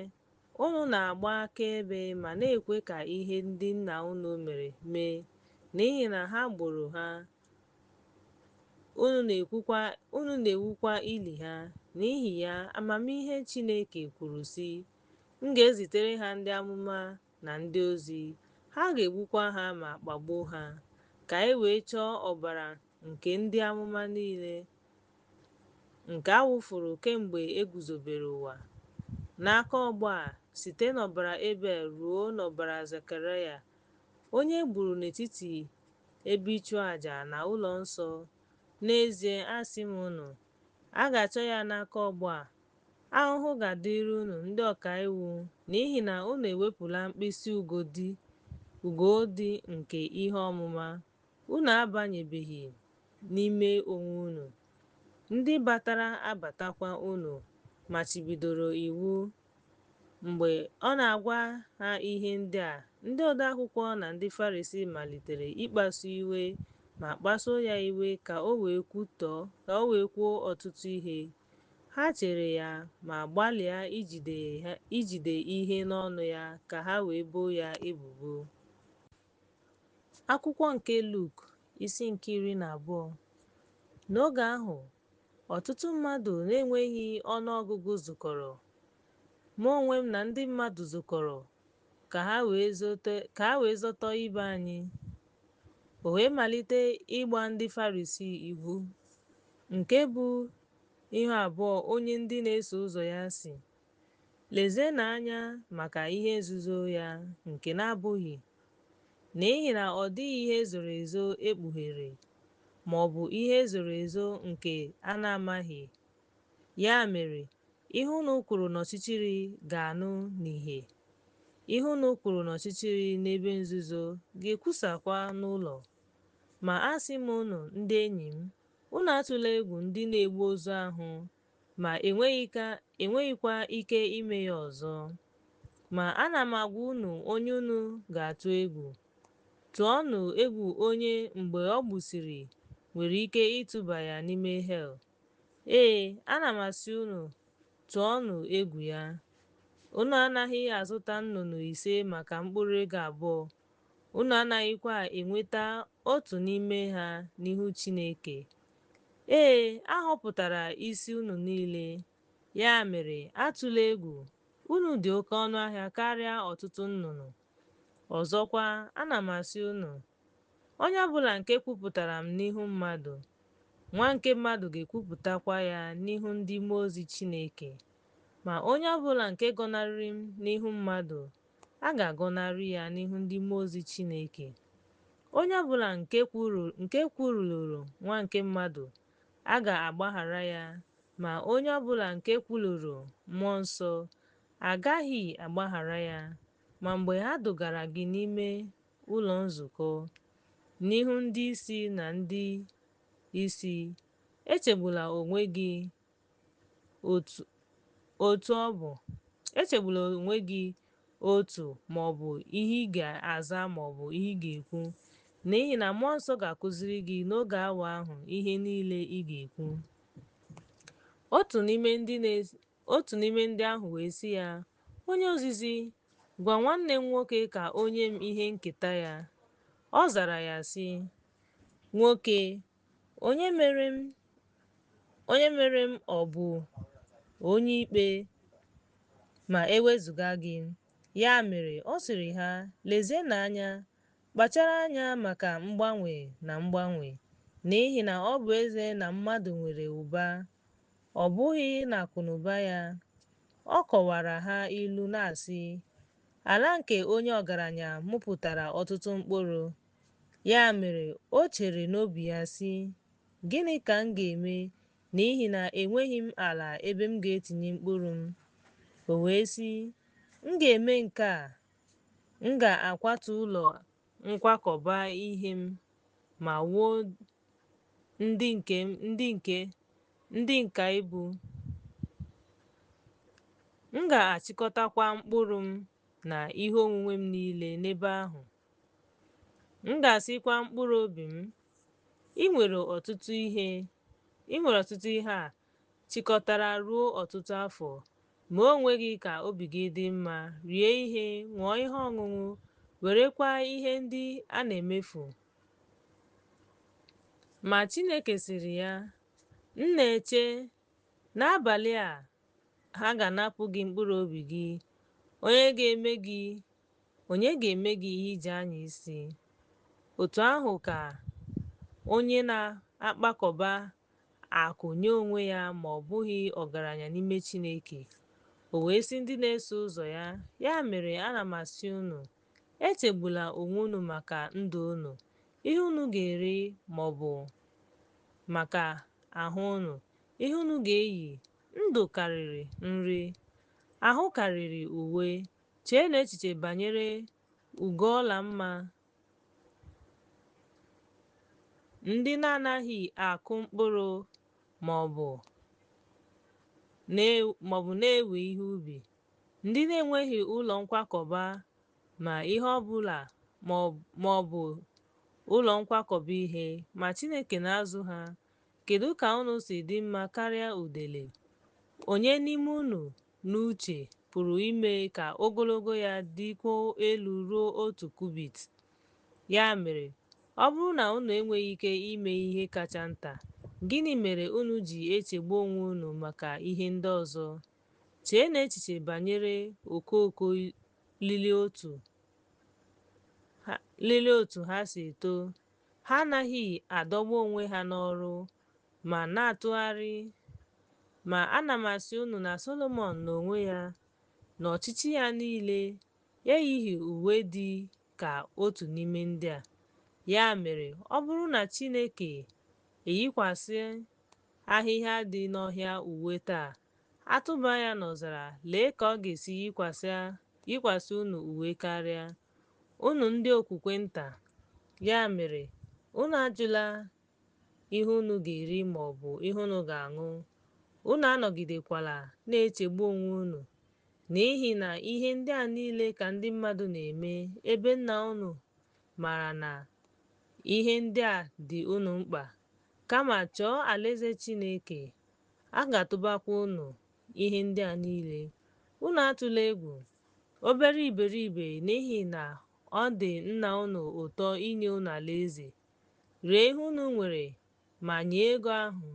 unu na-agba akaebe ma na-ekwe ka ihe ndị nna unu mere mee, n'ihi na ha gburu ha, unu na-ewukwa ili ha. N'ihi ya, amamihe Chineke kwuru sị, M ga-ezitere ha ndị amụma na ndị ozi, ha ga-egbukwa ha ma kpagbuo ha, ka e wee chọọ ọbara nke ndị amụma niile nke a wụfuru kemgbe e guzobere ụwa, n'aka ọgbọ a, site n'ọbara Ebel ruo n'ọbara Zekaraya, onye e gburu n'etiti ebe ịchụaja na ụlọ nsọ. N'ezie, asị m unu, a ga-achọ ya n'aka ọgbọ a. Ahụhụ ga-adịrị unu ndị ọka iwu, n'ihi na unu ewepụla mkpịsị ugodi nke ihe ọmụma, unu abanyebeghị n'ime onwe unu, ndị batara abatakwa unu machibidoro iwu. Mgbe ọ na-agwa ha ihe ndị a, ndị odeakwụkwọ na ndị Farisii malitere ịkpasu iwe ma kpasuo ya iwe ka o wee kwuo ọtụtụ ihe. Ha chere ya ma gbalịa ijide ihe n'ọnụ ya ka ha wee boo ya ebubo. Akwụkwọ nke Luk, isi nke 12. N'oge ahụ, ọtụtụ mmadụ na-enweghị ọnụ ọgụgụ zukọrọ. Mụ onwe m na ndị mmadụ zukọrọ ka ha wee zọtọ ibe anyị. O wee malite ịgba ndị Farisii iwu, nke bụ ihu abụọ onye ndị na-eso ụzọ ya sị, Lezienụ anya maka ihe nzuzo ya nke na-abụghị, n'ihi na ọ dịghị ihe zoro ezo e kpughere, ma ọ bụ ihe zoro ezo nke a na-amaghị. Ya mere, ihe unu kwuru n'ọchịchịrị ga-anụ n'ìhè, ihe unu kwuru n'ọchịchịrị n'ebe nzuzo ga-ekwusakwa n'ụlọ. Ma asị m unu, ndị enyi m, unu atụla egwu ndị na-egbu ozu ahụ, ma enweghịkwa ike ime ya ọzọ. Ma ana m agwa unu onye unu ga-atụ egwu. Tụọnụ egwu onye mgbe ọ gbusịrị nwere ike ịtụba ya n'ime hel. Ee, ana m asị unu, tụọnụ egwu ya. Unu anaghị azụta nnụnụ 5 maka mkpụrụ ego 2? Unu anaghịkwa enweta otu n'ime ha n'ihu Chineke. Ee, a họpụtara isi unu niile. Ya mere, atụla egwu, unu dị oke ọnụ ahịa karịa ọtụtụ nnụnụ. Ọzọkwa, ana m asị unu, onye ọbụla nke kwupụtara m n'ihu mmadụ, Nwa nke mmadụ ga-ekwupụtakwa ya n'ihu ndị mmụọ ozi Chineke. Ma onye ọbụla nke gọnarịrị m n'ihu mmadụ, a ga-agọnarị ya n'ihu ndị mmụọ ozi Chineke. Onye ọbụla nke kwuluru Nwa nke mmadụ, a ga-agbaghara ya, ma onye ọbụla nke kwuluru Mmụọ Nsọ, A gaghị agbaghara ya. Ma mgbe ha dugara gị n'ime ụlọ nzukọ, n'ihu ndị isi na ndị isi, echegbula onwe gị otu ọ bụ echegbula onwe gị otu ma ọ bụ ihe ị ga-aza ma ọ bụ ihe ị ga-ekwu, n'ihi na Mmụọ Nsọ ga-akụziri gị n'oge awa ahụ ihe niile ị ga-ekwu. Otu n'ime ndị ahụ wee sị ya, Onye ozizi, gwa nwanne m nwoke ka o nye m ihe nketa ya. Ọ zara ya sị, Nwoke, onye mere m ọ bụ onye ikpe ma e wezụga gị? Ya mere, ọ sịrị ha, Lezienụ anya, kpachara anya maka mgbanwe na mgbanwe, n'ihi na ọ bụ ezie na mmadụ nwere ụba, ọ bụghị n'akụnụba ya. Ọ kọwara ha ilu na-asị, Ala nke onye ọgaranya mịpụtara ọtụtụ mkpụrụ. Ya mere o chere n'obi ya sị, Gịnị ka m ga-eme n'ihi na enweghị m ala ebe m ga-etinye mkpụrụ m? O wee sị, M ga-eme nke a, m ga-akwatu ụlọ nkwakọba ihe m ma wuo ndị nka ibu. M ga-achịkọtakwa mkpụrụ m na ihe onwunwe m niile n'ebe ahụ. M ga-asịkwa mkpụrụ obi m, ị nwere ọtụtụ ihe a chịkọtara ruo ọtụtụ afọ. Mee onwe gị ka obi gị dị mma, rie ihe, ṅụọ ihe ọṅụṅụ, werekwa ihe ndị a na-emefu. Ma Chineke sịrị ya, M na-eche, n'abalị a ha ga-anapụ gị mkpụrụ obi gị, onye ga-eme gị ihe iji anya isi? Otu ahụ ka onye na-akpakọba akụ nye onwe ya ma ọ bụghị ọgaranya n'ime Chineke. O wee sị ndị na-eso ụzọ ya, Ya mere ana m asị unu, echegbula onwe unu maka ndụ unu, ihe unu ga-eri, ma ọ bụ maka ahụ unu, ihe unu ga-eyi. Ndụ karịrị nri, ahụ karịrị uwe. Cheenụ echiche banyere ugoolamma, ndị na-anaghị akụ mkpụrụ ma ọ bụ na-ewe ihe ubi, ndị na-enweghị ụlọ nkwakọba ma ihe ọ bụla ma ọ bụ ụlọ nkwakọba ihe, ma Chineke na-azụ ha. Kedu ka unu si dị mma karịa udele? Onye n'ime unu n'uche pụrụ ime ka ogologo ya dịkwuo elu ruo otu kubit? Ya mere, ọ bụrụ na unu enweghị ike ime ihe kacha nta, gịnị mere unu ji echegbu onwe unu maka ihe ndị ọzọ? Cheenụ echiche banyere okooko lili otu ha si eto. Ha anaghị adọgbu onwe ha n'ọrụ ma na-atụgharị. Ma ana m asị unu na Solomọn n'onwe ya, n'ọchịchị ya niile, eyighị uwe dị ka otu n'ime ndị a. Ya mere, ọ bụrụ na Chineke eyikwasị ahịhịa dị n'ọhịa uwe taa, a tụba ya n'ọzara, lee ka ọ ga-esi yikwasị unu uwe karịa, unu ndị okwukwe nta. Ya mere, unu ajụla ihe unu ga-eri ma ọ bụ ihe unu ga-aṅụ, unu anọgidekwala na-echegbu onwe unu, n'ihi na ihe ndị a niile ka ndị mmadụ na-eme, ebe nna unu maara na ihe ndị a dị unu mkpa. Kama chọọ alaeze Chineke, a ga-atụbakwa unu ihe ndị a niile. Unu atụla egwu, obere iberibe, n'ihi na ọ dị nna unu ụtọ inye unu alaeze. Ree ihe unu nwere ma nye ego ahụ.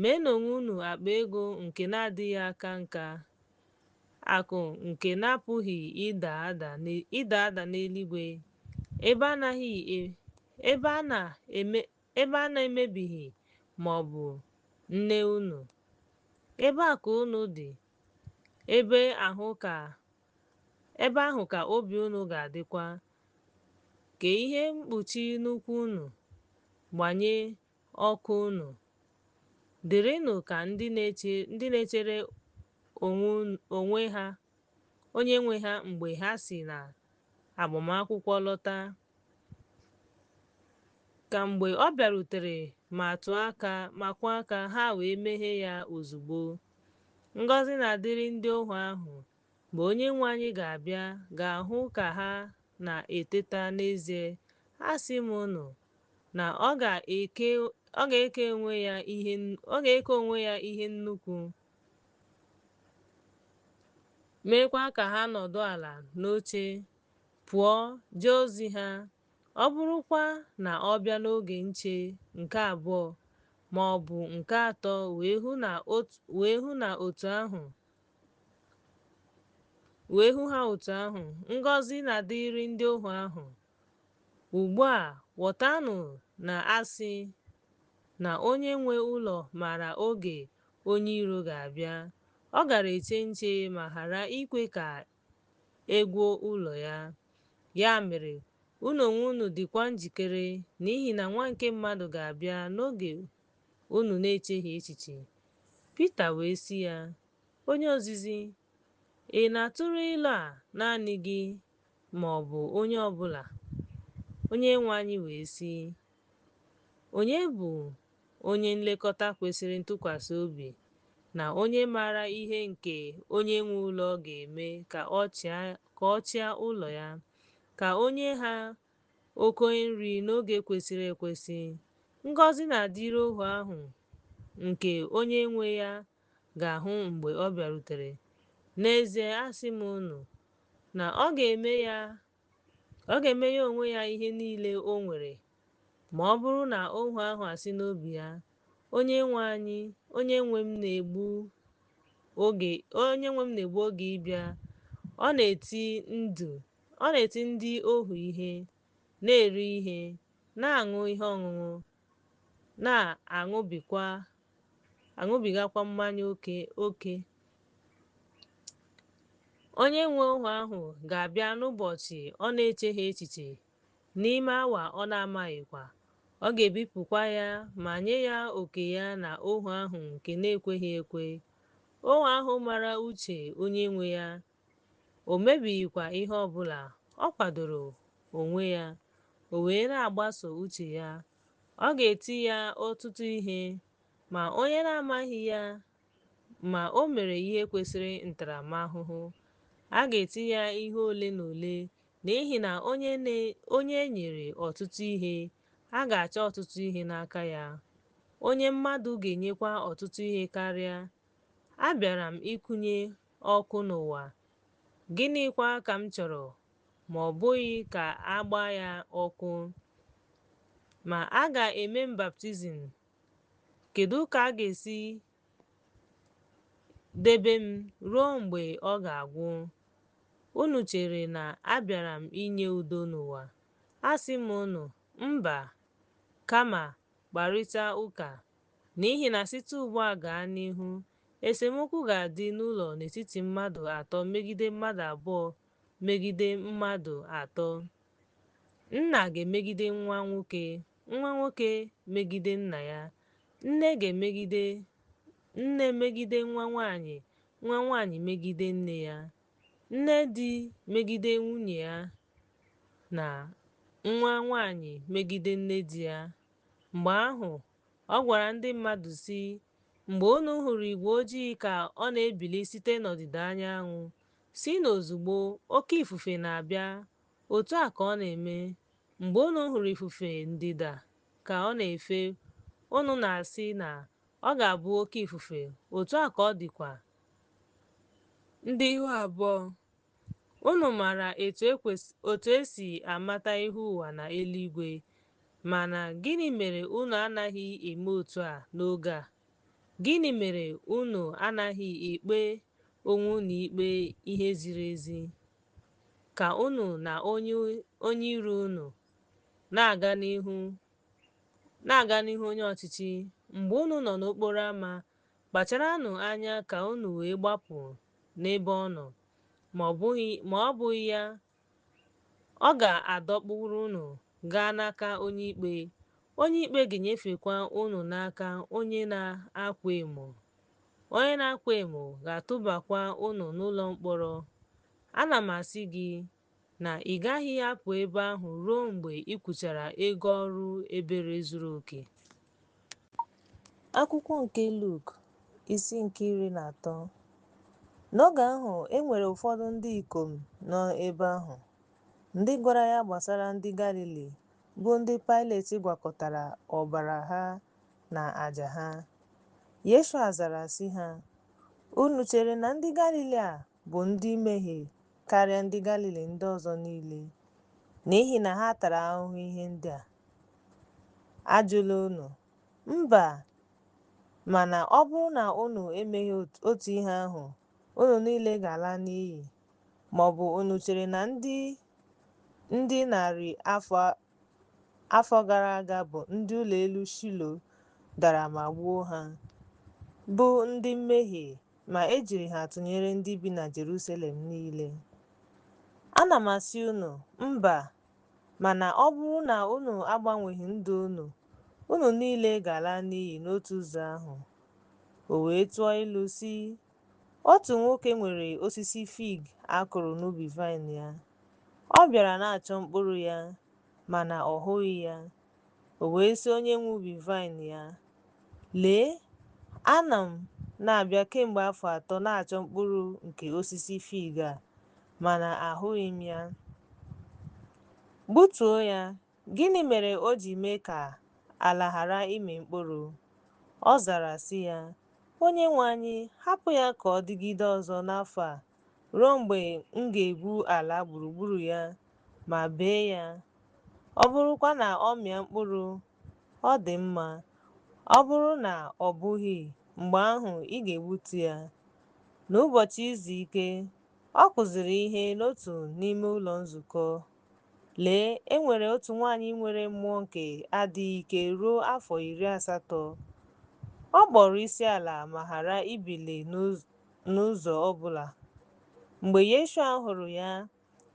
Meenụ onwe unu akpa ego nke na-adịghị aka nka, akụ nke na-apụghị ịda ada n'eluigwe, ebe a na-emebighị ma ọ bụ nne unu. Ebe akụ unu dị, ebe ahụ ka obi unu ga-adịkwa. Kee ihe mkpuchi n'ukwu unu, gbanye ọkụ unu. Dịrịnụ ka ndị na-echere onwe ha onye nwe ha mgbe ha si na agbamakwụkwọ lọta. Ka mgbe ọ bịarutere ma tụọ aka ma kụọ aka, ha wee meghee ya ozugbo. Ngọzi na-adịrị ndị ohu ahụ mgbe Onyenwe anyị ga-abịa ga-ahụ ka ha na-eteta n'ezie, asị m unu, na ọ ga-eke onwe ya ihe nnukwu, meekwa ka ha nọdụ ala n'oche, pụọ jee ozi ha. Ọ bụrụkwa na ọ bịa n'oge nche nke abụọ ma ọ bụ nke atọ wee hụ ha otu ahụ, ngọzi na-adịrị ndị ohu ahụ. Ugbu a ghọtanụ na a sị na onye nwe ụlọ maara oge onye iro ga-abịa, ọ gara eche nche ma ghara ikwe ka e gwuo ụlọ ya. Ya mere, unu onwe unu dịkwa njikere, n'ihi na Nwa nke mmadụ ga-abịa n'oge unu na-echeghị echiche. Pita wee sị ya, Onye ozizi, ị na-atụrụ ilu a naanị gị ma ọ bụ onye ọ bụla? Onyenwe anyị wee sị, Onye bụ onye nlekọta kwesịrị ntụkwasị obi na onye maara ihe nke onye nwe ụlọ ga-eme ka ọ chịa ụlọ ya, ka o nye ha oke nri n'oge kwesịrị ekwesị? Ngọzi na-adịrị ohu ahụ nke onye nwe ya ga-ahụ mgbe ọ bịarutere. N'ezie asị m unu, na ọ ga-eme ya onwe ya ihe niile o nwere. Ma ọ bụrụ na ohu ahụ asị n'obi ya, onye nwe m na-egbu oge ịbịa, ọ na-eti ndị ohu ihe, na-eri ihe, na-aṅụ ihe ọṅụṅụ, na-aṅụbigakwa mmanya oke. Onye nwe ohu ahụ ga-abịa n'ụbọchị ọ na-echeghị echiche, n'ime awa ọ na-amaghịkwa. Ọ ga-ebipụkwa ya ma nye ya oke ya na ohu ahụ nke na-ekweghị ekwe. Ohu ahụ maara uche onye nwe ya, o mebighịkwa ihe ọ bụla, ọ kwadoro onwe ya, o wee na-agbaso uche ya. Ọ ga-eti ya ọtụtụ ihe, ma onye na-amaghị ya ma o mere ihe kwesịrị ntaramahụhụ, a ga-eti ya ihe ole na ole, n'ihi na onye e nyere ọtụtụ ihe, a ga-achọ ọtụtụ ihe n'aka ya, onye mmadụ ga-enyekwa ọtụtụ ihe karịa. Abịara m ịkụnye ọkụ n'ụwa, gịnịkwa ka m chọrọ ma ọ bụghị ka a gbaa ya ọkụ? Ma a ga-eme m baptizim, kedu ka a ga-esi debe m ruo mgbe ọ ga-agwụ? Unu chere na abịara m inye udo n'ụwa? Asị m unu, mba, kama kparịta ụka. N'ihi na site ugbu a gaa n'ihu, esemokwu ga-adị n'ụlọ n'etiti mmadụ atọ megide mmadụ abụọ megide mmadụ atọ. Nna ga-emegide nwa nwoke, nwa nwoke megide nna ya, nne megide nwa nwanyị, nwa nwanyị megide nne ya, nne di megide nwunye ya, na nwa nwanyị megide nne di ya. Mgbe ahụ, ọ gwara ndị mmadụ sị, mgbe unu hụrụ igwe ojii ka ọ na-ebili site n'ọdịda anyanwụ, sịnụ ozugbo, oke ifufe na-abịa. Otu a ka ọ na-eme. Mgbe unu hụrụ ifufe ndịda ka ọ na-efe, unu na-asị na ọ ga-abụ oke ifufe. Otu a ka ọ dịkwa. Ndị ihu abụọ, unu maara otu esi amata ihu ụwa na eluigwe, mana gịnị mere unu anaghị eme otu a n'oge a? Gịnị mere unu anaghị ekpe onwe unu ikpe ihe ziri ezi? Ka unu na onye iro unu na-aga n'ihu onye ọchịchị. Mgbe unu nọ n'okporo ámá, kpacharanụ anya ka unu wee gbapụ n'ebe ọ nọ, ma ọ bụghị ya, ọ ga-adọkpụrụ unu gaa n'aka onye ikpe, onye ikpe ga-enyefekwa unu n'aka onye na-akwa emo, onye na-akwa emo ga-atụbakwa unu n'ụlọ mkpọrọ. Ana m asị gị na ị gaghị apụ ebe ahụ ruo mgbe ị kwụchara ego ọrụ ebere zuru oke. Akwụkwọ nke Luk, isi nke 13. N'oge ahụ e nwere ụfọdụ ndị ikom nọ ebe ahụ, ndị gwara ya gbasara ndị Galili bụ ndị Paịlet gwakọtara ọbara ha na aja ha. Yeshua zara sị ha, Unu chere na ndị Galili a bụ ndị mmehie karịa ndị Galili ndị ọzọ niile, n'ihi na ha tara ahụhụ ihe ndị a? Ajụla unu. Mba, mana ọ bụrụ na unu emeghị otu ihe ahụ, unu niile ga-ala n'iyi. Ma ọ bụ unu chere na ndị narị afọ gara aga bụ ndị ụlọ elu Shilo dara ma gbuo ha, bụ ndị mmehie ma e jiri ha tụnyere ndị bi na Jerusalem niile? Ana m asị unu, mba, mana ọ bụrụ na unu agbanweghị ndụ unu, unu niile ga-ala n'iyi n'otu ụzọ ahụ. O wee tụọ ilu sị, Otu nwoke nwere osisi fig a kụrụ n'ubi vaịn ya. Ọ bịara na-achọ mkpụrụ ya, mana ọ hụghị ya. O wee sị onye nwe ubi vaịn ya, Lee, ana m na-abịa kemgbe afọ 3 na-achọ mkpụrụ nke osisi fig a, mana ahụghị m ya. Gbutuo ya, gịnị mere o ji mee ka ala ghara ịmị mkpụrụ? Ọ zara sị ya, Onyenwe anyị, hapụ ya ka ọ dịgide ọzọ n'afọ a, ruo mgbe m ga-egwu ala gburugburu ya ma bee ya. Ọ bụrụkwa na ọ mịa mkpụrụ, ọ dị mma. Ọ bụrụ na ọ bụghị, mgbe ahụ ị ga-egbutu ya. N'ụbọchị izu ike, ọ kụziri ihe n'otu n'ime ụlọ nzukọ. Lee, e nwere otu nwaanyị nwere mmụọ nke adịghị ike ruo afọ 80. Ọ kpọrọ isi ala ma ghara ibili n'ụzọ ọ bụla. Mgbe Yeshua hụrụ ya,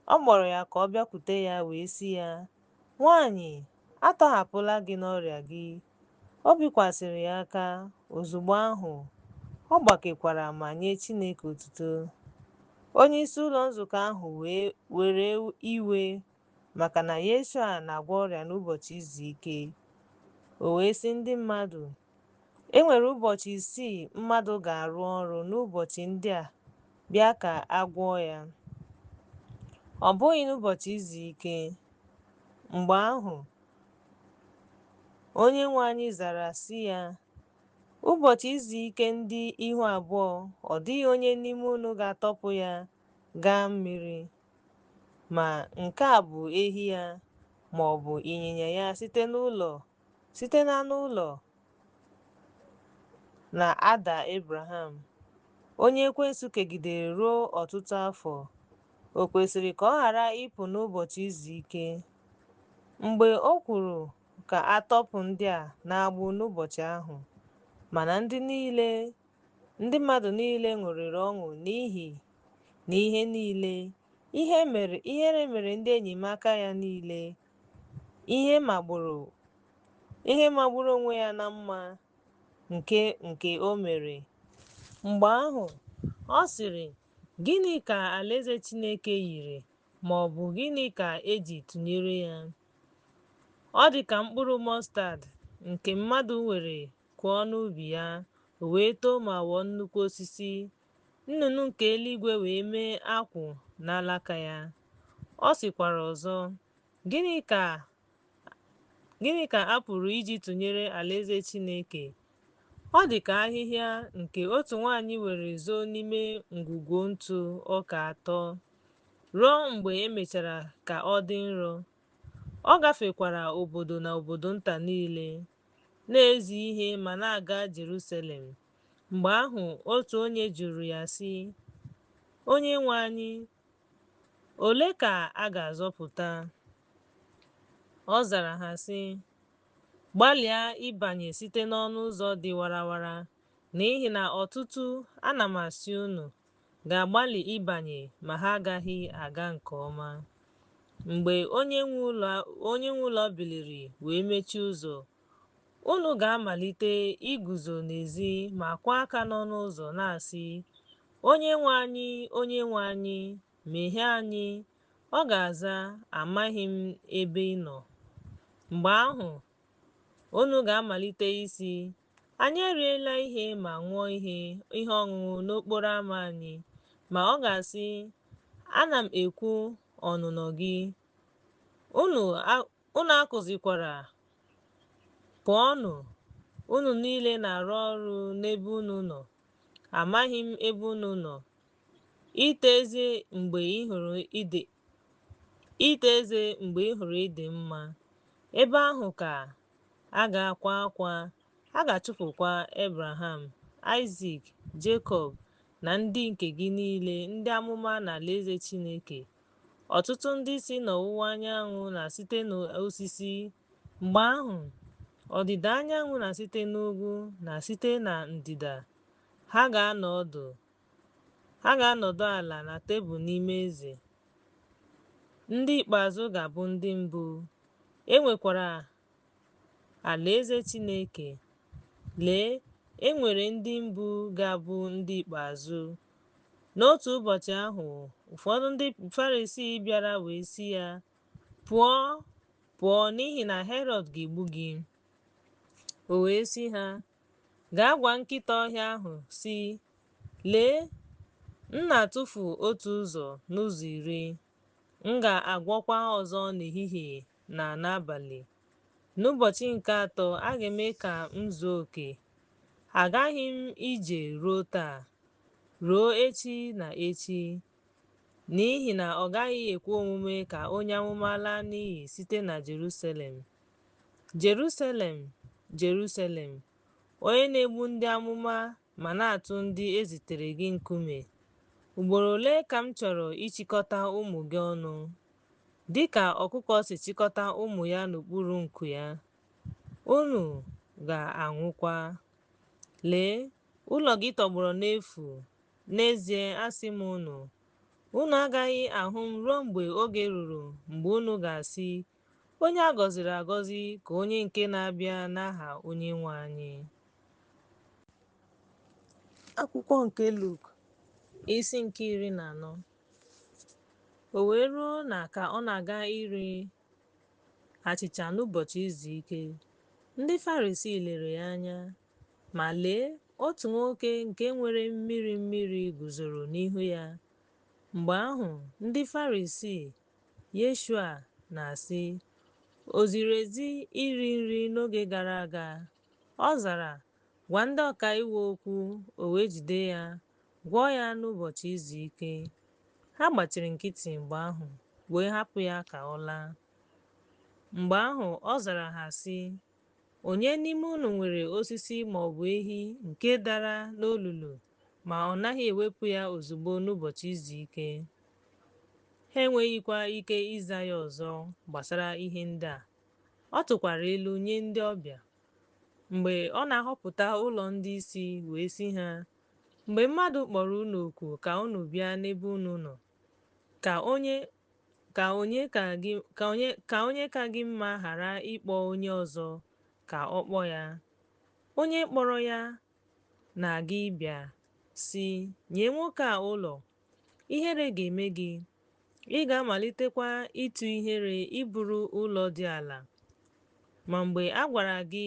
ọ kpọrọ ya ka ọ bịakwute ya wee sị ya, Nwaanyị, a tọhapụla gị n'ọrịa gị. O bikwasịrị ya aka, ozugbo ahụ, ọ gbakekwara ma nye Chineke otuto. Onyeisi ụlọ nzukọ ahụ wee were iwe maka na Yeshua na-agwọ ọrịa n'ụbọchị izu ike. O wee sị ndị mmadụ, E nwere ụbọchị isii mmadụ ga-arụ ọrụ n'ụbọchị ndị a bịa ka a gwọọ ya. Ọ bụghị n'ụbọchị izu ike. Mgbe ahụ, Onyenwe anyị zara sị ya, Ụbọchị izu ike ndị ihu abụọ, ọ dịghị onye n'ime unu ga-atọpụ ya gaa mmiri, ma nke a bụ ehi ya ma ọ bụ ịnyịnya ya site n'anụ ụlọ na ada Abraham, onye ekwensu kegidere ruo ọtụtụ afọ, o kwesịrị ka ọ ghara ịpụ n'ụbọchị izu ike? Mgbe o kwuru ka a tọpụ ndị a n'agbụ n'ụbọchị ahụ, mana ndị mmadụ niile ṅụrịrị ọṅụ n'ihi n'ihe niile, ihere mere ndị enyemaka ya niile, ihe magburu onwe ya na mma nke o mere. Mgbe ahụ, ọ sịrị, Gịnị ka alaeze Chineke yiri, ma ọ bụ gịnị ka e ji tụnyere ya? Ọ dị ka mkpụrụ mọstad nke mmadụ were kụọ n'ubi ya, o wee too ma ghọọ nnukwu osisi. Nnụnụ nke eluigwe wee mee akwụ n'alaka ya. Ọ sịkwara ọzọ, Gịnị ka a pụrụ iji tụnyere alaeze Chineke? Ọ dị ka ahịhịa nke otu nwaanyị were zoo n'ime ngwugwu ntụ ọka atọ, ruo mgbe e mechara ka ọ dị nro. Ọ gafekwara obodo na obodo nta niile, na-ezi ihe ma na-aga Jerusalem. Mgbe ahụ otu onye jụrụ ya sị, Onyenwe anyị, ole ka a ga-azọpụta? Ọ zara ha sị, Gbalịa ịbanye site n'ọnụ ụzọ dị warawara, n'ihi na ọtụtụ, ana m asị unu, ga-agbalị ịbanye ma ha agaghị aga nke ọma. Mgbe onye nwe ụlọ biliri wee mechie ụzọ, unu ga-amalite iguzo n'ezi ma kụọ aka n'ọnụ ụzọ na-asị, Onyenwe anyị, Onyenwe anyị, Meghee anyị, ọ ga-aza, Amaghị m ebe ị nọ. Mgbe ahụ, unu ga-amalite ịsị, Anyị eriela ihe ma ṅụọ ihe ihe ọṅụṅụ n'okporo ama anyị. Ma ọ ga-asị, Ana m ekwu ọnụnọ gị. Unu akụzikwara, Pụọnụ, unu niile na-arụ ọrụ n'ebe unu nọ. Amaghị m ebe unu nọ. Ite eze mgbe ị hụrụ ịdị ite eze mgbe ị hụrụ ịdị mma. Ebe ahụ ka a ga-akwa akwa, a ga-achụpụkwa Ebraham, Aịzik, Jekọb na ndị nke gị niile ndị amụma n'alaeze Chineke. Ọtụtụ ndị si n'ọwụwa anyanwụ na site n'osisi, mgbe ahụ, ọdịda anyanwụ na site n'ugwu na site na ndịda, ha ga-anọdụ ala na tebụl n'ime eze. Ndị ikpeazụ ga-abụ ndị mbụ. E nwekwara alaeze Chineke. Lee, e nwere ndị mbụ ga-abụ ndị ikpeazụ. N'otu ụbọchị ahụ, ụfọdụ ndị Farisii bịara wee sị ya, Pụọ, pụọ, n'ihi na Herọd ga-egbu gị. O wee sị ha, Gaa gwa nkịta ọhịa ahụ, sị, Lee, m na-atụfu otu ụzọ n'ụzọ iri, m ga-agwọkwa ọzọ n'ehihie na n'abalị. N'ụbọchị nke atọ, a ga-eme ka m zuo oke. Agaghị m ije ruo taa, ruo echi na echi, n'ihi na ọ gaghị ekwe omume ka onye amụma laa n'iyi site na Jerusalem. Jerusalem, Jerusalem, onye na-egbu ndị amụma ma na-atụ ndị e zitere gị nkume, ugboro ole ka m chọrọ ịchịkọta ụmụ gị ọnụ, dị ka ọkụkọ si chịkọta ụmụ ya n'okpuru nku ya, unu ga-anwụkwa. Lee, ụlọ gị tọgbọrọ n'efu. N'ezie, asị m unu, unu agaghị ahụ m ruo mgbe oge ruru mgbe unu ga-asị, Onye a gọziri agọzi ka onye nke na-abịa n'aha Onyenwe anyị. Akwụkwọ nke Luk, isi nke 14. O wee ruo na ka ọ na-aga iri achịcha n'ụbọchị izu ike, ndị Farisii lere ya anya, ma lee, otu nwoke nke nwere mmiri mmiri guzoro n'ihu ya. Mgbe ahụ ndị Farisii, Yeshua na-asị, O ziri ezi iri nri n'oge gara aga? Ọ zara, Gwa ndị ọka iwu okwu, o wee jide ya, gwọọ ya n'ụbọchị izu ike. Ha gbachiri nkịtị mgbe ahụ, wee hapụ ya ka ọ laa. Mgbe ahụ ọ zara ha sị, Onye n'ime unu nwere osisi ma ọ bụ ehi nke dara n'olulu ma ọ naghị ewepụ ya ozugbo n'ụbọchị izu ike? Ha enweghịkwa ike ịza ya ọzọ gbasara ihe ndị a. Ọ tụkwara ilu nye ndị ọbịa. Mgbe ọ na-ahọpụta ụlọ ndị isi wee sị ha, Mgbe mmadụ kpọrọ unu oku ka unu bịa n'ebe unu nọ, ka onye ka gị mma ghara ịkpọ onye ọzọ ka ọ kpọọ ya. Onye kpọrọ ya na-aga ịbịa, sị, Nye nwoke a ụlọ. Ihere ga-eme gị, ị ga-amalitekwa ịtụ ihere iburu ụlọ dị ala. Ma mgbe a gwara gị,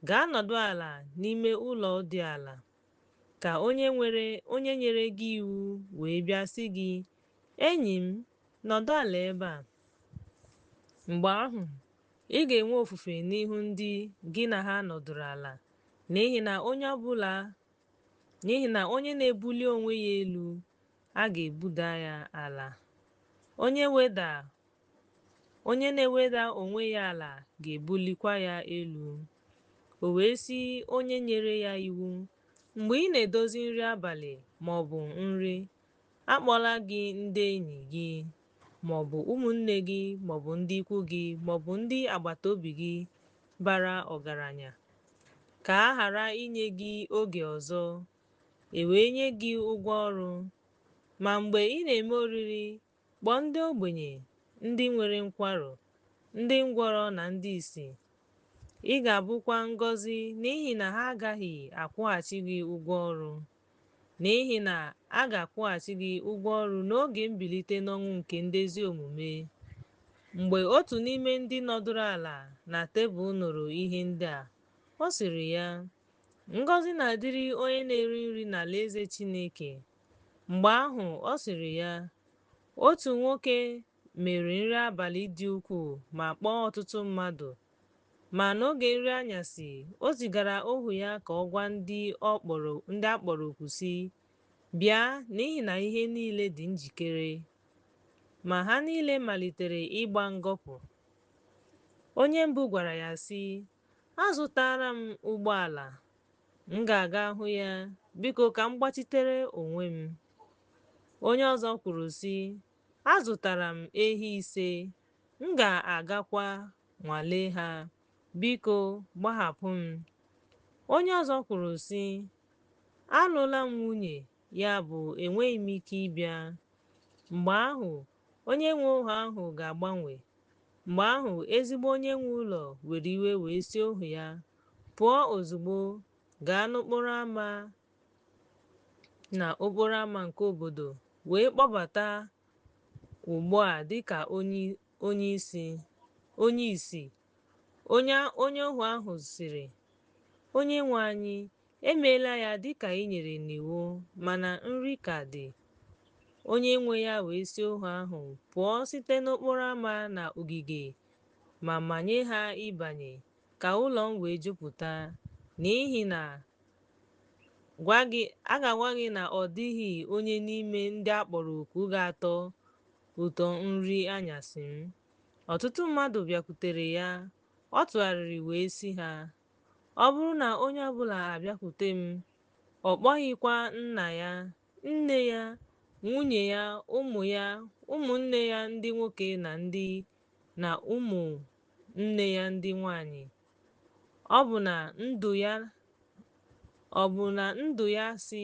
Gaa nọdụ ala n'ime ụlọ dị ala, ka onye nwere onye nyere gị iwu wee bịa sị gị, Enyi m, nọdụ ala ebe a. Mgbe ahụ, ị ga-enwe ofufe n'ihu ndị gị na ha nọdụrụ ala, n'ihi na onye ọbụla n'ihi na onye na-ebuli onwe ya elu, a ga-ebuda ya ala. Onye na-eweda onwe ya ala ga-ebulikwa ya elu. O wee sị onye nyere ya iwu, Mgbe ị na-edozi nri abalị ma ọ bụ nri, akpọla gị ndị enyi gị, ma ọ bụ ụmụnne gị ma ọ bụ ndị ikwu gị ma ọ bụ ndị agbata obi gị bara ọgaranya, ka a ghara inye gị oge ọzọ, e wee nye gị ụgwọ ọrụ. Ma mgbe ị na-eme oriri, kpọọ ndị ogbenye, ndị nwere nkwarụ, ndị ngwọrọ na ndị ìsì. Ị ga-abụkwa ngọzi n'ihi na ha agaghị akwụghachi gị ụgwọ ọrụ. N'ihi na a ga-akwụghachi gị ụgwọ ọrụ n'oge mbilite n'ọnwụ nke ndị ezi omume. Mgbe otu n'ime ndị nọdụrụ ala na tebụl nụrụ ihe ndị a, ọ sịrị ya, Ngọzi na-adịrị onye na-eri nri n'alaeze Chineke. Mgbe ahụ ọ sịrị ya, Otu nwoke mere nri abalị dị ukwuu ma kpọọ ọtụtụ mmadụ. Ma n'oge nri anyasị, o zigara ohu ya ka ọ gwa ndị a kpọrọ oku sị, Bịa, n'ihi na ihe niile dị njikere. Ma ha niile malitere ịgba ngọpụ. Onye mbụ gwara ya sị, Azụtara m ụgbọala, m ga-aga hụ ya, biko ka m gbachitere onwe m. Onye ọzọ kwuru sị, Azụtara m ehi 5, m ga-agakwa nwalee ha, biko gbahapụ m. Onye ọzọ kwuru sị, Alụla m nwunye, ya bụ enweghị m ike ịbịa. Mgbe ahụ, onye nwe ohu ahụ ga-agbanwe. Mgbe ahụ, ezigbo onye nwe ụlọ were iwe wee sị ohu ya, Pụọ ozugbo, gaa n'okporo ámá na okporo ámá nke obodo wee kpọbata ugbu a dị ka onye isi. Onye ohu ahụ sịrị, Onye nwe anyị, emeela ya dị ka ị nyere n'iwu, mana nri ka dị. Onye nwe ya wee sị ohu ahụ, Pụọ site n'okporo ámá na ogige ma manye ha ịbanye, ka ụlọ m wee jupụta. N'ihi na a ga-agwa gị na ọ dịghị onye n'ime ndị a kpọrọ oku ga-atọ ụtọ nri anyasị m. Ọtụtụ mmadụ bịakwutere ya, ọ tụgharịrị wee sị ha, Ọ bụrụ na onye ọbụla abịakwute m, ọ kpọghịkwa nna ya, nne ya, nwunye ya, ụmụ ya, ụmụnne ya ndị nwoke na ndị na ụmụnne ya ndị nwanyị, ọ bụ na ndụ ya si,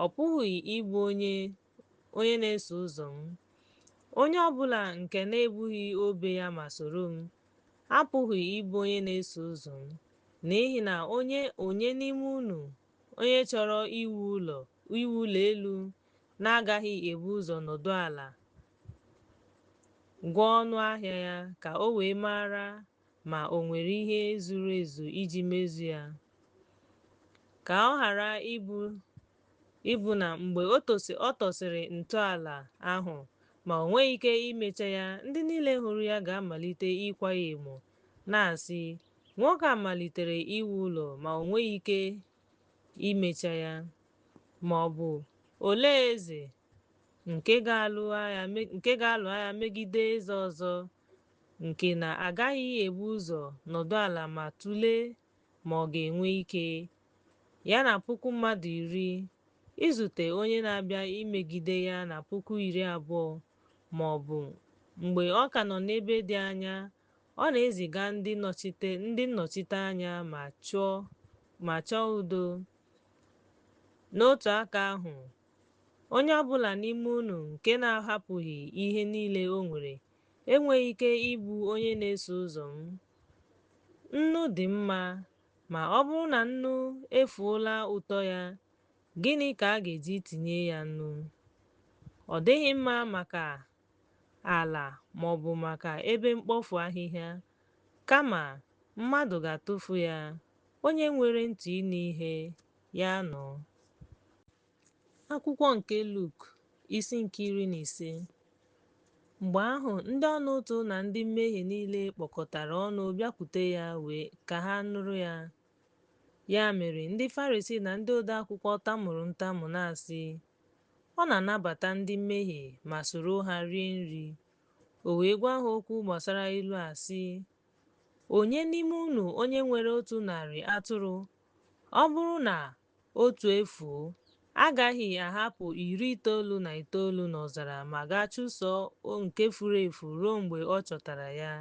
ọ pụghị ịbụ onye na-eso ụzọ m. Onye ọ bụla nke na-ebughị obe ya ma soro m, apụghị ịbụ onye na-eso ụzọ m. N'ihi na onye n'ime unu onye chọrọ iwu ụlọ elu na-agaghị ebu ụzọ nọdụ ala gụọ ọnụ ahịa ya ka o wee mara ma o nwere ihe zuru ezu iji mezu ya, ka ọ ghara ịbụ na mgbe ọ tọsịrị ntọala ahụ ma o nweghị ike imecha ya, ndị niile hụrụ ya ga-amalite ịkwa ya emo, na-asị, Nwoke a malitere iwu ụlọ ma o nweghị ike imecha ya. Ma ọ bụ, olee eze nke ga-alụ agha megide eze ọzọ nke na-agaghị ebu ụzọ nọdụ ala ma tụlee ma ọ ga-enwe ike, ya na 10,000 mmadụ, izute onye na-abịa imegide ya na 20,000, ma ọ bụ mgbe ọ ka nọ n'ebe dị anya, ọ na-eziga ndị nnọchiteanya ma chọọ udo. N'otu aka ahụ, onye ọ bụla n'ime unu nke na-ahapụghị ihe niile o nwere enweghị ike ịbụ onye na-eso ụzọ m. Nnu dị mma, ma ọ bụrụ na nnu efuola ụtọ ya, gịnị ka a ga-eji tinye ya nnu? Ọ dịghị mma maka ala ma ọ bụ maka ebe mkpofu ahịhịa, kama mmadụ ga-atụfu ya. Onye nwere ntị ịnụ ihe, ya nụ. Akwụkwọ nke Luk, isi nke 15. Mgbe ahụ ndị ọna ụtụ na ndị mmehie niile kpọkọtara ọnụ bịakwute ya wee ka ha nụrụ ya. Ya mere ndị Farisii na ndị ode akwụkwọ tamuru ntamu na-asị, Ọ na-anabata ndị mmehie ma soro ha rie nri. O wee gwa ha okwu gbasara ilu a sị, Onye n'ime unu onye nwere 100 atụrụ, ọ bụrụ na otu efuo, agaghị ahapụ 99 n'ọzara ma gaa chụso nke furu efu ruo mgbe ọ chọtara ya.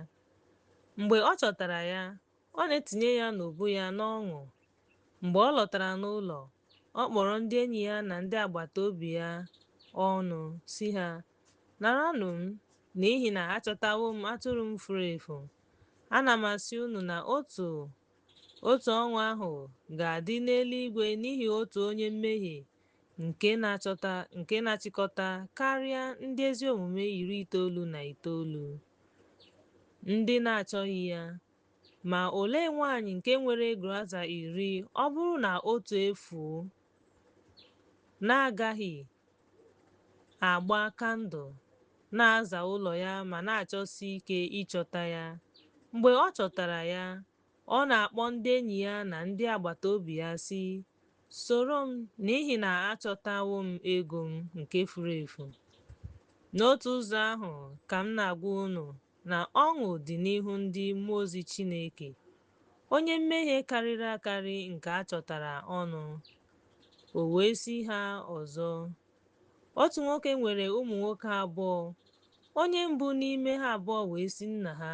Mgbe ọ chọtara ya, ọ na-etinye ya n'ubu ya n'ọṅụ. Mgbe ọ lọtara n'ụlọ, ọ kpọrọ ndị enyi ya na ndị agbata obi ya ọnụ sị ha, Naranụ m, n'ihi na achọtawo m atụrụ m furu efu. Ana m asị unu na otu ọṅụ ahụ ga-adị n'eluigwe n'ihi otu onye mmehie Nke na-achịkọta karịa ndị ezi omume 99 ndị na-achọghị ya? Ma olee nwanyị nke nwere groata 10, ọ bụrụ na otu efuo, na-agaghị agba kandụl, na-aza ụlọ ya ma na-achọsi ike ịchọta ya? Mgbe ọ chọtara ya, ọ na-akpọ ndị enyi ya na ndị agbata obi ya, sị, Soro m, n'ihi na achọtawo m ego m nke furu efu. N'otu ụzọ ahụ ka m na-agwa unu na ọṅụ dị n'ihu ndị mmụọ ozi Chineke, onye mmehie karịrị akarị nke a chọtara ọnụ. O wee sị ha ọzọ, Otu nwoke nwere ụmụ nwoke abụọ. Onye mbụ n'ime ha abụọ wee sị nna ha,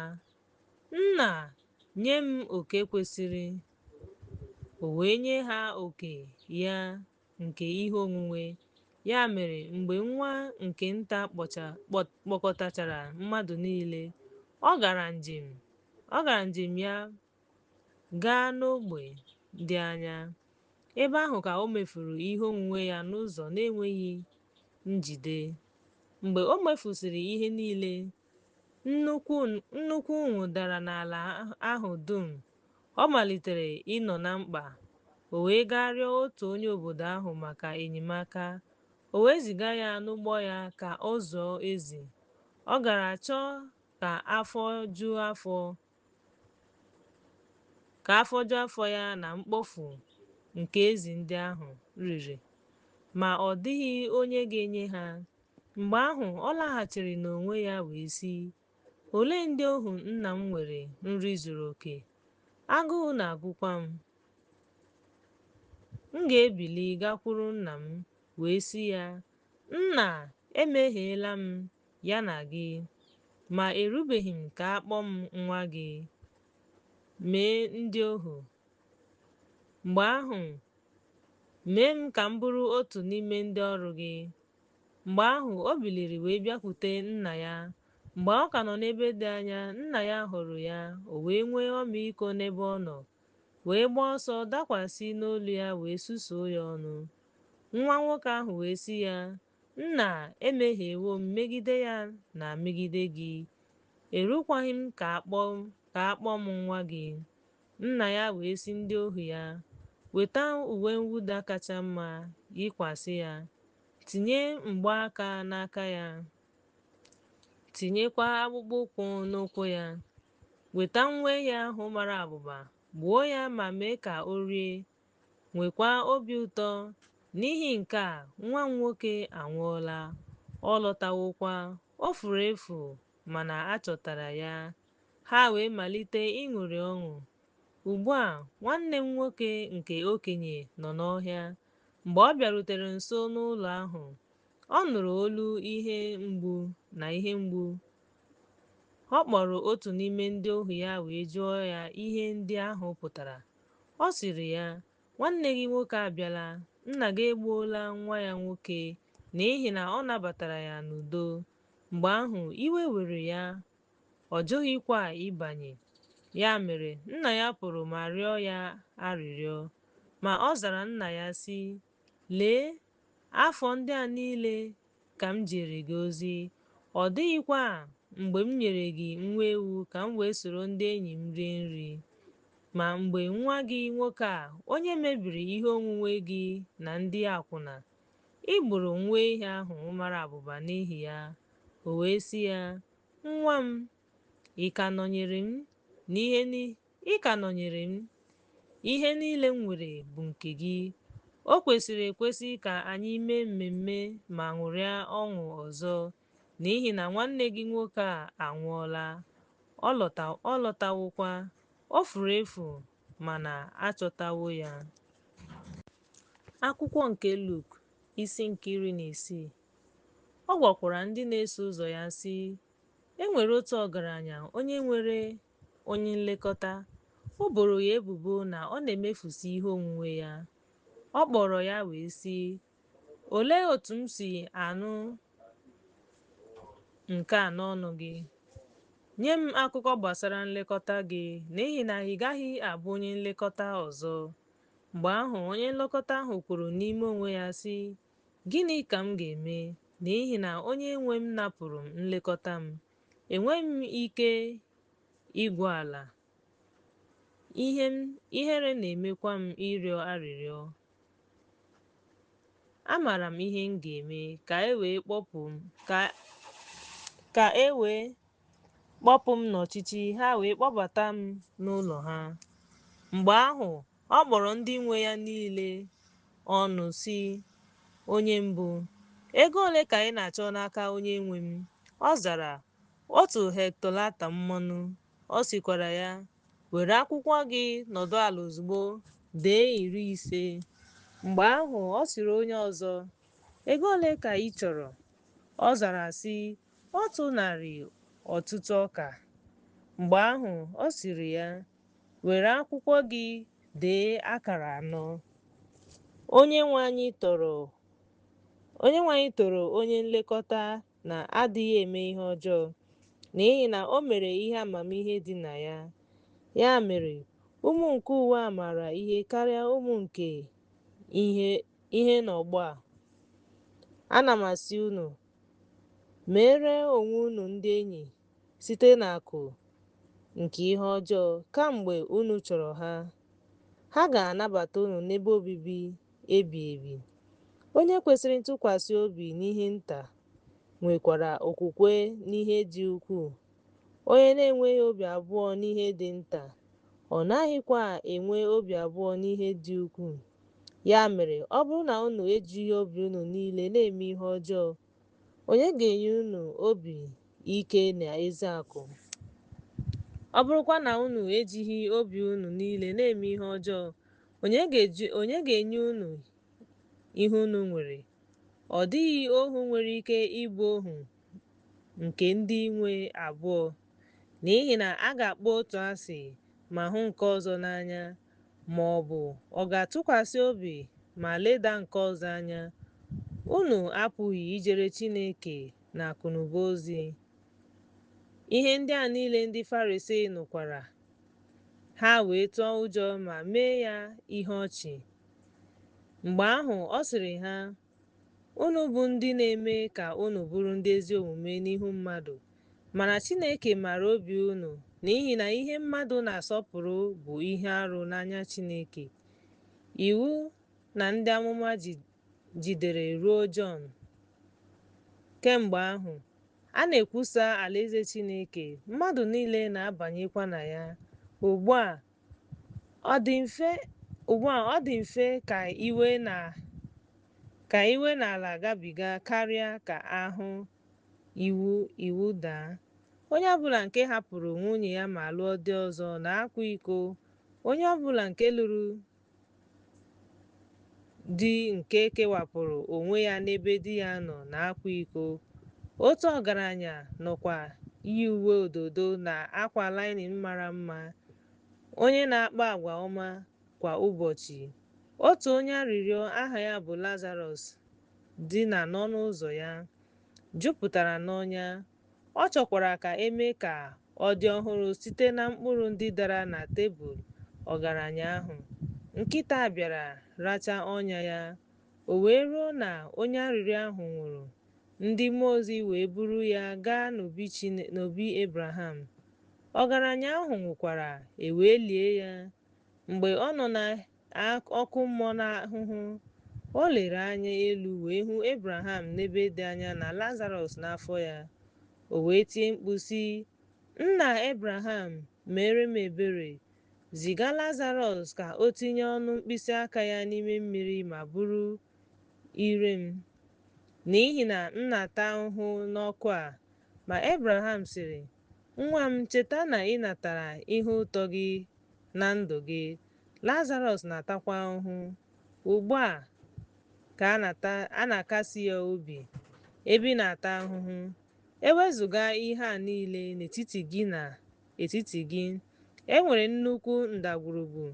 Nna, nye m oke kwesịrị. O wee nye ha oke ya nke ihe onwunwe. Ya mere, mgbe nwa nke nta kpọkọtachara mmadụ niile, ọ gara njem ya gaa n'ógbè dị anya. Ebe ahụ ka o mefuru ihe onwunwe ya n'ụzọ na-enweghị njide. Mgbe o mefusịrị ihe niile, nnukwu ụnwụ dara n'ala ahụ dum. Ọ malitere ịnọ na mkpa. O wee gaa rịọ otu onye obodo ahụ maka enyemaka. O wee ziga ya n'ugbo ya ka ọ zụọ ezi. Ọ gara chọọ ka afọ ju afọ ya na mkpofu nke ezi ndị ahụ riri, ma ọ dịghị onye ga-enye ha. Mgbe ahụ ọ laghachiri n'onwe ya wee sị, Olee ndị ohu nna m nwere nri zuru oke? Agụụ na-agụkwa m. M ga-ebili gakwuru nna m wee sị ya, Nna, emehiela m ya na gị, ma erubeghị m ka a kpọọ m nwa gị. Mee ndị ohu. Mgbe ahụ, mee m ka m bụrụ otu n'ime ndị ọrụ gị. Mgbe ahụ o biliri wee bịakwute nna ya. Mgbe ọ ka nọ n'ebe dị anya, nna ya hụrụ ya, o wee nwee ọmịiko n'ebe ọ nọ, wee gbaa ọsọ dakwasị n'olu ya wee susuo ya ọnụ. Nwa nwoke ahụ wee sị ya, Nna, emehiewo m megide ya na megide gị. Erukwaghị m ka a kpọọ m nwa gị. Nna ya wee sị ndị ohu ya, Weta uwe mwụda kacha mma yikwasị ya, tinye mgbaaka n'aka ya, tinyekwa akpụkpọ ụkwụ n'ụkwụ ya. Weta nwa ehi ahụ mara abụba, gbuo ya ma mee ka o rie, nwekwa obi ụtọ. N'ihi nke a, nwa m nwoke anwụọla, ọ lọtawokwa, o furu efu, mana a chọtara ya. Ha wee malite ịṅụrị ọṅụ. Ugbu a, nwanne m nwoke nke okenye nọ n'ọhịa. Mgbe ọ bịarutere nso n'ụlọ ahụ, ọ nụrụ olu ihe mgbu na ihe mgbu. Ọ kpọrọ otu n'ime ndị ohu ya wee jụọ ya ihe ndị ahụ pụtara. Ọ sịrị ya, Nwanne gị nwoke abịala, nna gị egbuola nwa ya nwoke n'ihi na ọ nabatara ya n'udo. Mgbe ahụ iwe were ya, ọ jụghịkwa ịbanye. Ya mere, nna ya pụrụ ma rịọ ya arịrịọ. Ma ọ zara nna ya sị, Lee, afọ ndị a niile ka m jere gị ozi, ọ dịghịkwa mgbe m nyere gị nwa ewu ka m wee soro ndị enyi m rie nri. Ma mgbe nwa gị nwoke a, onye mebiri ihe onwunwe gị na ndị akwụna, ị gburu nwa ehi ahụ mara abụba n'ihi ya. O wee sị ya, Nwa m, ị ka nọnyere m, ihe niile m nwere bụ nke gị. O kwesịrị ekwesị ka anyị mee mmemme ma ṅụrịa ọṅụ ọzọ, n'ihi na nwanne gị nwoke a anwụọla, ọ lọtawokwa, o furu efu, mana a chọtawo ya. Akwụkwọ nke Luk, isi nke 16. Ọ gwakwara ndị na-eso ụzọ ya sị, E nwere otu ọgaranya onye nwere onye nlekọta. O boro ya ebubo na ọ na-emefusi ihe onwunwe ya. Ọ kpọrọ ya wee sị, Olee otu m si anụ nke a n'ọnụ gị? Nye m akụkọ gbasara nlekọta gị, n'ihi na ị gaghị abụ onye nlekọta ọzọ. Mgbe ahụ onye nlekọta ahụ kwuru n'ime onwe ya sị, Gịnị ka m ga-eme, n'ihi na onye nwe m napụrụ m nlekọta m? Enweghị m ike igwu ala, ihere na-emekwa m ịrịọ arịrịọ. Amaara m ihe m ga-eme, ka e wee kpọpụ m n'ọchịchị, ha wee kpọbata m n'ụlọ ha. Mgbe ahụ, ọ kpọrọ ndị nwe ya niile ọnụ sị onye mbụ, Ego ole ka ị na-achọ n'aka onye nwe m? Ọ zara, Otu hektolita mmanụ. Ọ sịkwara ya, Were akwụkwọ gị nọdụ ala ozugbo, dee 50. Mgbe ahụ ọ sịrị onye ọzọ, Ego ole ka ị chọrọ? Ọ zara sị, 100 ọtụtụ ọka. Mgbe ahụ ọ sịrị ya, Were akwụkwọ gị dee akara anọ. Onyenwe anyị toro onye nlekọta na-adịghị eme ihe ọjọọ, n'ihi na o mere ihe amamihe dị na ya. Ya mere, ụmụ nke ụwa maara ihe karịa ụmụ nke ihe n'ọgbọ a. Ana m asị unu, meere onwe unu ndị enyi site n'akụ nke ihe ọjọọ kamgbe unu chọrọ ha. Ha ga-anabata unu n'ebe obibi ebi ebi. Onye kwesịrị ntụkwasị obi n'ihe nta nwekwara okwukwe n'ihe dị ukwuu. Onye na-enweghị obi abụọ n'ihe dị nta, ọ naghịkwa enwe obi abụọ n'ihe dị ukwuu. Ya mere, ọ bụrụ na unu ejighị obi unu niile na-eme ihe ọjọọ, onye ga-enye unu obi ike na ezi akụ? Ọ bụrụkwa na unu ejighị obi unu niile na-eme ihe ọjọọ, onye ga-enye unu ihe unu nwere? Ọ dịghị ohu nwere ike ịbụ ohu nke ndị nwe abụọ, n'ihi na a ga-akpọ otu asị ma hụ nke ọzọ n'anya, ma ọ bụ ọ ga-atụkwasị obi ma leda nke ọzọ anya. Unu apụghị ijere Chineke na akụnụba ozi. Ihe ndị a niile ndị Farisii nụkwara, ha wee tụọ ụjọ ma mee ya ihe ọchị. Mgbe ahụ ọ sịrị ha, Unu bụ ndị na-eme ka unu bụrụ ndị ezi omume n'ihu mmadụ, mana Chineke maara obi unu, n'ihi na ihe mmadụ na-asọpụrụ bụ ihe arụ n'anya Chineke. Iwu na ndị amụma jidere ruo Jọn. Kemgbe ahụ, a na-ekwusa alaeze Chineke, mmadụ niile na-abanyekwa na ya. Ugbu a, ọ dị mfe ka iwe n'ala gabiga karịa ka ahụ iwu daa. Onye ọbụla nke hapụrụ nwunye ya ma lụọ di ọzọ na-akwa iko. Onye ọbụla nke lụrụ di nke kewapụrụ onwe ya n'ebe di ya nọ na-akwa iko. Otu ọgaranya nọkwa yi uwe ododo na akwa linin mara mma, onye na-akpa agwa ọma kwa ụbọchị. Otu onye arịrịọ aha ya bụ Lazarọs dina n'ọnụ ụzọ ya, jupụtara n'ọnya. Ọ chọkwara ka e mee ka ọ dị ọhụrụ site na mkpụrụ ndị dara na tebụl ọgaranya ahụ. Nkịta bịara rachaa ọnya ya. O wee ruo na onye arịrịọ ahụ nwụrụ, ndị mmụọ ozi wee buru ya gaa n'obi Ebraham. Ọgaranya ahụ nwụkwara, e wee lie ya. Mgbe ọ nọ n'ọkụ mmụọ n'ahụhụ, o lere anya elu wee hụ Ebraham n'ebe dị anya na Lazarọs n'afọ ya. O wee tie mkpu sị, Nna Ebraham, meere m ebere. Ziga Lazarọs ka o tinye ọnụ mkpịsị aka ya n'ime mmiri ma bụrụ ire m, n'ihi na m na-ata ahụhụ n'ọkụ a. Ma Ebraham sịrị, Nwa m, cheta na ị natara ihe ụtọ gị na ndụ gị, Lazarọs na-atakwa ahụhụ. Ugbu a ka a na-akasi ya obi, ebe ị na-ata ahụhụ. E wezụga ihe a niile, n'etiti gị na etiti gị, e nwere nnukwu ndagwurugwu,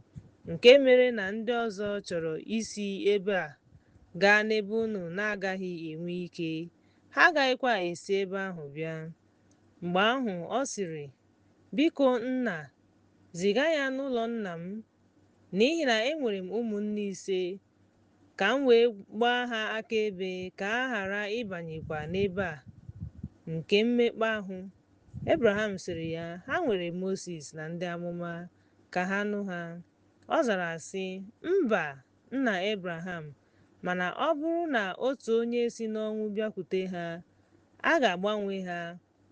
nke mere na ndị ọzọ chọrọ isi ebe a gaa n'ebe unu na-agaghị enwe ike, ha agaghịkwa esi ebe ahụ bịa. Mgbe ahụ ọ sịrị, Biko nna, ziga ya n'ụlọ nna m, n'ihi na enwere m ụmụnne ise. Ka m wee gbaa ha akaebe, ka ha ghara ịbanyekwa n'ebe a nke mmekpa ahụ. Ebraham sịrị ya, Ha nwere Mosis na ndị amụma, ka ha nụ ha. Ọ zara sị, Mba, nna Ebraham, mana ọ bụrụ na otu onye si n'ọnwụ bịakwute ha, a ga-agbanwe ha.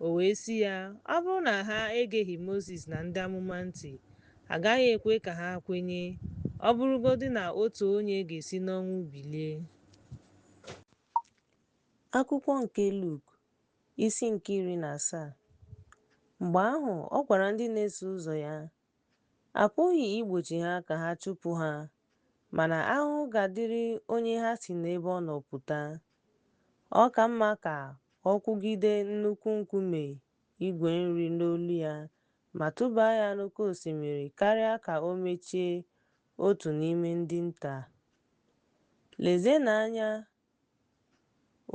O wee sị ya, Ọ bụrụ na ha egeghị Mosis na ndị amụma ntị, a gaghị ekwe ka ha kwenye, ọ bụrụgodị na otu onye ga-esi n'ọnwụ bilie. Akwụkwọ nke Luk, isi nke 17. Mgbe ahụ ọ gwara ndị na-eso ụzọ ya, A pụghị igbochi ha ka ha chụpụ ha, mana ahụhụ ga-adịrị onye ha si n'ebe ọ nọ pụta. Ọ ka mma ka ọ kwụgide nnukwu nkume igwe nri n'olu ya ma tụba ya n'oké osimiri karịa ka o mechie otu n'ime ndị nta. Lezienụ anya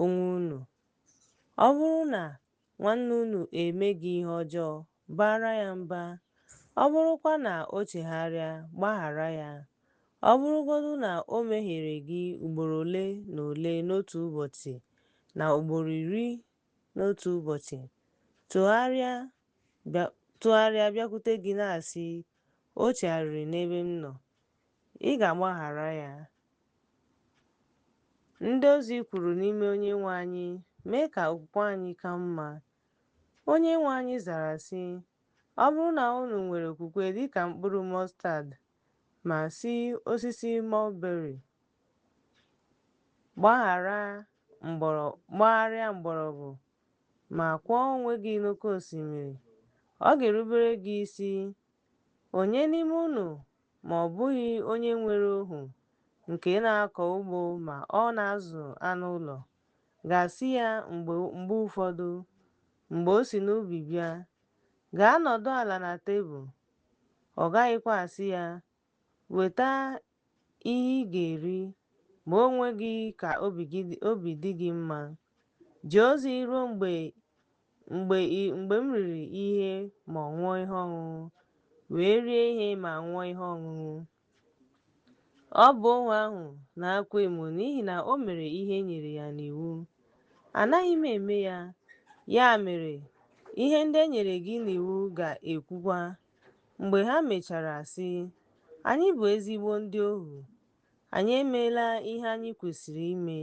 onwe unu. Ọ bụrụ na nwanne unu eme gị ihe ọjọọ, baara ya mba. Ọ bụrụkwa na o chegharịa, gbaghara ya. Ọ bụrụgodu na o mehiere gị ugboro ole na ole n'otu ụbọchị na ugboro iri n'otu ụbọchị, tụgharịa bịakwute gị na-asị, O chegharịrị n'ebe m nọ, ị ga-agbaghara ya. Ndị ozi kwuru n'ime Onyenwe anyị, mee ka okwukwe anyị ka mma. Onyenwe anyị zara sị, Ọ bụrụ na unu nwere okwukwe dị ka mkpụrụ mọstad ma sị osisi mọlberị, gbagharịa mgbọrọgwụ ma kwọọ onwe gị n'oké osimiri, ọ ga-erubere gị isi. Onye n'ime unu ma ọ bụghị onye nwere ohu nke na-akọ ugbo ma ọ na-azụ anụ ụlọ, ga-asị ya mgbe ụfọdụ, mgbe o si n'ubi bịa, Gaa nọdụ ala na tebụl? Ọ gaghịkwa asị ya, Weta ihe ị ga-eri, mee onwe gị ka obi dị gị mma. Jee ozi ruo mgbe m riri ihe ma ọ ṅụọ ihe ọṅụṅụ, wee rie ihe ma ṅụọ ihe ọṅụṅụ. Ọ bụ ohu ahụ na-akwa emo n'ihi na o mere ihe e nyere ya n'iwu. Anaghị m eme ya. Ya mere, ihe ndị e nyere gị n'iwu ga-ekwukwa, mgbe ha mechara sị, Anyị bụ ezigbo ndị ohu. Anyị emeela ihe anyị kwesịrị ime.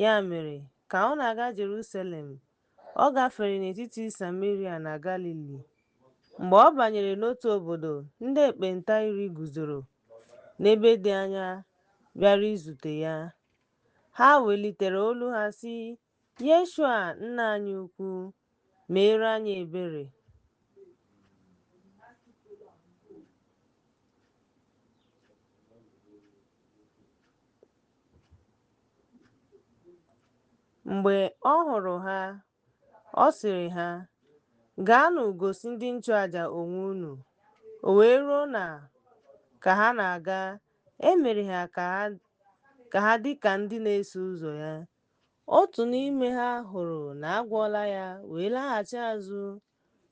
Ya mere, ka ọ na-aga Jerusalem, ọ gafere n'etiti Sameria na Galili. Mgbe ọ banyere n'otu obodo, ndị ekpenta iri guzoro n'ebe dị anya bịara izute ya. Ha welitere olu ha sị, Yeshua, nna anyị ukwu, meere anyị ebere. Mgbe ọ hụrụ ha, ọ sịrị ha, Gaanụ gosi ndị nchụaja onwe unu. O wee ruo na ka ha na-aga, e mere ha ka ha dị ka ndị na-eso ụzọ ya. Otu n'ime ha hụrụ na a gwọọla ya wee laghachi azụ.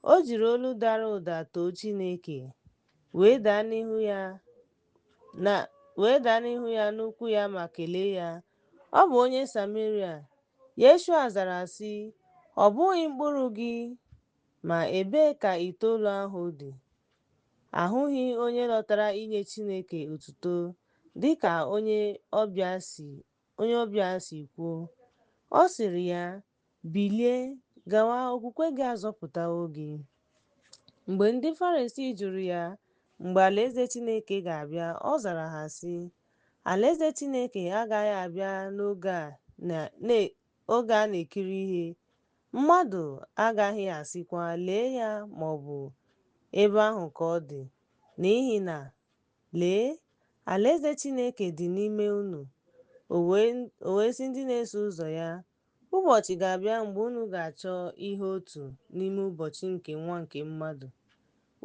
O jiri olu dara ụda too Chineke, wee daa n'ihu ya n'ụkwụ ya ma kelee ya. Ọ bụ onye Sameria. Yeshua zara sị, Ọ bụghị mkpụrụ gị, ma ebee ka itoolu ahụ dị? Ahụghị onye lọtara inye Chineke otuto, dị ka onye ọbịa si kwuo. Ọ sịrị ya, Bilie, gawa, okwukwe gị azọpụtawo gị. Mgbe ndị Farisii jụrụ ya mgbe alaeze Chineke ga-abịa, ọ zara ha sị, Alaeze Chineke agaghị abịa n'oge a na-ekiri ihe, mmadụ agaghị asịkwa, Lee ya ma ọ bụ ebe ahụ ka ọ dị, n'ihi na, lee, alaeze Chineke dị n'ime unu. O wee sị ndị na-eso ụzọ ya, Ụbọchị ga-abịa mgbe unu ga-achọ ihe otu n'ime ụbọchị nke Nwa nke Mmadụ,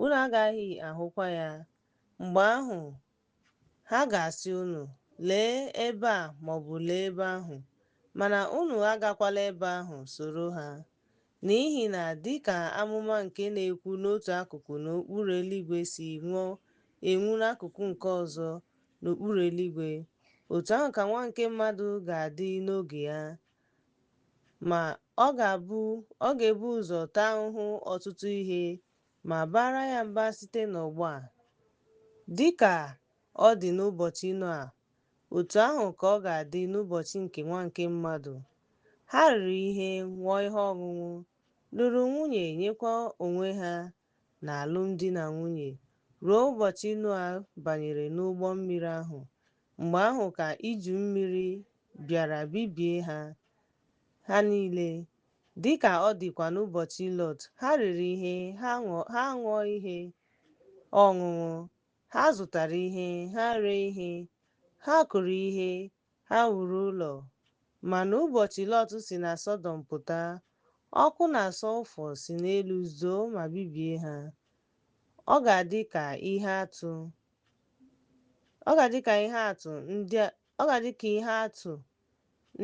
unu agaghị ahụkwa ya. Mgbe ahụ ha ga-asị unu, Lee ebe a maọbụ lee ebe ahụ, mana unu agakwala ebe ahụ soro ha. N'ihi na dị ka amụma nke na-ekwu n'otu akụkụ n'okpuru eluigwe si enwu n'akụkụ nke ọzọ n'okpuru eluigwe, Otu ahụ ka Nwa nke mmadụ ga-adị n'oge ya. Ma ọ ga-ebu ụzọ taa ahụhụ ọtụtụ ihe ma baara ya mba site n'ọgbọ a. Dị ka ọ dị n'ụbọchị Noa, otu ahụ ka ọ ga-adị n'ụbọchị nke Nwa nke mmadụ. Ha riri ihe, ṅụọ ihe ọṅụṅụ, lụrụ nwunye, nyekwa onwe ha n'alụmdi na nwunye, ruo ụbọchị Noa banyere n'ụgbọ mmiri ahụ. Mgbe ahụ ka iju mmiri bịara bibie ha niile. Dị ka ọ dịkwa n'ụbọchị Lọt, ha riri ihe, ha ṅụọ ihe ọṅụṅụ, ha zụtara ihe, ha ree ihe, ha kụrụ ihe, ha wuru ụlọ. Ma n'ụbọchị Lọt si na Sọdọm pụta, ọkụ na sọlfọ si n'elu zoo ma bibie ha. Ọ ga-adị ka ihe atụ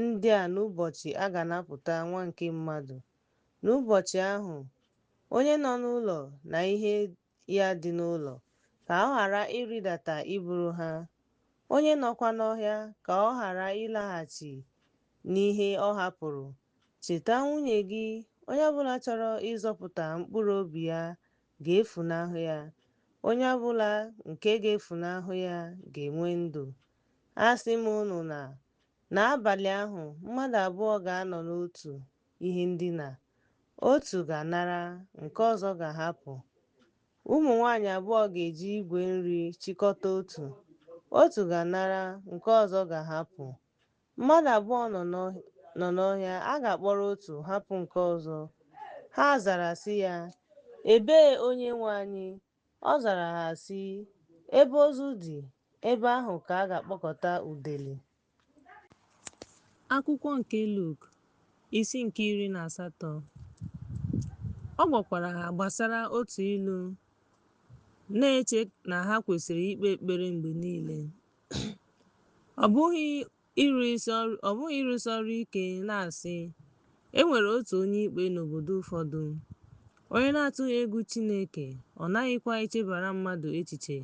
ndị a n'ụbọchị a ga-anapụta Nwa nke mmadụ. N'ụbọchị ahụ, onye nọ n'ụlọ na ihe ya dị n'ụlọ, ka ọ ghara ịrịdata iburu ha. Onye nọkwa n'ọhịa, ka ọ ghara ịlaghachi n'ihe ọ hapụrụ. Cheta nwunye gị. Onye ọbụla chọrọ ịzọpụta mkpụrụ obi ya ga-efunahụ ya. Onye ọbụla nke ga-efunahụ ya ga-enwe ndụ. Asị m unu na n'abalị ahụ, mmadụ abụọ ga-anọ n'otu ihe ndina. Otu ga-anara, nke ọzọ ga-ahapụ. Ụmụ nwanyị abụọ ga-eji igwe nri chịkọta otu. Otu ga-anara, nke ọzọ ga-ahapụ. Mmadụ abụọ nọ n'ọhịa, a ga-akpọrọ otu, hapụ nke ọzọ. Ha zara sị ya, Ebee, Onyenwe anyị? Ọ zara ha sị, Ebe ozu dị, ebe ahụ ka a ga-akpọkọta udele. Akwụkwọ nke Luk, isi nke 18. Ọ gwakwara ha gbasara otu ilu, na-eche na ha kwesịrị ikpe ekpere mgbe niile. Ọ bụghị ịrụsi ọrụ ike, na-asị, E nwere otu onye ikpe n'obodo ụfọdụ, onye na-atụghị egwu Chineke, ọ naghịkwa echebara mmadụ echiche.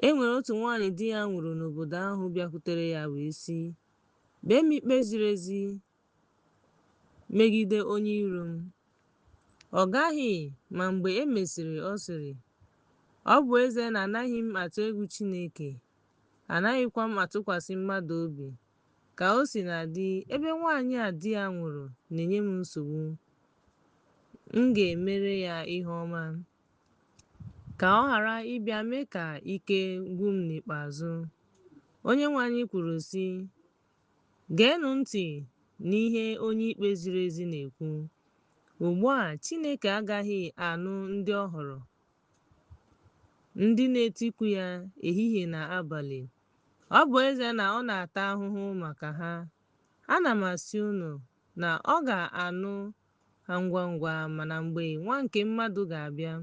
E nwere otu nwaanyị di ya nwụrụ n'obodo ahụ bịakwutere ya wee sị, Kpee m ikpe ziri ezi megide onye iro m. Ọ gaghị, ma mgbe e mesịrị ọ sịrị, Ọ bụ ezie na anaghị m atụ egwu Chineke, anaghịkwa m atụkwasị mmadụ obi. Ka o sina dị, ebe nwaanyị a di ya nwụrụ na-enye m nsogbu, m ga-emere ya ihe ọma, ka ọ ghara ịbịa mee ka ike gwụ m n'ikpeazụ. Onyenwe anyị kwuru sị, Geenụ ntị n'ihe onye ikpe ziri ezi na-ekwu. Ugbu a Chineke agaghị anụ ndị ọ họrọ, ndị na-etiku ya ehihie na abalị. Ọ bụ ezie na ọ na-ata ahụhụ maka ha, ana m asị unu na ọ ga-anụ ha ngwa ngwa, mana mgbe Nwa nke mmadụ ga-abịa,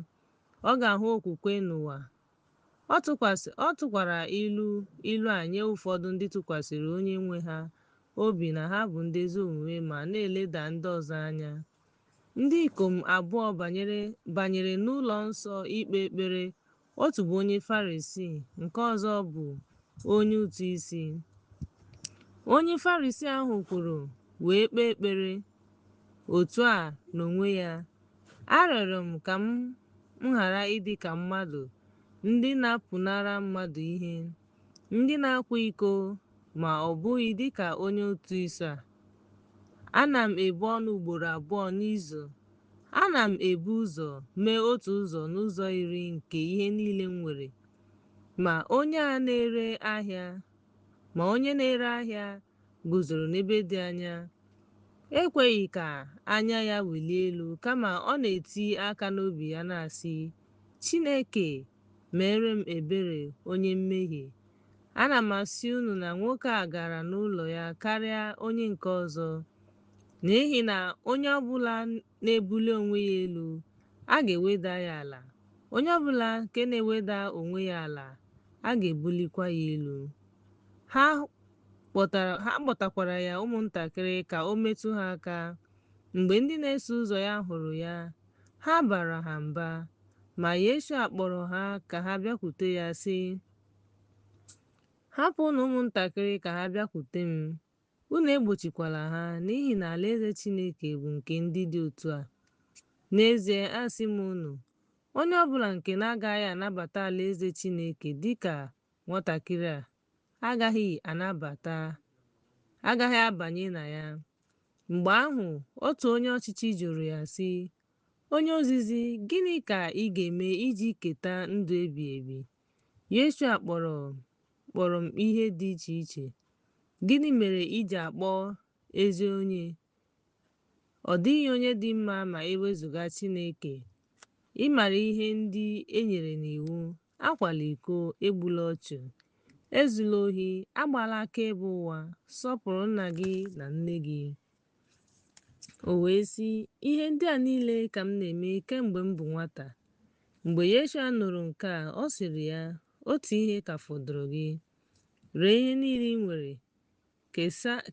ọ ga-ahụ okwukwe n'ụwa. Ọ tụkwara ilu a nye ụfọdụ ndị tụkwasịrị onye nwe ha obi na ha bụ ndị ezi omume ma na-eleda ndị ọzọ anya. Ndị ikom abụọ banyere n'ụlọ nsọ ikpe ekpere, otu bụ onye Farisii, nke ọzọ bụ onye ụtụ isi. Onye Farisii ahụ kwuru wee kpee ekpere otu a n'onwe ya, Arịọrọ m ka m ghara ịdị ka mmadụ ndị na-apụnara mmadụ ihe, ndị na-akwa iko, ma ọ bụghị dịka onye ụtụ isi a. Ana m ebu ọnụ ugboro abụọ n'izu. Ana m ebu ụzọ mee otu ụzọ n'ụzọ iri nke ihe niile m nwere. Ma onye na-ere ahịa guzoro n'ebe dị anya, ekweghị ka anya ya welie elu, kama ọ na-eti aka n'obi ya na-asị, Chineke, meere m ebere, onye mmehie. Ana m asị unu na nwoke a gara n'ụlọ ya karịa onye nke ọzọ, n'ihi na onye ọbụla na-ebuli onwe ya elu, a ga-eweda ya ala, onye ọbụla nke na-eweda onwe ya ala, a ga-ebulikwa ya elu. Ha kpọtakwara ya ụmụntakịrị ka o metụ ha aka. Mgbe ndị na-eso ụzọ ya hụrụ ya, ha bara ha mba. Ma Yeshua kpọrọ ha ka ha bịakwute ya sị, Hapụnụ ụmụntakịrị ka ha bịakwute m, unu egbochikwala ha, n'ihi na alaeze Chineke bụ nke ndị dị otu a. N'ezie asị m unu, onye ọ bụla nke na-agaghị anabata alaeze Chineke dị ka nwatakịrị a, agaghị abanye na ya. Mgbe ahụ otu onye ọchịchị jụrụ ya sị, Onye ozizi, gịnị ka ị ga-eme iji keta ndụ ebighị ebi? Yeshua kpọrọ m ihe dị iche iche. Gịnị mere i ji akpọ ezi onye? Ọ dịghị onye dị mma ma e wezụga Chineke. Ị maara ihe ndị e nyere n'iwu: Akwala iko, egbula ọchụ, ezula ohi, agbala akaebe ụgha, sọpụrụ nna gị na nne gị. O wee sị, Ihe ndị a niile ka m na-eme kemgbe m bụ nwata. Mgbe Yeshua nụrụ nke a, ọ sịrị ya, Otu ihe ka fọdụrụ gị. Ree ihe niile i nwere,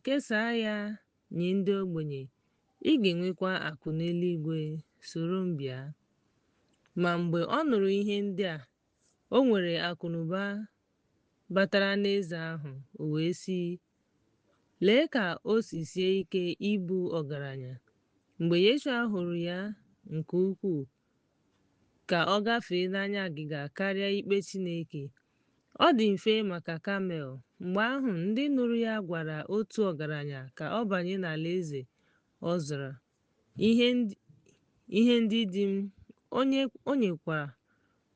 kesaa ya nye ndị ogbenye, ị ga-enwekwa akụ n'eluigwe. Soro m bịa. Ma mgbe ọ nụrụ ihe ndị a, o nwere akụnụba batara n'eze ahụ, o wee sị, Lee ka o si sie ike ịbụ ọgaranya. Mgbe Yeshua hụrụ ya nke ukwuu ka ọ gafee n'anya agịga karịa ikpe Chineke. Ọ dị mfe maka kamel. Mgbe ahụ ndị nụrụ ya gwara otu ọgaranya ka ọ banye n'alaeze. Ọ zara, Ihe ndị dị m,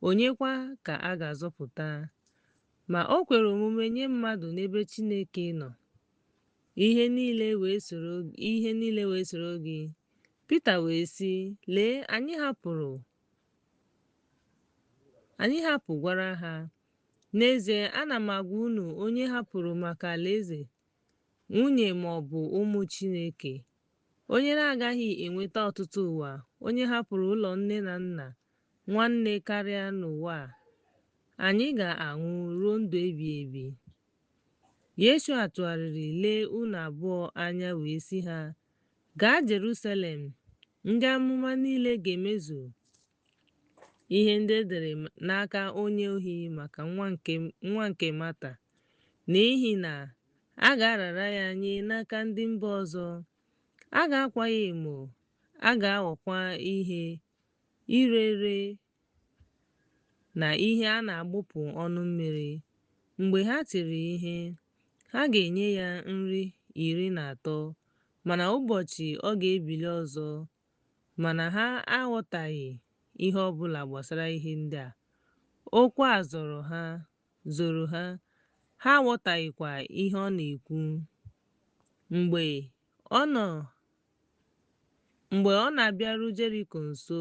onyekwa ka a ga-azọpụta? Ma o kwere omume nye mmadụ n'ebe Chineke nọ. Ihe niile wee soro gị. Pita wee sị, Lee, anyị hapụgwara ha. N'ezie, ana m agwa unu onye hapụrụ maka alaeze, nwunye ma ọ bụ ụmụ Chineke, onye na-agaghị enweta ọtụtụ ụwa, onye hapụrụ ụlọ nne na nna, nwanne karịa n'ụwa a, anyị ga-anwụ ruo ndụ ebighị ebi. Yeshua tụgharịrị lee unu abụọ anya wee sị ha, Gaa Jerusalem, ndị amụma niile ga-emezu ihe ndị e dere n'aka onye ohi maka nwa nke Mata, n'ihi na a ga-arara ya nye n'aka ndị mba ọzọ, a ga-akwa ya emo, a ga-aghọkwa ihe ire ere na ihe a na-agbụpụ ọnụ mmiri. Mgbe ha tiri ihe, ha ga-enye ya nri 13, mana ụbọchị ọ ga-ebili ọzọ. Mana ha aghọtaghị ihe ọ bụla gbasara ihe ndị a. Okwu a zoro ha, ha aghọtaghịkwa ihe ọ na-ekwu. Mgbe ọ na-abịaru Jeriko nso,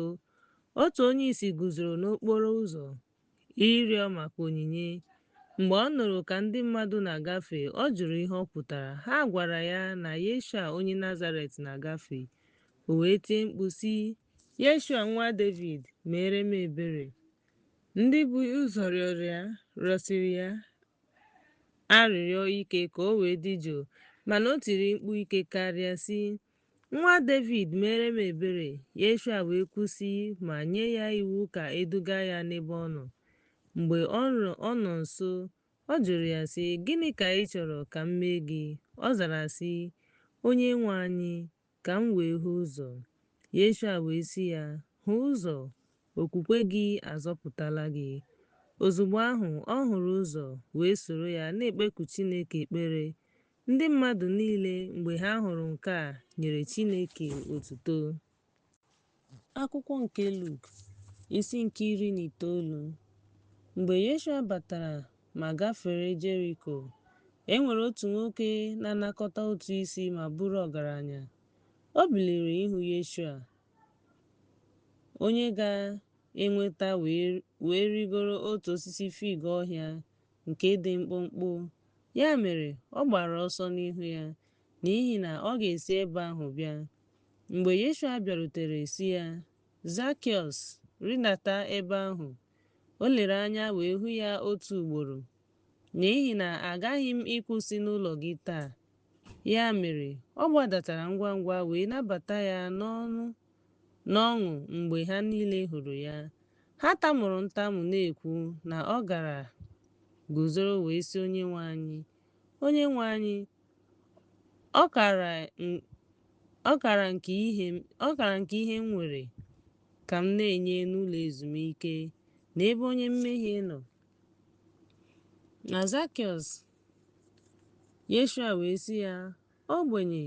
otu onye isi guzoro n'okporo ụzọ ịrịọ maka onyinye. Mgbe ọ nụrụ ka ndị mmadụ na-agafe, ọ jụrụ ihe ọ pụtara. Ha gwara ya na Yeshua onye Nazaret na-agafe. O wee tie mkpu sị, Yeshua nwa Devid, meere m ebere. Ndị bu ụzọ rịọsiri ya arịrịọ ike ka o wee dị jụụ, mana o tiri mkpu ike karịa sị, Nwa Devid, meere m ebere. Yeshua wee kwụsị ma nye ya iwu ka eduga ya n'ebe ọ nọ. Mgbe ọ nọ nso, ọ jụrụ ya sị, Gịnị ka ị chọrọ ka m mee gị? Ọ zara sị, Onye nwe anyị, ka m wee hụ ụzọ. Yeshua wee sị ya, Hụ ụzọ, okwukwe gị azọpụtala gị. Ozugbo ahụ ọ hụrụ ụzọ, wee soro ya na-ekpeku Chineke ekpere. Ndị mmadụ niile, mgbe ha hụrụ nke a, nyere Chineke otuto. Akwụkwọ nke Luk, isi nke 19. Mgbe Yeshua batara ma gafere Jeriko, e nwere otu nwoke na-anakọta ụtụ isi ma bụrụ ọgaranya. O biliri ịhụ Yeshua, onye ga-enweta wee rịgoro otu osisi fig ọhịa nke dị mkpụmkpụ. Ya mere, ọ gbara ọsọ n'ihu ya, n'ihi na ọ ga-esi ebe ahụ bịa. Mgbe Yeshua bịarutere sị ya, Zakịọs, rịdata ebe ahụ. O lere anya wee hụ ya otu ugboro, n'ihi na agaghị m ịkwụsị n'ụlọ gị taa. Ya mere, ọ gbadatara ngwa ngwa wee nabata ya n'ọṅụ mgbe ha niile hụrụ ya. Ha tamuru ntamu na-ekwu na ọ gara guzoro wee sị Onyenwe anyị, Onyenwe anyị, ọkara nke ihe m nwere ka m na-enye n'ụlọ ezumike n'ebe onye mmehie nọ. Na Zakịọs, Yeshua wee sị ya, Ogbenye,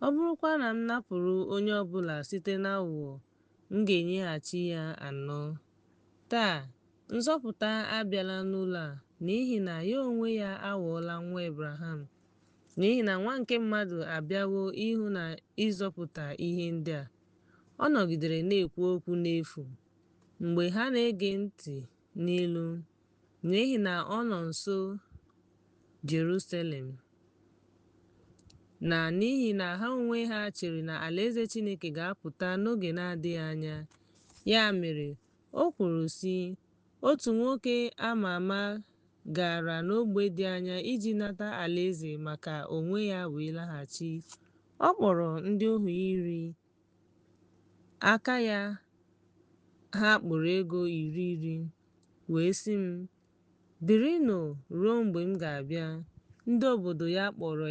ọ bụrụkwa na m napụrụ onye ọ bụla site n'aghụghọ, m ga-enyeghachi ya anọ. Taa, nzọpụta abịala n'ụlọ a, n'ihi na ya onwe ya aghọọla nwa Ebraham. N'ihi na Nwa nke mmadụ abịawo ịhụ na ịzọpụta ihe ndị a. Ọ nọgidere na-ekwu okwu n'efu mgbe ha na-ege ntị n'ilu, n'ihi na ọ nọ nso Jerusalem, na n'ihi na ha onwe ha chere na alaeze Chineke ga-apụta n'oge na-adịghị anya. Ya mere, o kwuru sị, Otu nwoke a ma ama gara n'ogbe dị anya iji nata alaeze maka onwe ya wee laghachi. Ọ kpọrọ ndị ohu iri aka ya ha kpụrụ ego iri iri, wee sị m, Birinụ ruo mgbe m ga-abịa. Ndị obodo ya kpọrọ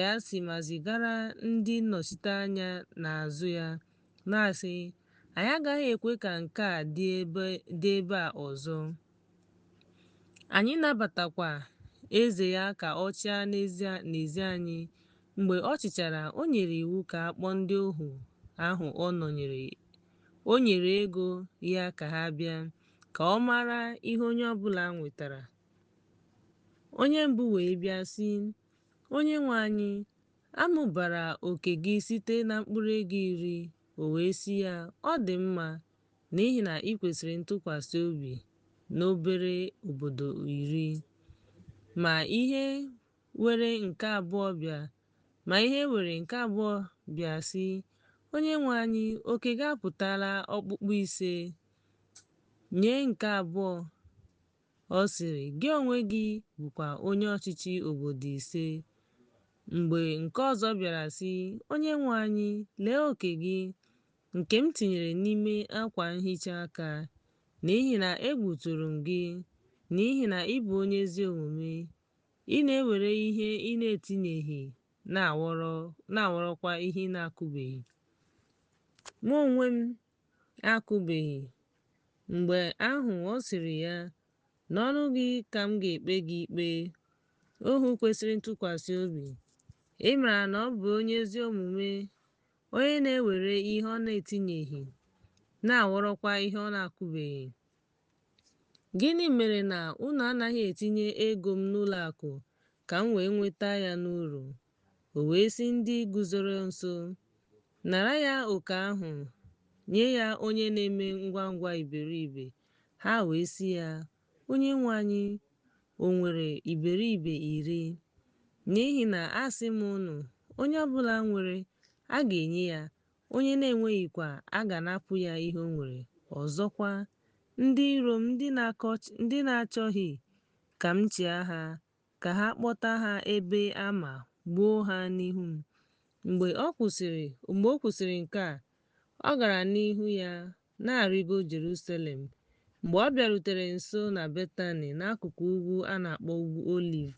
ya asị ma zigara ndị nnọchiteanya n'azụ ya, na-asị, Anyị agaghị ekwe ka nke a dị ebe a ọzọ. Anyị nabatakwa eze ya ka ọ chịa n'ezi anyị. Mgbe ọ chịchara, o nyere iwu ka a kpọọ ndị ohu ahụ o nyere ego ya ka ha bịa, ka ọ mara ihe onye ọbụla nwetara. Onye mbụ wee bịa sị, Onyenwe anyị, a mụbara oke gị site na mkpụrụ ego iri. O wee sị ya, Ọ dị mma, n'ihi na ị kwesịrị ntụkwasị obi n'obere obodo iri. Ma ihe were nke abụọ bịa sị, Onyenwe anyị, oke gị apụtala okpukpu ise. Nye nke abụọ, ọ sịrị, Gị onwe gị bụkwa onye ọchịchị obodo ise. Mgbe nke ọzọ bịara sị, Onyenwe anyị, lee oke gị, nke m tinyere n'ime akwa nhicha aka, n'ihi na egwu tụrụ m gị, n'ihi na ị bụ onye ezi omume. Ị na-ewere ihe ị na-etinyeghị, na-aghọrọkwa ihe ị na-akụbeghị. Mụ onwe m akụbeghị. Mgbe ahụ ọ sịrị ya, N'ọnụ gị ka m ga-ekpe gị ikpe, ohu kwesịrị ntụkwasị obi. Ị maara na ọ bụ onye ezi omume, onye na-ewere ihe ọ na-etinyeghị, na-aghọrọkwa ihe ọ na-akụbeghị. Gịnị mere na unu anaghị etinye ego m n'ụlọ akụ ka m wee nweta ya n'uru? O wee sị ndị guzoro nso, Nara ya oke ahụ, nye ya onye na-eme ngwa ngwa iberibe. Ha wee sị ya, Onyenwe anyị, o nwere iberibe iri. N'ihi na asị m unu, onye ọbụla nwere, a ga-enye ya, onye na-enweghịkwa, a ga-anapụ ya ihe o nwere. Ọzọkwa, ndị iro m ndị na-achọghị ka m chịa ha, ka ha kpọta ha ebe a ma gbuo ha n'ihu m. Mgbe o kwusịrị nke a, ọ gara n'ihu ya na-arịgo Jerusalem. Mgbe ọ bịarutere nso na Betani n'akụkụ ugwu a na-akpọ Ugwu Oliv,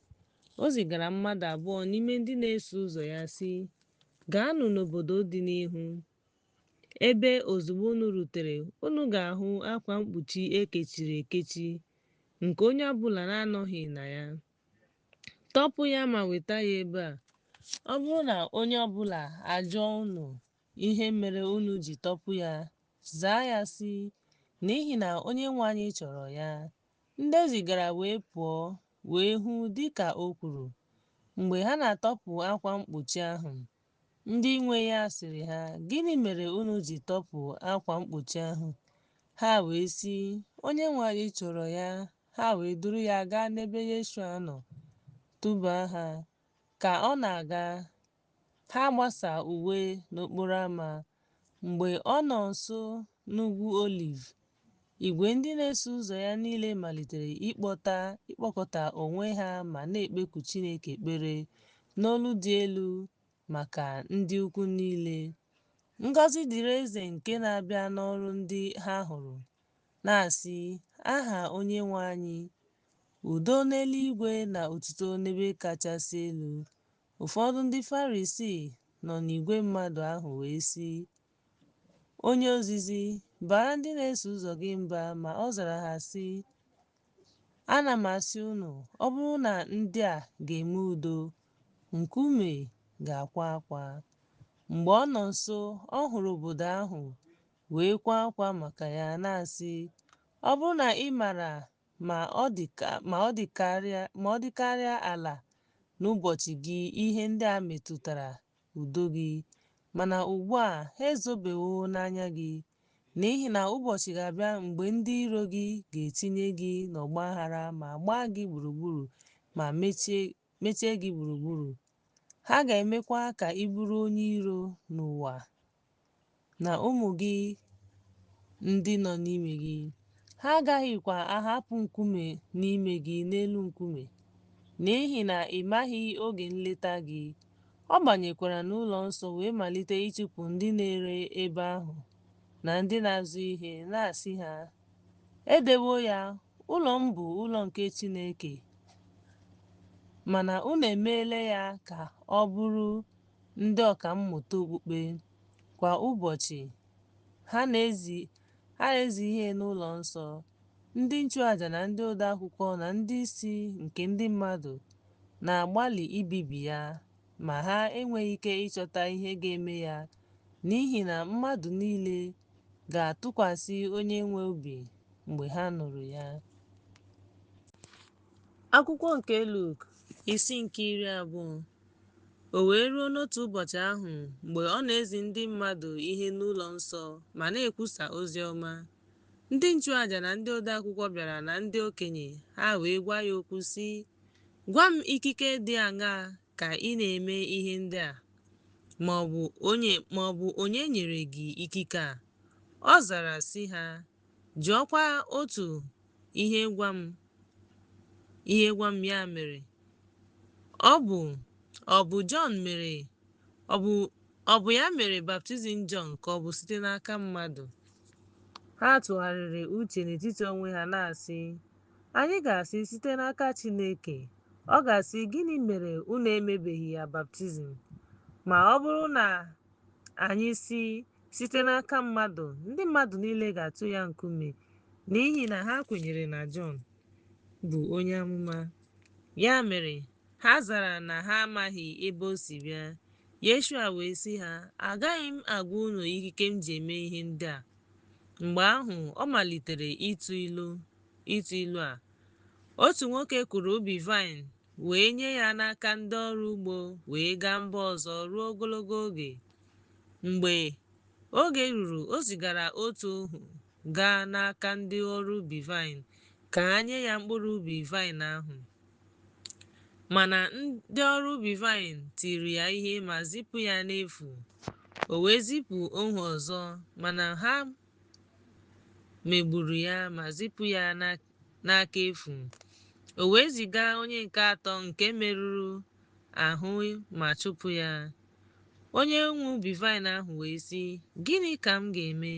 o zigara mmadụ abụọ n'ime ndị na-eso ụzọ ya sị, Gaanụ n'obodo dị n'ihu, ebe ozugbo unu rutere unu ga-ahụ akwa mkpuchi e kechiri ekechi nke onye ọbụla na-anọghị na ya. Tọpụ ya ma weta ya ebe a. Ọ bụrụ na onye ọbụla ajụọ unu ihe mere unu ji tọpụ ya, zaa ya sị, N'ihi na Onyenwe anyị chọrọ ya. Ndị e zigara wee pụọ wee hụ dị ka o kwuru. Mgbe ha na-atọpụ akwa mkpuchi ahụ, ndị nwe ya sịrị ha, Gịnị mere unu ji tọpụ akwa mkpuchi ahụ? Ha wee sị, Onyenwe anyị chọrọ ya. Ha wee duru ya gaa n'ebe Yeshua nọ, tụba ha. Ka ọ na-aga, ha gbasa uwe n'okporo ámá. Mgbe ọ nọ nso n'Ugwu Oliv, igwe ndị na-eso ụzọ ya niile malitere ịkpọkọta onwe ha ma na-ekpeku Chineke ekpere n'olu dị elu maka ndị ukwu niile. Ngọzi dịrị eze nke na-abịa n'ọrụ ndị ha hụrụ, na-asị, Aha Onyenwe anyị. Udo n'eluigwe na otuto n'ebe kachasị elu. Ụfọdụ ndị Farisii nọ n'igwe mmadụ ahụ wee sị, Onye ozizi, baara ndị na-eso ụzọ gị mba. Ma ọ zara ha sị, Ana m asị unu, ọ bụrụ na ndị a ga-eme udo, nkume ga-akwa akwa. Mgbe ọ nọ nso, ọ hụrụ obodo ahụ wee kwaa akwa maka ya, na-asị, Ọ bụrụ na ị maara ma ọ dịkarịa ala n'ụbọchị gị ihe ndị a metụtara udo gị, mana ugbu a ha ezobewo n'anya gị. N'ihi na ụbọchị ga-abịa mgbe ndị iro gị ga-etinye gị n'ọgba aghara ma gbaa gị gburugburu ma mechie gị gburugburu. Ha ga-emekwa ka ị bụrụ onye iro n'ụwa na ụmụ gị ndị nọ n'ime gị. Ha agaghịkwa ahapụ nkume n'ime gị n'elu nkume, n'ihi na ị maghị oge nleta gị. Ọ banyekwara n'ụlọ nsọ wee malite ịchụpụ ndị na-ere ebe ahụ na ndị na-azụ ihe, na-asị ha, E dewo ya, Ụlọ m bụ ụlọ nke Chineke, mana unu emeela ya ka ọ bụrụ ndị ọka mmụta okpukpe. Kwa ụbọchị, ha na-ezi ihe n'ụlọ nsọ. Ndị nchụàjà na ndị odeakwụkwọ na ndị isi nke ndị mmadụ na-agbalị ibibi ya, ma ha enweghị ike ịchọta ihe ga-eme ya n'ihi na mmadụ niile ga-atụkwasị Onye-nwe obi mgbe ha nụrụ ya. Akwụkwọ nke Luk, isi nke 20. O wee ruo n'otu ụbọchị ahụ, mgbe ọ na-ezi ndị mmadụ ihe n'ụlọ nsọ ma na-ekwusa ozi ọma, ndị nchụàjà na ndị odeakwụkwọ bịara na ndị okenye ha wee gwa ya okwu sị, Gwa m ikike dị aṅaa ka ị na-eme ihe ndị a, ma ọ bụ onye nyere gị ikike a? Ọ zara sị ha, Jụọkwa otu ihe gwa m ya mere. Ọ bụ ya mere baptizim Jọn ka ọ bụ site n'aka mmadụ? Ha tụgharịrị uche n'etiti onwe ha na-asị, Anyị ga-asị site n'aka Chineke. Ọ ga-asị, Gịnị mere unu emebeghị ya baptizim? Ma ọ bụrụ na anyị sị, Site n'aka mmadụ, ndị mmadụ niile ga-atụ ya nkume, n'ihi na ha kwenyere na Jọn bụ onye amụma. Ya mere, ha zara na ha amaghị ebe o si bịa. Yeshua wee sị ha, Agaghị m agwa unu ikike m ji eme ihe ndị a. Mgbe ahụ ọ malitere ịtụ ilu a. Otu nwoke kụrụ ubi vaịn wee nye ya n'aka ndị ọrụ ugbo wee gaa mba ọzọ ruo ogologo oge. Mgbe oge ruru, o zigara otu ohu gaa n'aka ndị ọrụ ubi vaịn ka ha nye ya mkpụrụ ubi vaịn ahụ. Mana ndị ọrụ ubi vaịn tiri ya ihe ma zipụ ya n'efu. O wee zipụ ohu ọzọ, mana ha megburu ya ma zipụ ya n'aka efu. O wee ziga onye nke atọ nke merụrụ ahụ ma chụpụ ya. Onye nwe ubi vaịn ahụ wee sị, Gịnị ka m ga-eme?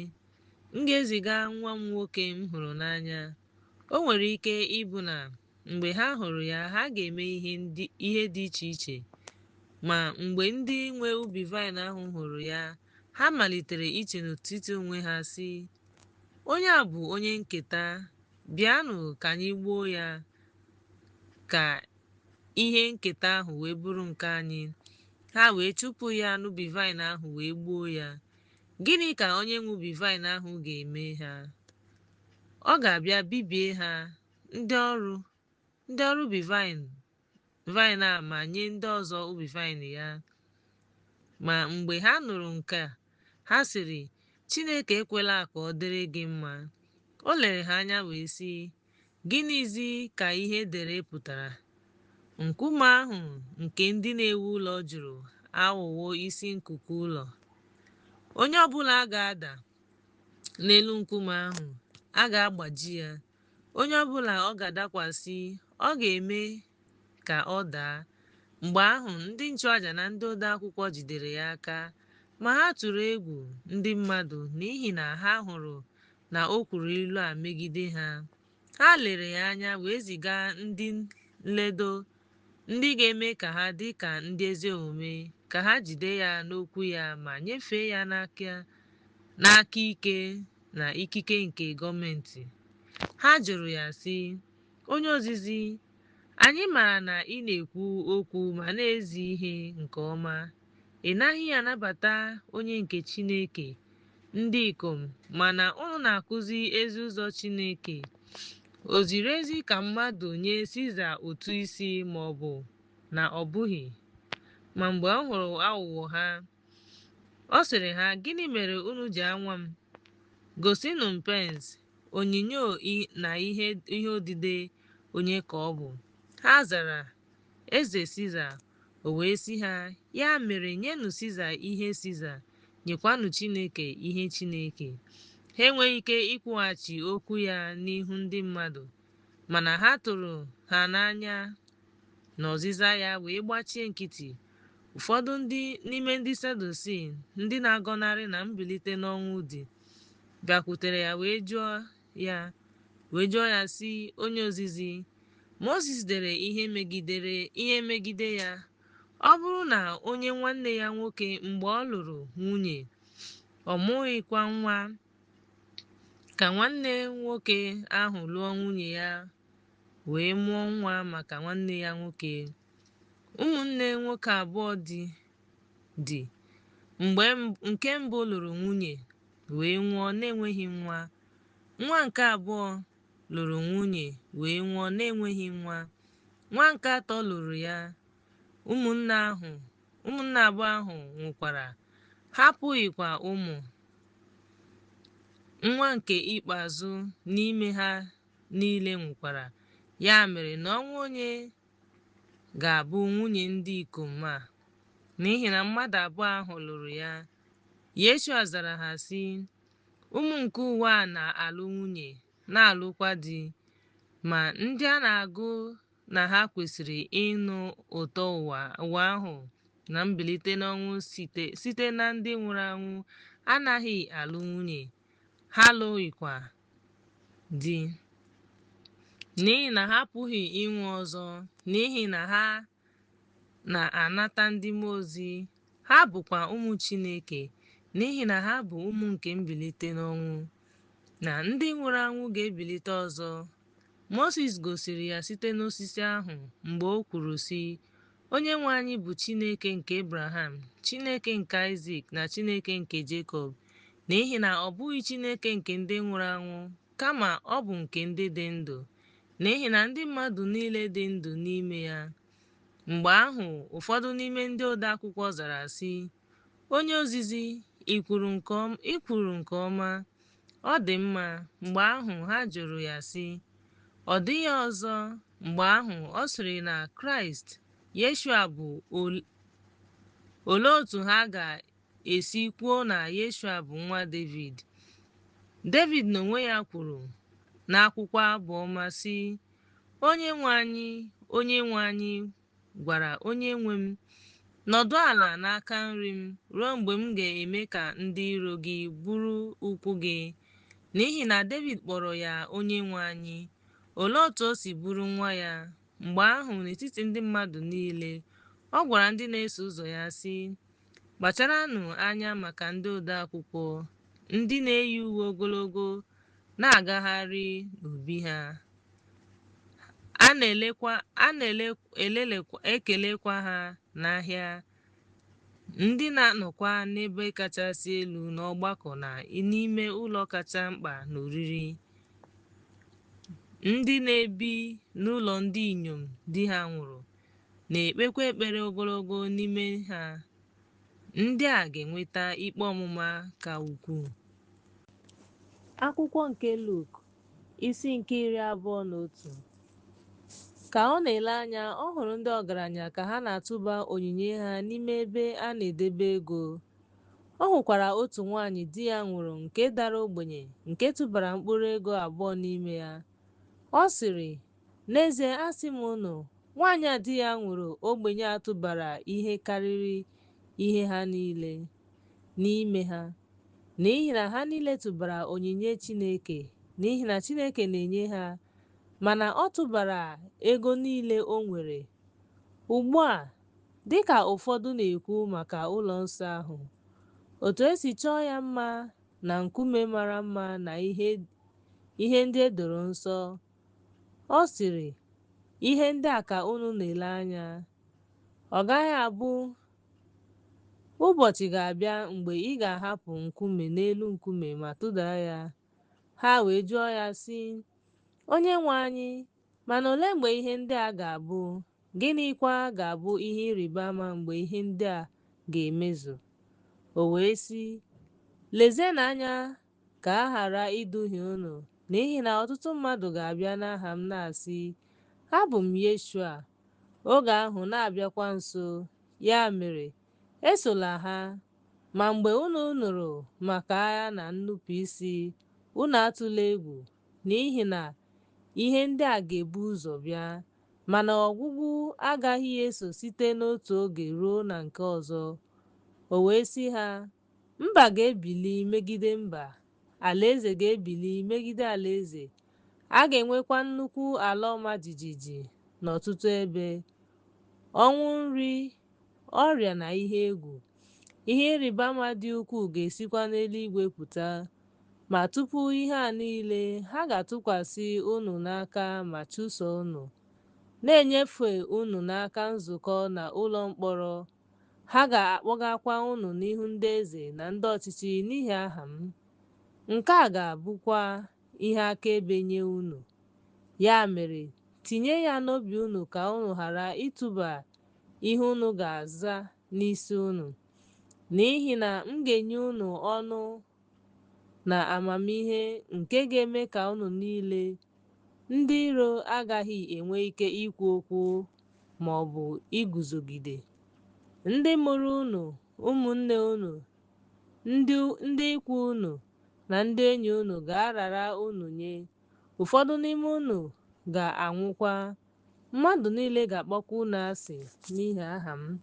M ga-eziga nwa m nwoke m hụrụ n'anya. O nwere ike ịbụ na mgbe ha hụrụ ya, ha ga-eme ihe dị iche iche. Ma mgbe ndị nwe ubi vaịn ahụ hụrụ ya, ha malitere iche n'etiti onwe ha sị, Onye a bụ onye nketa, bịanụ ka anyị gbuo ya ka ihe nketa ahụ wee bụrụ nke anyị. Ha wee chụpụ ya n'ubi vaịn ahụ wee gbuo ya. Gịnị ka onye nwe ubi vaịn ahụ ga-eme ha? Ọ ga-abịa bibie ha, ndị ọrụ ubi vaịn a ma nye ndị ọzọ ubi vaịn ya. Ma mgbe ha nụrụ nke a, ha sịrị, Chineke ekwela ka ọ dịrị gị mma. O lere ha anya wee sị, Gịnịzi ka ihe edere pụtara? Nkume ahụ nke ndị na-ewu ụlọ jụrụ aghọwo isi nkuku ụlọ. Onye ọbụla ga-ada n'elu nkume ahụ, a ga-agbaji ya. Onye ọbụla ọ ga-adakwasị, ọ ga-eme ka ọ daa. Mgbe ahụ, ndị nchụàjà na ndị odeakwụkwọ jidere ya aka, ma ha tụrụ egwu ndị mmadụ n'ihi na ha hụrụ na o kwuru ilu a megide ha. Ha lere ya anya wee ziga ndị nledo, ndị ga-eme ka ha dị ka ndị ezi omume, ka ha jide ya n'okwu ya ma nyefee ya n'aka ike na ikike nke gọọmentị. Ha jụrụ ya, sị, Onye ozizi, anyị maara na ị na-ekwu okwu ma na-ezi ihe nke ọma. Ị naghị anabata onye nke Chineke, ndị ikom, mana unu na-akụzi ezi ụzọ Chineke. O ziri ezi ka mmadụ nye Siza ụtụ isi ma ọ bụ na ọ bụghị? Ma mgbe ọ hụrụ aghụghọ ha, ọ sịrị ha, Gịnị mere unu ji anwa m? Gosinụ m pence, onyinyo na ihe odide onye ka ọ bụ? Ha zara, Eze Siza. O wee sị ha, Ya mere nyenụ Siza ihe Siza, nyekwanụ Chineke ihe Chineke. Ha enweghị ike ikwughachi okwu ya n'ihu ndị mmadụ, mana ha tụrụ ha n'anya n'ọzịza ya wee gbachie nkịtị. Ụfọdụ ndị n'ime ndị Sadusii, ndị na-agọnarị na mbilite n'ọnwụ dị, bịakwutere ya wee jụọ ya sị, Onye ozizi, Mozis dere ihe megide ya. Ọ bụrụ na onye nwanne ya nwoke mgbe ọ lụrụ nwunye, ọ mụghịkwa nwa, ka nwanne nwoke ahụ lụọ nwunye ya wee mụọ nwa maka nwanne ya nwoke. Ụmụnne nwoke abụọ dị, mgbe nke mbụ lụrụ nwunye wee nwụọ na-enweghị nwa. Nwa nke abụọ lụrụ nwunye wee nwụọ na-enweghị nwa. Nwa nke atọ lụrụ ya. Ụmụnne abụọ ahụ nwụkwara, ha apụghịkwa ụmụ. Nwa nke ikpeazụ n'ime ha niile nwụkwara. Ya mere na ọnwụ onye ga-abụ nwunye ndị ikom a, n'ihi na mmadụ abụọ ahụ lụrụ ya. Yeshua zara ha sị, Ụmụ nke ụwa a na-alụ nwunye, na-alụkwa di, ma ndị a na-agụ na ha kwesịrị ịnụ ụtọ ụwa ahụ na mbilite n'ọnwụ site na ndị nwụrụ anwụ anaghị alụ nwunye, ha alụghịkwa di, n'ihi na ha apụghị ịnwụ ọzọ, n'ihi na ha na-anata ndị mmụọ ozi, ha bụkwa ụmụ Chineke, n'ihi na ha bụ ụmụ nke mbilite n'ọnwụ, na ndị nwụrụ anwụ ga-ebilite ọzọ. Mozis gosiri ya site n'osisi ahụ mgbe o kwuru sị, Onyenwe anyị bụ Chineke nke Abraham, Chineke nke Aịzik na Chineke nke Jekọb, n'ihi na ọ bụghị Chineke nke ndị nwụrụ anwụ, kama ọ bụ nke ndị dị ndụ, n'ihi na ndị mmadụ niile dị ndụ n'ime ya. Mgbe ahụ ụfọdụ n'ime ndị ode akwụkwọ zara sị, Onye ozizi, ị kwuru nke ọma, ọ dị mma. Mgbe ahụ ha jụrụ ya sị, Ọ dịghị ọzọ. Mgbe ahụ ọ sịrị na Kraịst Yeshua bụ olee otú ha ga-esi kwuo na Yeshua bụ nwa Devid? Devid n'onwe ya kwuru n'akwụkwọ Abụ Ọma sị, Onyenwe anyị, Onyenwe anyị gwara onye nwe m, nọdụ ala n'aka nri m ruo mgbe m ga-eme ka ndị iro gị bụrụ ụkwụ gị. N'ihi na Devid kpọrọ ya Onyenwe anyị, olee otú o si bụrụ nwa ya? Mgbe ahụ n'etiti ndị mmadụ niile, ọ gwara ndị na-eso ụzọ ya sị, Kpacharanụ anya maka ndị ode akwụkwọ, ndị na-eyi uwe ogologo na-agagharị n'ubi ha. A na-ekelekwa ha n'ahịa, ndị na-anọkwa n'ebe kachasị elu n'ọgbakọ na n'ime ụlọ kacha mkpa n'oriri, ndị na-ebi n'ụlọ ndị inyom di ha nwụrụ, na-ekpekwa ekpere ogologo n'ime ha. Ndị a ga-enweta ikpe ọmụma ka ukwuu. Akwụkwọ nke Luk, isi nke 21. Ka ọ na-ele anya, ọ hụrụ ndị ọgaranya ka ha na-atụba onyinye ha n'ime ebe a na-edebe ego. Ọ hụkwara otu nwaanyị di ya nwụrụ nke dara ogbenye nke tụbara mkpụrụ ego abụọ n'ime ya. Ọ sịrị, N'ezie asị m unu, nwaanyị a di ya nwụrụ ogbenye a tụbara ihe karịrị ihe ha niile n'ime ha, n'ihi na ha niile tụbara onyinye Chineke, n'ihi na Chineke na-enye ha Mana ọ tụbara ego niile o nwere. Ugbu a, dị ka ụfọdụ na-ekwu maka ụlọ nsọ ahụ, otu e si chọọ ya mma na nkume mara mma na ihe ndị e doro nsọ, ọ sịrị, Ihe ndị a ka unu na-ele anya. Ọ gaghị abụ ụbọchị ga-abịa mgbe ị ga-ahapụ nkume n'elu nkume ma tụda ya. Ha wee jụọ ya, sị, Onyenwe anyị, mana olee mgbe ihe ndị a ga-abụ, gịnịkwa ga-abụ ihe ịrịba ama mgbe ihe ndị a ga-emezu? O wee sị, Lezienụ anya ka a ghara iduhie unu, n'ihi na ọtụtụ mmadụ ga-abịa n'aha m na-asị, Abụ m Yeshua, oge ahụ na-abịakwa nso. Ya mere, esola ha. Ma mgbe unu nụrụ maka agha na nnupụisi, unu atụla egwu, n'ihi na ihe ndị a ga-ebu ụzọ bịa, mana ọgwụgwụ agaghị eso site n'otu oge ruo na nke ọzọ. O wee sị ha, Mba ga-ebili megide mba, alaeze ga-ebili megide alaeze, a ga-enwekwa nnukwu ala ọma jijiji n'ọtụtụ ebe, ụnwụ nri, ọrịa na ihe egwu. Ihe ịrịba ama dị ukwuu ga-esikwa n'eluigwe pụta. Ma tupu ihe a niile, ha ga-atụkwasị unu n'aka ma chụso unu, na-enyefe unu n'aka nzukọ na ụlọ mkpọrọ, ha ga-akpọgakwa unu n'ihu ndị eze na ndị ọchịchị n'ihi aha m. Nke a ga-abụkwa ihe akaebe nye unu. Ya mere, tinye ya n'obi unu ka unu ghara ịtụba ihe unu ga-aza n'isi unu. N'ihi na m ga-enye unu ọnụ na amamihe nke ga-eme ka unu niile ndị iro agaghị enwe ike ikwu okwu ma ọ bụ iguzogide. Ndị mụrụ unu, ụmụnne unu, ndị ikwu unu, na ndị enyi unu ga-arara unu nye. Ụfọdụ n'ime unu ga-anwụkwa. Mmadụ niile ga-akpọkwa unu asị n'ihi aha m.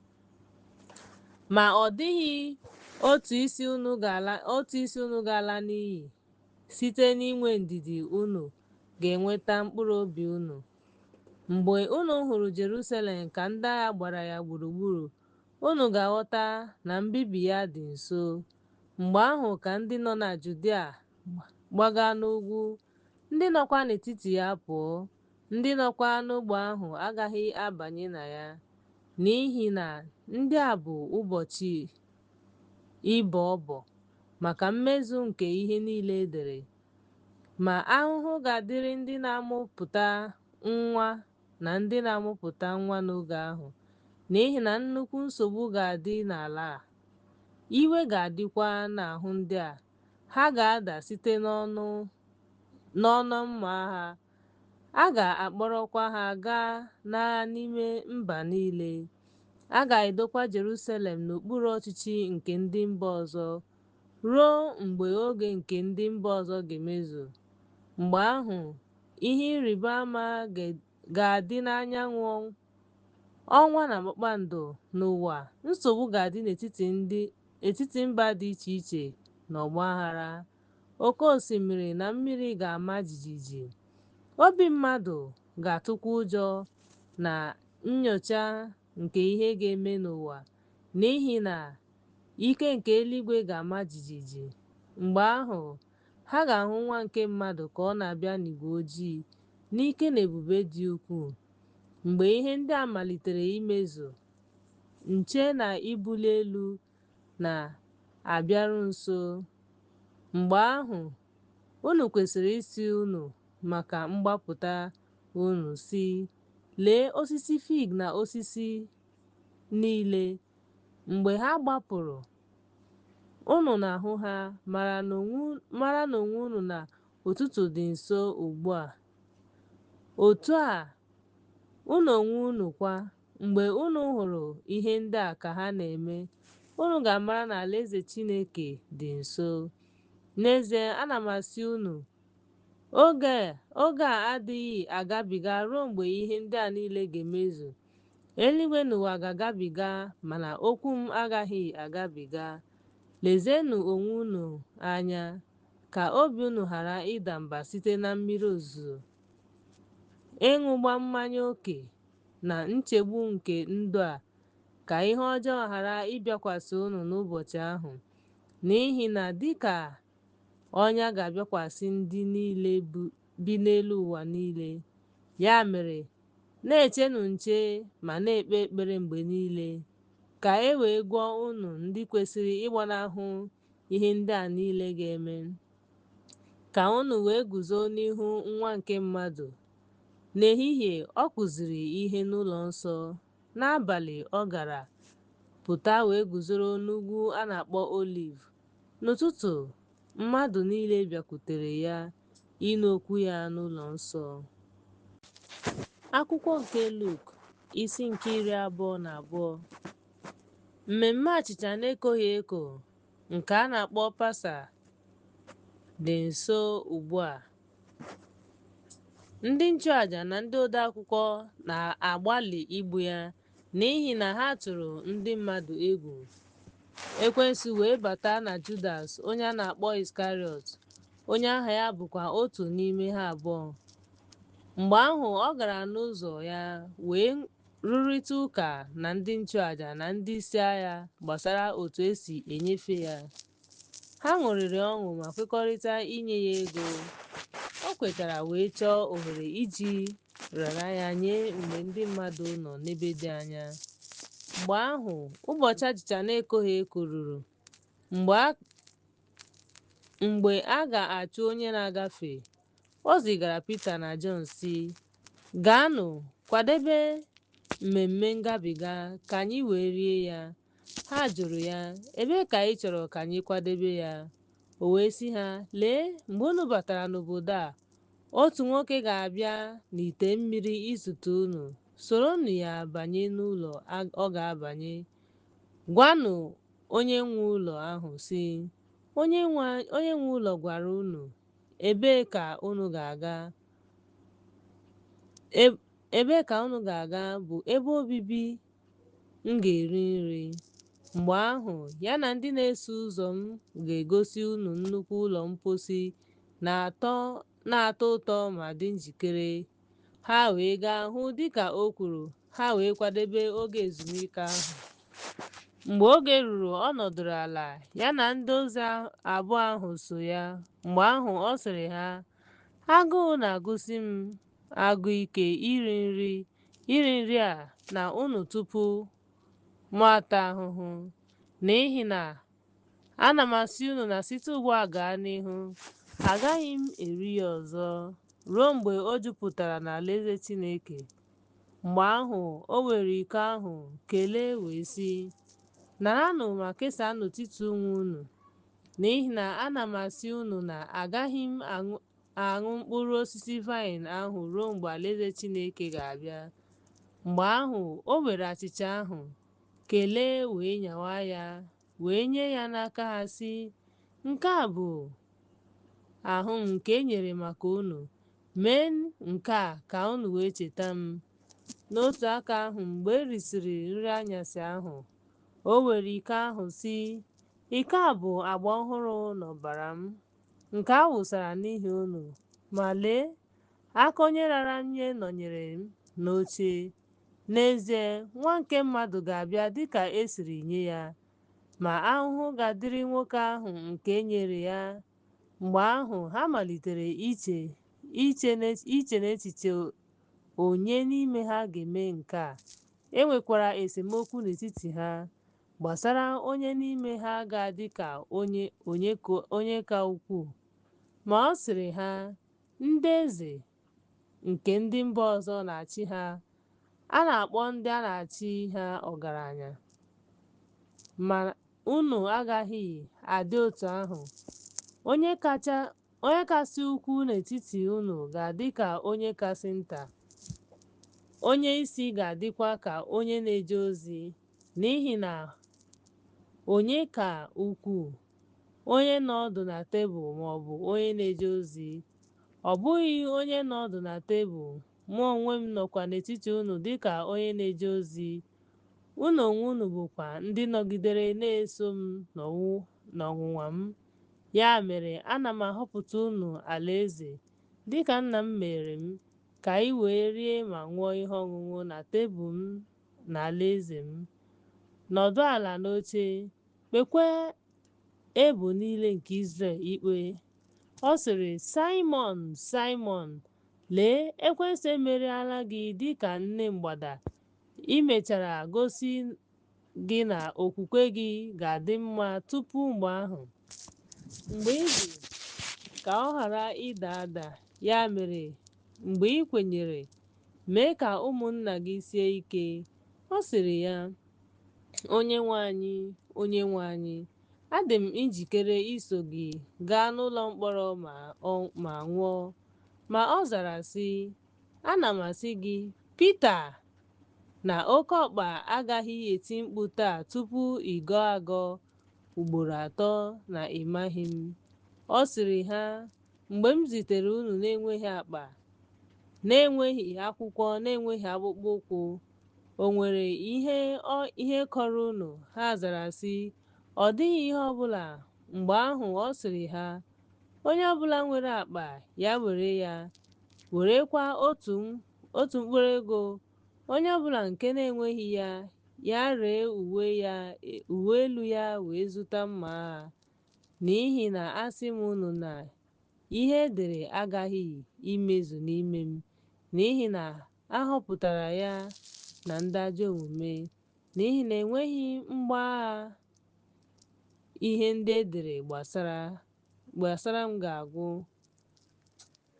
Ma ọ dịghị otu isi unu ga-ala n'iyi. Site n'inwe ndidi unu ga-enweta mkpụrụ obi unu. Mgbe unu hụrụ Jerusalem ka ndị agha gbara ya gburugburu, unu ga-aghọta na mbibi ya dị nso. Mgbe ahụ ka ndị nọ na Judia gbaga n'ugwu, ndị nọkwa n'etiti ya pụọ, ndị nọkwa n'ogbe ahụ agaghị abanye na ya. N'ihi na ndị a bụ ụbọchị ịbọ ọbọ maka mmezu nke ihe niile e dere. Ma ahụhụ ga-adịrị ndị na-amụpụta nwa na ndị na-amụpụta nwa n'oge ahụ, n'ihi na nnukwu nsogbu ga-adị n'ala a. Iwe ga-adịkwa n'ahụ ndị a. Ha ga-ada site n'ọnụ mma agha, a ga-akpọrọkwa ha gaa n'agha n'ime mba niile. A ga-edokwa Jerusalem n'okpuru ọchịchị nke ndị mba ọzọ ruo mgbe oge nke ndị mba ọzọ ga-emezu. Mgbe ahụ, ihe ịrịba ama ga-adị n'anyanwụ, ọnwa na kpakpando n'ụwa, nsogbu ga-adị n'etiti mba dị iche iche na ọgba aghara. Oke osimiri na mmiri ga-ama jijiji. Obi mmadụ ga-atụkwa ụjọ na nnyocha nke ihe ga-eme n'ụwa, n'ihi na ike nke eluigwe ga-ama jijiji. Mgbe ahụ, ha ga-ahụ Nwa nke mmadụ ka ọ na-abịa n'igwe ojii, n'ike na ebube dị ukwuu. Mgbe ihe ndị a malitere imezu, nche na ibuli elu na-abịaru nso. Mgbe ahụ, unu kwesịrị ịsị unu maka mgbapụta unu, sị, Lee osisi fig na osisi niile. Mgbe ha gbapụrụ, unu na-ahụ ha, mara n'onwe unu na ụtụtụ dị nso ugbu a. Otu a, unu onwe unu kwa, mgbe unu hụrụ ihe ndị a ka ha na-eme, unu ga-amara na alaeze Chineke dị nso. N'ezie, ana m asị unu, oge a adịghị agabiga ruo mgbe ihe ndị a niile ga-emezu. Eluigwe na ụwa ga-agabiga, mana okwu m agaghị agabiga. Lezienụ onwe unu anya, ka obi unu ghara ịda mba site na mmiri ozuzo. Ịṅụgba mmanya oke, na nchegbu nke ndụ a, ka ihe ọjọọ ghara ịbịakwasị unu n'ụbọchị ahụ, n'ihi na dị ka ọnya ga-abịakwasị ndị niile bi n'elu ụwa niile. Ya mere, na-echenụ nche ma na-ekpe ekpere mgbe niile, ka e wee gụọ unu ndị kwesịrị ịgbanahụ ihe ndị a niile ga-eme, ka unu wee guzo n'ihu Nwa nke mmadụ. N'ehihie ọ kụziri ihe n'ụlọ nsọ, n'abalị ọ gara pụta wee guzoro n'ugwu a na-akpọ Oliv. N'ụtụtụ, mmadụ niile bịakwutere ya ịnụ okwu ya n'ụlọ nsọ. Akwụkwọ nke Luk, isi nke 22. Mmemme achịcha na-ekoghị eko, nke a na-akpọ Pasa, dị nso ugbu a. Ndị nchụaja na ndị ode akwụkwọ na-agbalị igbu ya n'ihi na ha tụrụ ndị mmadụ egwu. Ekwensu wee bata na Judas onye a na-akpọ Iskarịọt, onye aha ya bụkwa otu n'ime ha abụọ. Mgbe ahụ ọ gara n'ụzọ ya wee rụrịta ụka na ndị nchụaja na ndị isi agha gbasara otu e si enyefe ya. Ha ṅụrịrị ọṅụ ma kwekọrịta inye ya ego. O kwetara wee chọọ ohere iji rara ya nye mgbe ndị mmadụ nọ n'ebe dị anya. Mgbe ahụ, ụbọchị achịcha na-ekoghị eko ruru, mgbe a ga-achụ onye na-agafe. O zigara Pita na Jọn sị, Gaanụ kwadebe mmemme ngabiga ka anyị wee rie ya. Ha jụrụ ya, Ebee ka ị chọrọ ka anyị kwadebe ya? O wee sị ha, Lee, mgbe unu batara n'obodo a, otu nwoke ga-abịa n'ite mmiri izute unu. Soronụ ya banye n'ụlọ ọ ga-abanye. Gwanụ onye nwe ụlọ ahụ, sị, Onye nwe ụlọ gwara unu, ebee ka unu ga-aga? Ebee ka unu ga-aga bụ ebe obibi m ga-eri nri? Mgbe ahụ, ya na ndị na-eso ụzọ m ga-egosi unu nnukwu ụlọ mposi na-atọ ụtọ ma dị njikere. Ha wee gaa hụ dịka o kwuru, ha wee kwadebe oge ezumike ahụ. Mgbe oge ruru, ọ nọdụrụ ala, ya na ndị ozi abụọ ahụ so ya. Mgbe ahụ ọ sịrị ha, Agụụ na-agụsi m agụ ike iri nri a na unu tupu mụ ata ahụhụ. N'ihi na ana m asị unu na site ugbu a gaa n'ihu, agaghị m eri ya ọzọ, ruo mgbe o jupụtara n'alaeze Chineke. Mgbe ahụ o were iko ahụ, kelee wee sị, Naranụ ma kesaanụ n'etiti onwe unu, n'ihi na ana m asị unu na agaghị m aṅụ mkpụrụ osisi vaịn ahụ ruo mgbe alaeze Chineke ga-abịa. Mgbe ahụ o were achịcha ahụ, kelee wee nyawa ya, wee nye ya n'aka ha sị, Nke a bụ ahụ m nke e nyere maka unu. Mee nke a ka unu wee cheta m. N'otu aka ahụ, mgbe e risịrị nri anyasị ahụ, o were iko ahụ sị, Iko a bụ agba ọhụrụ n'ọbara m, nke a wụsara n'ihi unu. Ma lee, aka onye rara m nye nọnyere m n'oche. N'ezie, Nwa nke mmadụ ga-abịa dị ka e siri nye ya, ma ahụhụ ga-adịrị nwoke ahụ nke e nyere ya. Mgbe ahụ ha malitere iche n'echiche onye n'ime ha ga-eme nke a. E nwekwara esemokwu n'etiti ha gbasara onye n'ime ha ga-adị ka onye ka ukwuu. Ma ọ sịrị ha, Ndị eze nke ndị mba ọzọ na-achị ha, a na-akpọ ndị a na-achị ha ọgaranya. Ma unu agaghị adị otu ahụ. Onye kasị ukwuu n'etiti unu ga-adị ka onye kasị nta, onye isi ga-adịkwa ka onye na-eje ozi. N'ihi na onye ka ukwuu, onye nọ ọdụ na tebụl ma ọ bụ onye na-eje ozi? Ọ bụghị onye nọ ọdụ na tebụl, mụ onwe m nọkwa n'etiti unu dị ka onye na-eje ozi. Unu onwe unu bụkwa ndị nọgidere na-eso m n'ọnwụnwa m. Ya mere, ana m ahọpụta unu alaeze, dị ka Nna m mere m, ka i wee rie ma ṅụọ ihe ọṅụṅụ na tebụl m n'alaeze m, nọdụ ala n'oche, kpekwa ebo niile nke Izrel ikpe. Ọ sịrị, Saịmọn, Saịmọn, lee, ekwensu emeriela gị dị ka nne mgbada i mechara gosi gị na okwukwe gị ga-adị mma tupu mgbe ahụ. Mgbe ị dị ka ọ ghara ịda ada, ya mere mgbe ị kwenyere, mee ka ụmụnna gị sie ike. Ọ sịrị ya, Onyenwe anyị, Onyenwe anyị, adị m njikere iso gị gaa n'ụlọ mkpọrọ ma nwụọ. Ma ọ zara sị, Ana m asị gị, Pita, na oke ọkpa agaghị eti mkpu taa tupu ị gọọ agọ ugboro atọ na ị maghị m. Ọ sịrị ha, Mgbe m zitere unu na-enweghị akpa, na-enweghị akwụkwọ, na-enweghị akpụkpọ ụkwụ, o nwere ihe kọrọ unu? Ha zara sị, Ọ dịghị ihe ọ bụla. Mgbe ahụ ọ sịrị ha, Onye ọbụla nwere akpa, ya were ya, werekwa otu mkpụrụ ego. Onye ọbụla nke na-enweghị ya, ya ree uwe elu ya wee zụta mma agha. N'ihi na asị m unu na ihe e dere agaghị imezu n'ime m, n'ihi na a họpụtara ya na ndị ajọ omume, n'ihi na enweghị mgbagha ihe ndị e dere gbasara m ga-agwụ.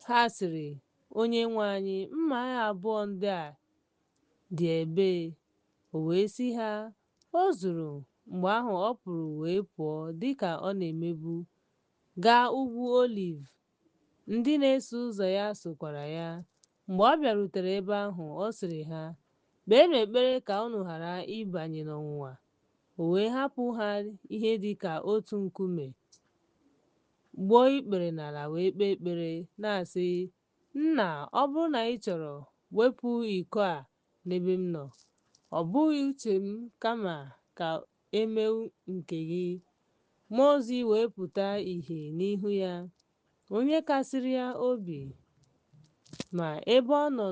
Ha sịrị, Onyenwe anyị, mma agha abụọ ndị a dị ebee? O wee sị ha, O zuru. Mgbe ahụ ọ pụrụ wee pụọ dịka ọ na-emebu, gaa ugwu Oliv. Ndị na-eso ụzọ ya sokwara ya. Mgbe ọ bịarutere ebe ahụ, ọ sịrị ha, Kpeenụ ekpere ka unu ghara ịbanye n'ọnwụnwa. O wee hapụ ha ihe dị ka otu nkume, gbuo ikpere n'ala wee kpee ekpere, na-asị, Nna, ọ bụrụ na ị chọrọ, wepụ iko a n'ebe m nọ. Ọ bụghị uche m kama ka e mee nke gị. Mmụọ ozi wee pụta ìhè n'ihu ya, onye kasiri ya obi. Ma ebe ọ nọ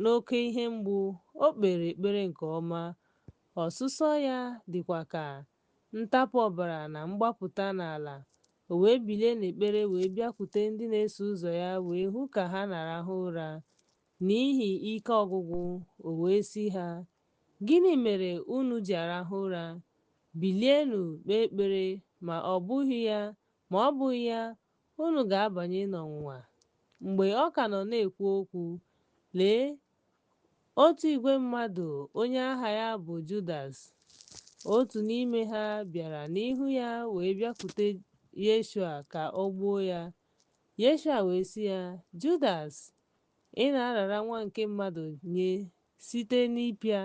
n'oke ihe mgbu, o kpere ekpere nke ọma, ọsụsọ ya dịkwa ka ntapụ ọbara na mgbapụta n'ala. O wee bilie n'ekpere wee bịakwute ndị na-eso ụzọ ya wee hụ ka ha na-arahụ ụra n'ihi ike ọgwụgwụ. O wee sị ha, Gịnị mere unu ji arahụ ụra? Bilienụ kpee ekpere, ma ọ bụghị ya, unu ga-abanye n'ọnwụnwa. Mgbe ọ ka nọ na-ekwu okwu, lee, otu igwe mmadụ onye aha ya bụ Judas, otu n'ime ha, bịara n'ihu ya wee bịakwute Yeshua ka o gbuo ya. Yeshua wee sị ya, Judas, ị na-arara nwa nke mmadụ nye site n'ịpịa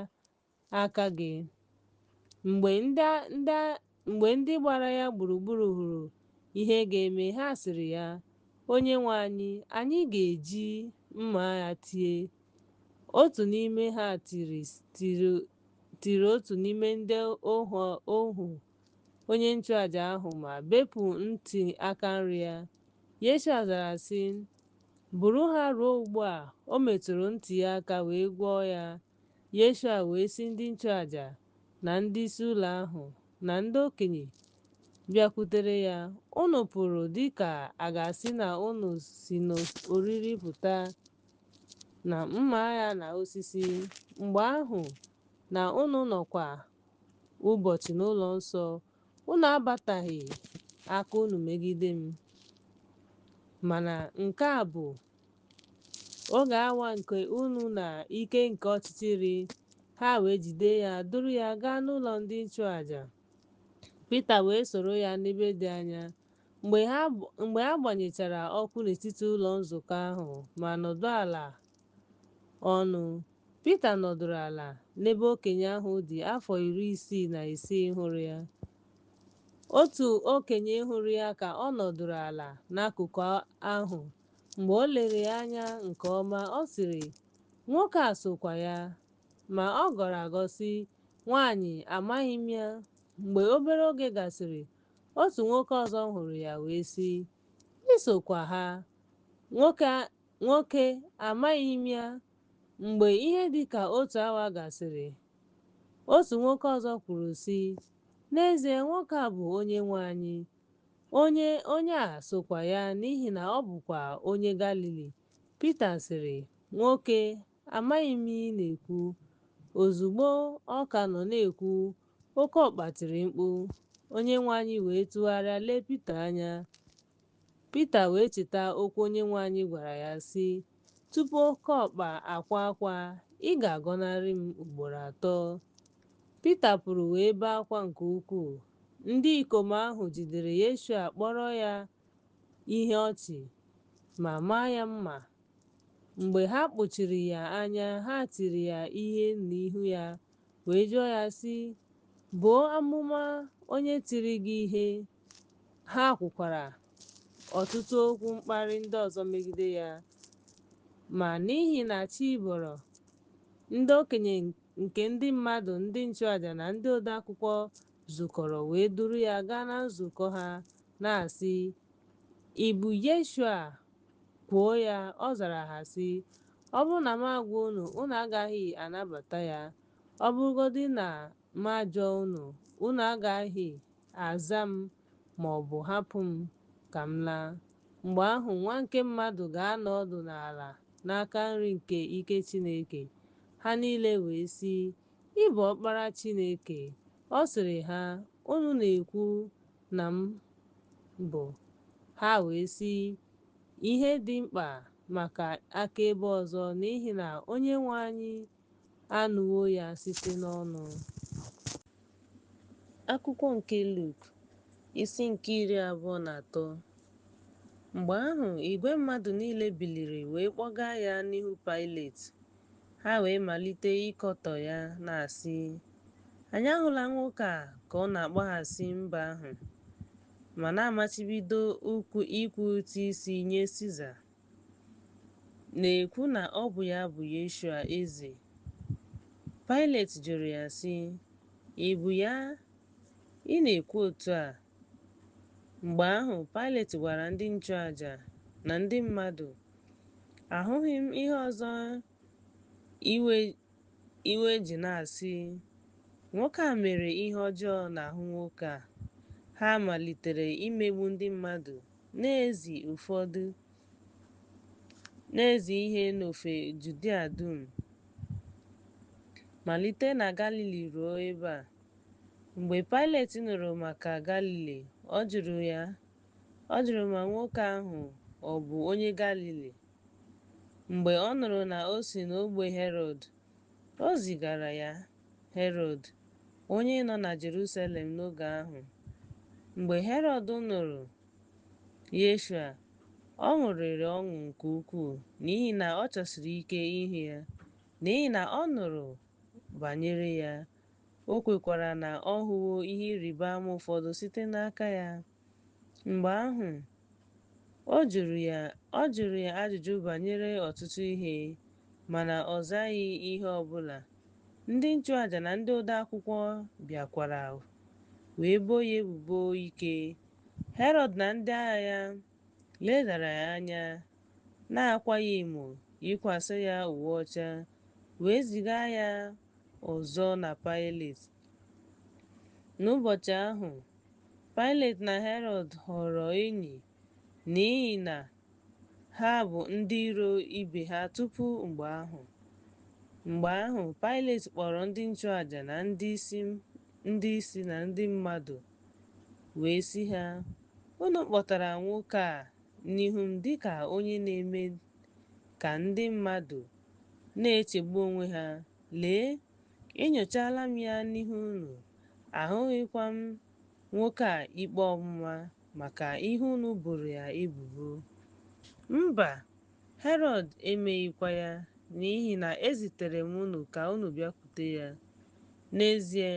aka gị? Mgbe ndị gbara ya gburugburu hụrụ ihe ga-eme, ha sịrị ya, Onyenwe anyị, anyị ga-eji mma agha tie? Otu n'ime ha tiri otu n'ime ndị ohu onye nchụaja ahụ ma bepụ ntị aka nri ya. Yeshua zara sị, Buru ha ruo ugbu a. O metụrụ ntị ya aka wee gwọọ ya. Yeshua wee sị ndị nchụaja na ndị isi ụlọ ahụ na ndị okenye bịakwutere ya, Unu pụrụ dị ka a ga-asị na unu si n'oriri pụta na mma agha na osisi, mgbe ahụ na unu nọ kwa ụbọchị n'ụlọ nsọ, unu abataghị aka unu megide m. Mana nke a bụ oge awa nke unu na ike nke ọchịchịrị. Ha wee jide ya duru ya gaa n'ụlọ ndị nchụaja. Pita wee soro ya n'ebe dị anya. Mgbe a gbanyechara ọkụ n'etiti ụlọ nzukọ ahụ ma nọdụ ala ọnụ, Pita nọdụrụ ala n'ebe okenye ahụ dị afọ 66 hụrụ ya. Otu okenye hụrụ ya ka ọ nọdụrụ ala n'akụkụ ahụ. Mgbe o lere ya anya nke ọma, ọ sịrị, Nwoke a sokwa ya. Ma ọ gọrọ agọ sị, Nwaanyị, amaghị m ya. Mgbe obere oge gasịrị, otu nwoke ọzọ hụrụ ya wee sị, I sokwa ha. Nwoke, amaghị m ya. Mgbe ihe dị ka otu awa gasịrị, otu nwoke ọzọ kwuru, sị, N'ezie, nwoke a bụ onyenwe anyị. Onye onye a sokwa ya n'ihi na ọ bụkwa onye Galili. Pita sịrị, Nwoke, amaghị m ihe ị na-ekwu. Ozugbo ọ ka nọ na-ekwu, oke ọkpa tiri mkpu. Onyenwe anyị wee tụgharịa lee Pita anya. Pita wee cheta okwu Onyenwe anyị gwara ya, sị, Tupu oke ọkpa akwaa akwa, ị ga-agọnarị m ugboro atọ. Pita pụrụ wee bee akwa nke ukwuu. Ndị ikom ahụ jidere Yeshua kpọrọ ya ihe ọchị ma maa ya mma. Mgbe ha kpuchiri ya anya, ha tiri ya ihe n'ihu ya wee jụọ ya, sị, Buo amụma onye tiri gị ihe. Ha kwukwara ọtụtụ okwu mkparị ndị ọzọ megide ya. Ma n'ihi na chi bọrọ, ndị okenye nke ndị mmadụ, ndị nchụaja na ndị odeakwụkwọ zukọrọ wee duru ya gaa na nzukọ ha, na-asị, Ị bụ Yeshua? Kwuo ya. Ọ zara ha sị, Ọ bụrụ na m agwa unu, unu agaghị anabata ya. Ọ bụrụgodị na m ajụọ unu, unu agaghị aza m ma ọ bụ hapụ m ka m laa. Mgbe ahụ, Nwa nke mmadụ ga-anọ ọdụ n'ala n'aka nri nke ike Chineke. Ha niile wee sị, Ị bụ Ọkpara Chineke. Ọ sịrị ha, Unu na-ekwu na m bụ. Ha wee sị, Ihe dị mkpa maka akaebe ọzọ, n'ihi na Onyenwe anyị anụwo ya site n'ọnụ. Akwụkwọ nke Luk, isi nke 23. Mgbe ahụ igwe mmadụ niile biliri wee kpọga ya n'ihu Paịlet. Ha wee malite ịkọtọ ya, na-asị, Anyị ahụla nwoke a ka ọ na-akpaghasị mba ahụ ma na-amachibido ịkwụ ụtụ isi nye Siza, na-ekwu na ọ bụ ya bụ Yeshua eze. Paịlet jụrụ ya, sị, Ị bụ ya? Ị na-ekwu otu a? Mgbe ahụ Paịlet gwara ndị nchụaja na ndị mmadụ, Ahụghị m ihe ọzọ iwe ji na-asị, Nwoke a mere ihe ọjọọ n'ahụ nwoke a. Ha malitere imegbu ndị mmadụ, na-ezi ihe n'ofe Judia dum, malite na Galili ruo ebe a. Mgbe Paịlet nụrụ maka Galili, ọ jụrụ ma nwoke ahụ ọ bụ onye Galili. Mgbe ọ nụrụ na o si n'ogbe Herọd, o zigara ya Herọd, onye nọ na Jerusalem n'oge ahụ. Mgbe Herọd nụrụ Yeshua, ọ ṅụrịrị ọṅụ nke ukwuu n'ihi na ọ chọsiri ike ịhụ ya, n'ihi na ọ nụrụ banyere ya, o kwekwara na ọ hụwo ihe ịrịba ama ụfọdụ site n'aka ya. Mgbe ahụ, ọ jụrụ ya ajụjụ banyere ọtụtụ ihe, mana ọ zaghị ihe ọ bụla. Ndị nchụaja na ndị odeakwụkwọ bịakwara wee boo ya ebubo ike. Herọd na ndị agha ya ledara ya anya, na-akwa ya emo, yikwasị ya uwe ọcha, wee ziga ya ọzọ na Paịlet. N'ụbọchị ahụ, Paịlet na Herọd ghọrọ enyi n'ihi na ha bụ ndị iro ibe ha tupu mgbe ahụ. Mgbe ahụ, Paịlet kpọrọ ndị nchụaja na ndị isi na ndị mmadụ wee sị ha, Unu kpọtara nwoke a n'ihu m dịka onye na-eme ka ndị mmadụ na-echegbu onwe ha. Lee, enyochaala m ya n'ihu unu, ahụghịkwa m nwoke a ikpe ọmụma maka ihe unu boro ya ebubo. Mba, Herọd emeghịkwa ya, n'ihi na ezitere m unu ka unu bịakwute ya. N'ezie,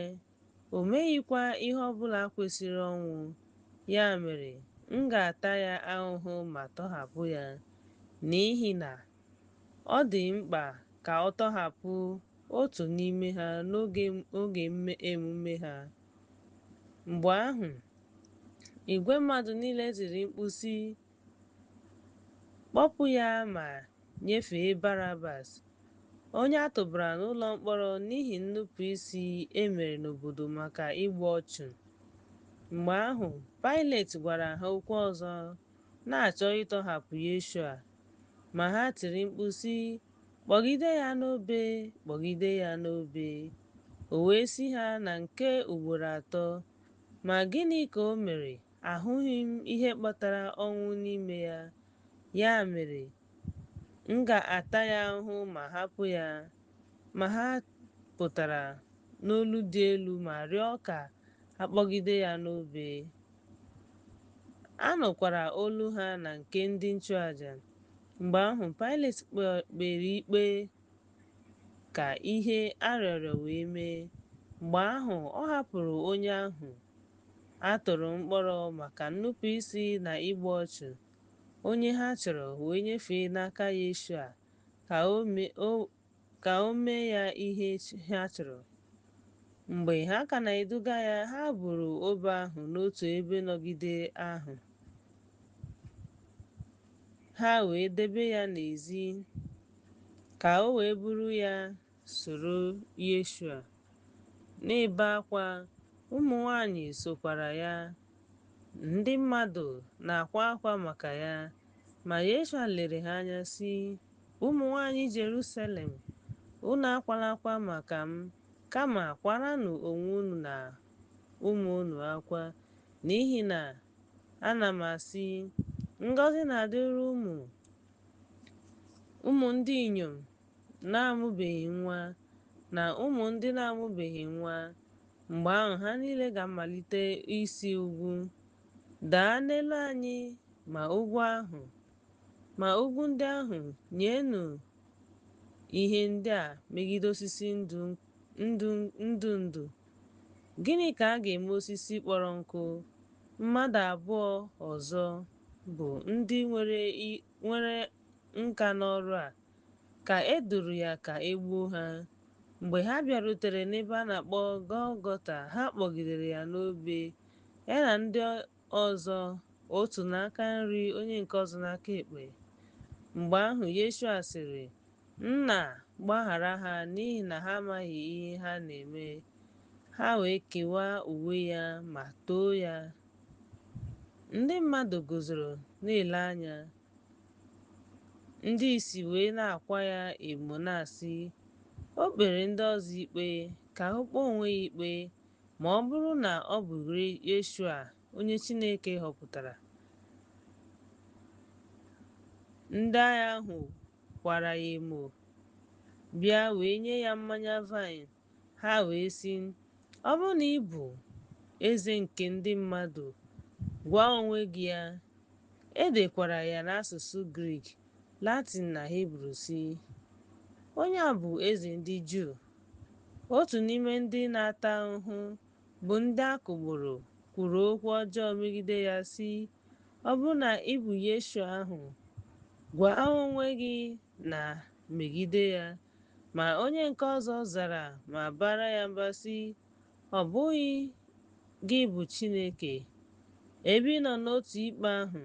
o meghịkwa ihe ọ bụla kwesịrị ọnwụ. Ya mere, m ga-ata ya ahụhụ ma tọhapụ ya, n'ihi na ọ dị mkpa ka ọ tọhapụ otu n'ime ha n'oge emume ha. Mgbe ahụ, igwe mmadụ niile tiri mkpu sị, Kpọpụ ya ma nyefee Barabas, onye a tụbara n'ụlọ mkpọrọ n'ihi nnupụisi e mere n'obodo maka igbu ọchụ. Mgbe ahụ, Paịlet gwara ha okwu ọzọ, na-achọ ịtọhapụ Yeshua. Ma ha tiri mkpu sị, Kpọgide ya n'obe! Kpọgide ya n'obe! O wee sị ha na nke ugboro atọ, Ma gịnị ka o mere? Ahụghị m ihe kpatara ọnwụ n'ime ya. Ya mere, m ga-ata ya ahụhụ ma hapụ ya. Ma ha pụtara n'olu dị elu ma rịọ ka a kpọgide ya n'obe. A nụkwara olu ha na nke ndị nchụaja. Mgbe ahụ, Paịlet kpere ikpe ka ihe a rịọrọ wee mee. Mgbe ahụ ọ hapụrụ onye ahụ a tụrụ mkpọrọ maka nnupụisi na igbu ọchụ, onye ha chọrọ, wee nyefee n'aka Yeshua ka o mee ya ihe ha chọrọ. Mgbe ha ka na-eduga ya, ha buru obe ahụ n'otu ebe nnọgide ahụ. Ha wee debe ya n'ezi, ka o wee buru ya soro Yeshua. N'ebe akwa, ụmụ nwanyị sokwara ya. Ndị mmadụ na-akwa akwa maka ya. Ma Yeshua lere ha anya sị, Ụmụ nwanyị Jerusalem, unu akwala akwa maka m, kama kwaranụ onwe unu na ụmụ unu akwa, n'ihi na ana m asị, ngọzi na-adịrị ụmụ ndị inyom na-amụbeghị nwa na ụmụ ndị na-amụbeghị nwa. Mgbe ahụ ha niile ga-amalite isi ugwu, Daa n'elu anyị, ma ugwu ndị ahụ nyenụ ihe ndị a megide osisi ndụ ndụ. Gịnị ka a ga-eme osisi kpọrọ nkụ? Mmadụ abụọ ọzọ, bụ ndị nwere nka n'ọrụ a, ka e duru ya ka e gbuo ha. Mgbe ha bịarutere n'ebe a na-akpọ Gọlgọta, ha kpọgidere ya n'obe, ya na ndị ọzọ, otu n'aka nri, onye nke ọzọ n'aka ekpe. Mgbe ahụ Yeshua sịrị, Nna, gbaghara ha, n'ihi na ha amaghị ihe ha na-eme. Ha wee kewaa uwe ya ma too ya. Ndị mmadụ guzoro na-ele anya. Ndị isi wee na-akwa ya emo na-asị, O kpere ndị ọzọ ikpe, ka o kpee onwe ya ikpe, ma ọ bụrụ na ọ bụ Yeshua, onye Chineke họpụtara. Ndị agha ahụ kwara ya emo, bịa wee nye ya mmanya vaịn. Ha wee sị, Ọ bụrụ na ị bụ eze nke ndị mmadụ, gwa onwe gị ya. E dekwara ya n'asụsụ Grik, Latin na Hibru sị, Onye a bụ eze ndị Juu. Otu n'ime ndị na-ata ahụhụ, bụ ndị a kụgburu, kwuru okwu ọjọọ megide ya sị, Ọ bụrụ na ị bụ Yeshua ahụ, gwa onwe gị na megide ya. Ma onye nke ọzọ zara ma bara ya mba sị, Ọ bụghị gị bụ Chineke? Ebe ị nọ n'otu ikpe ahụ,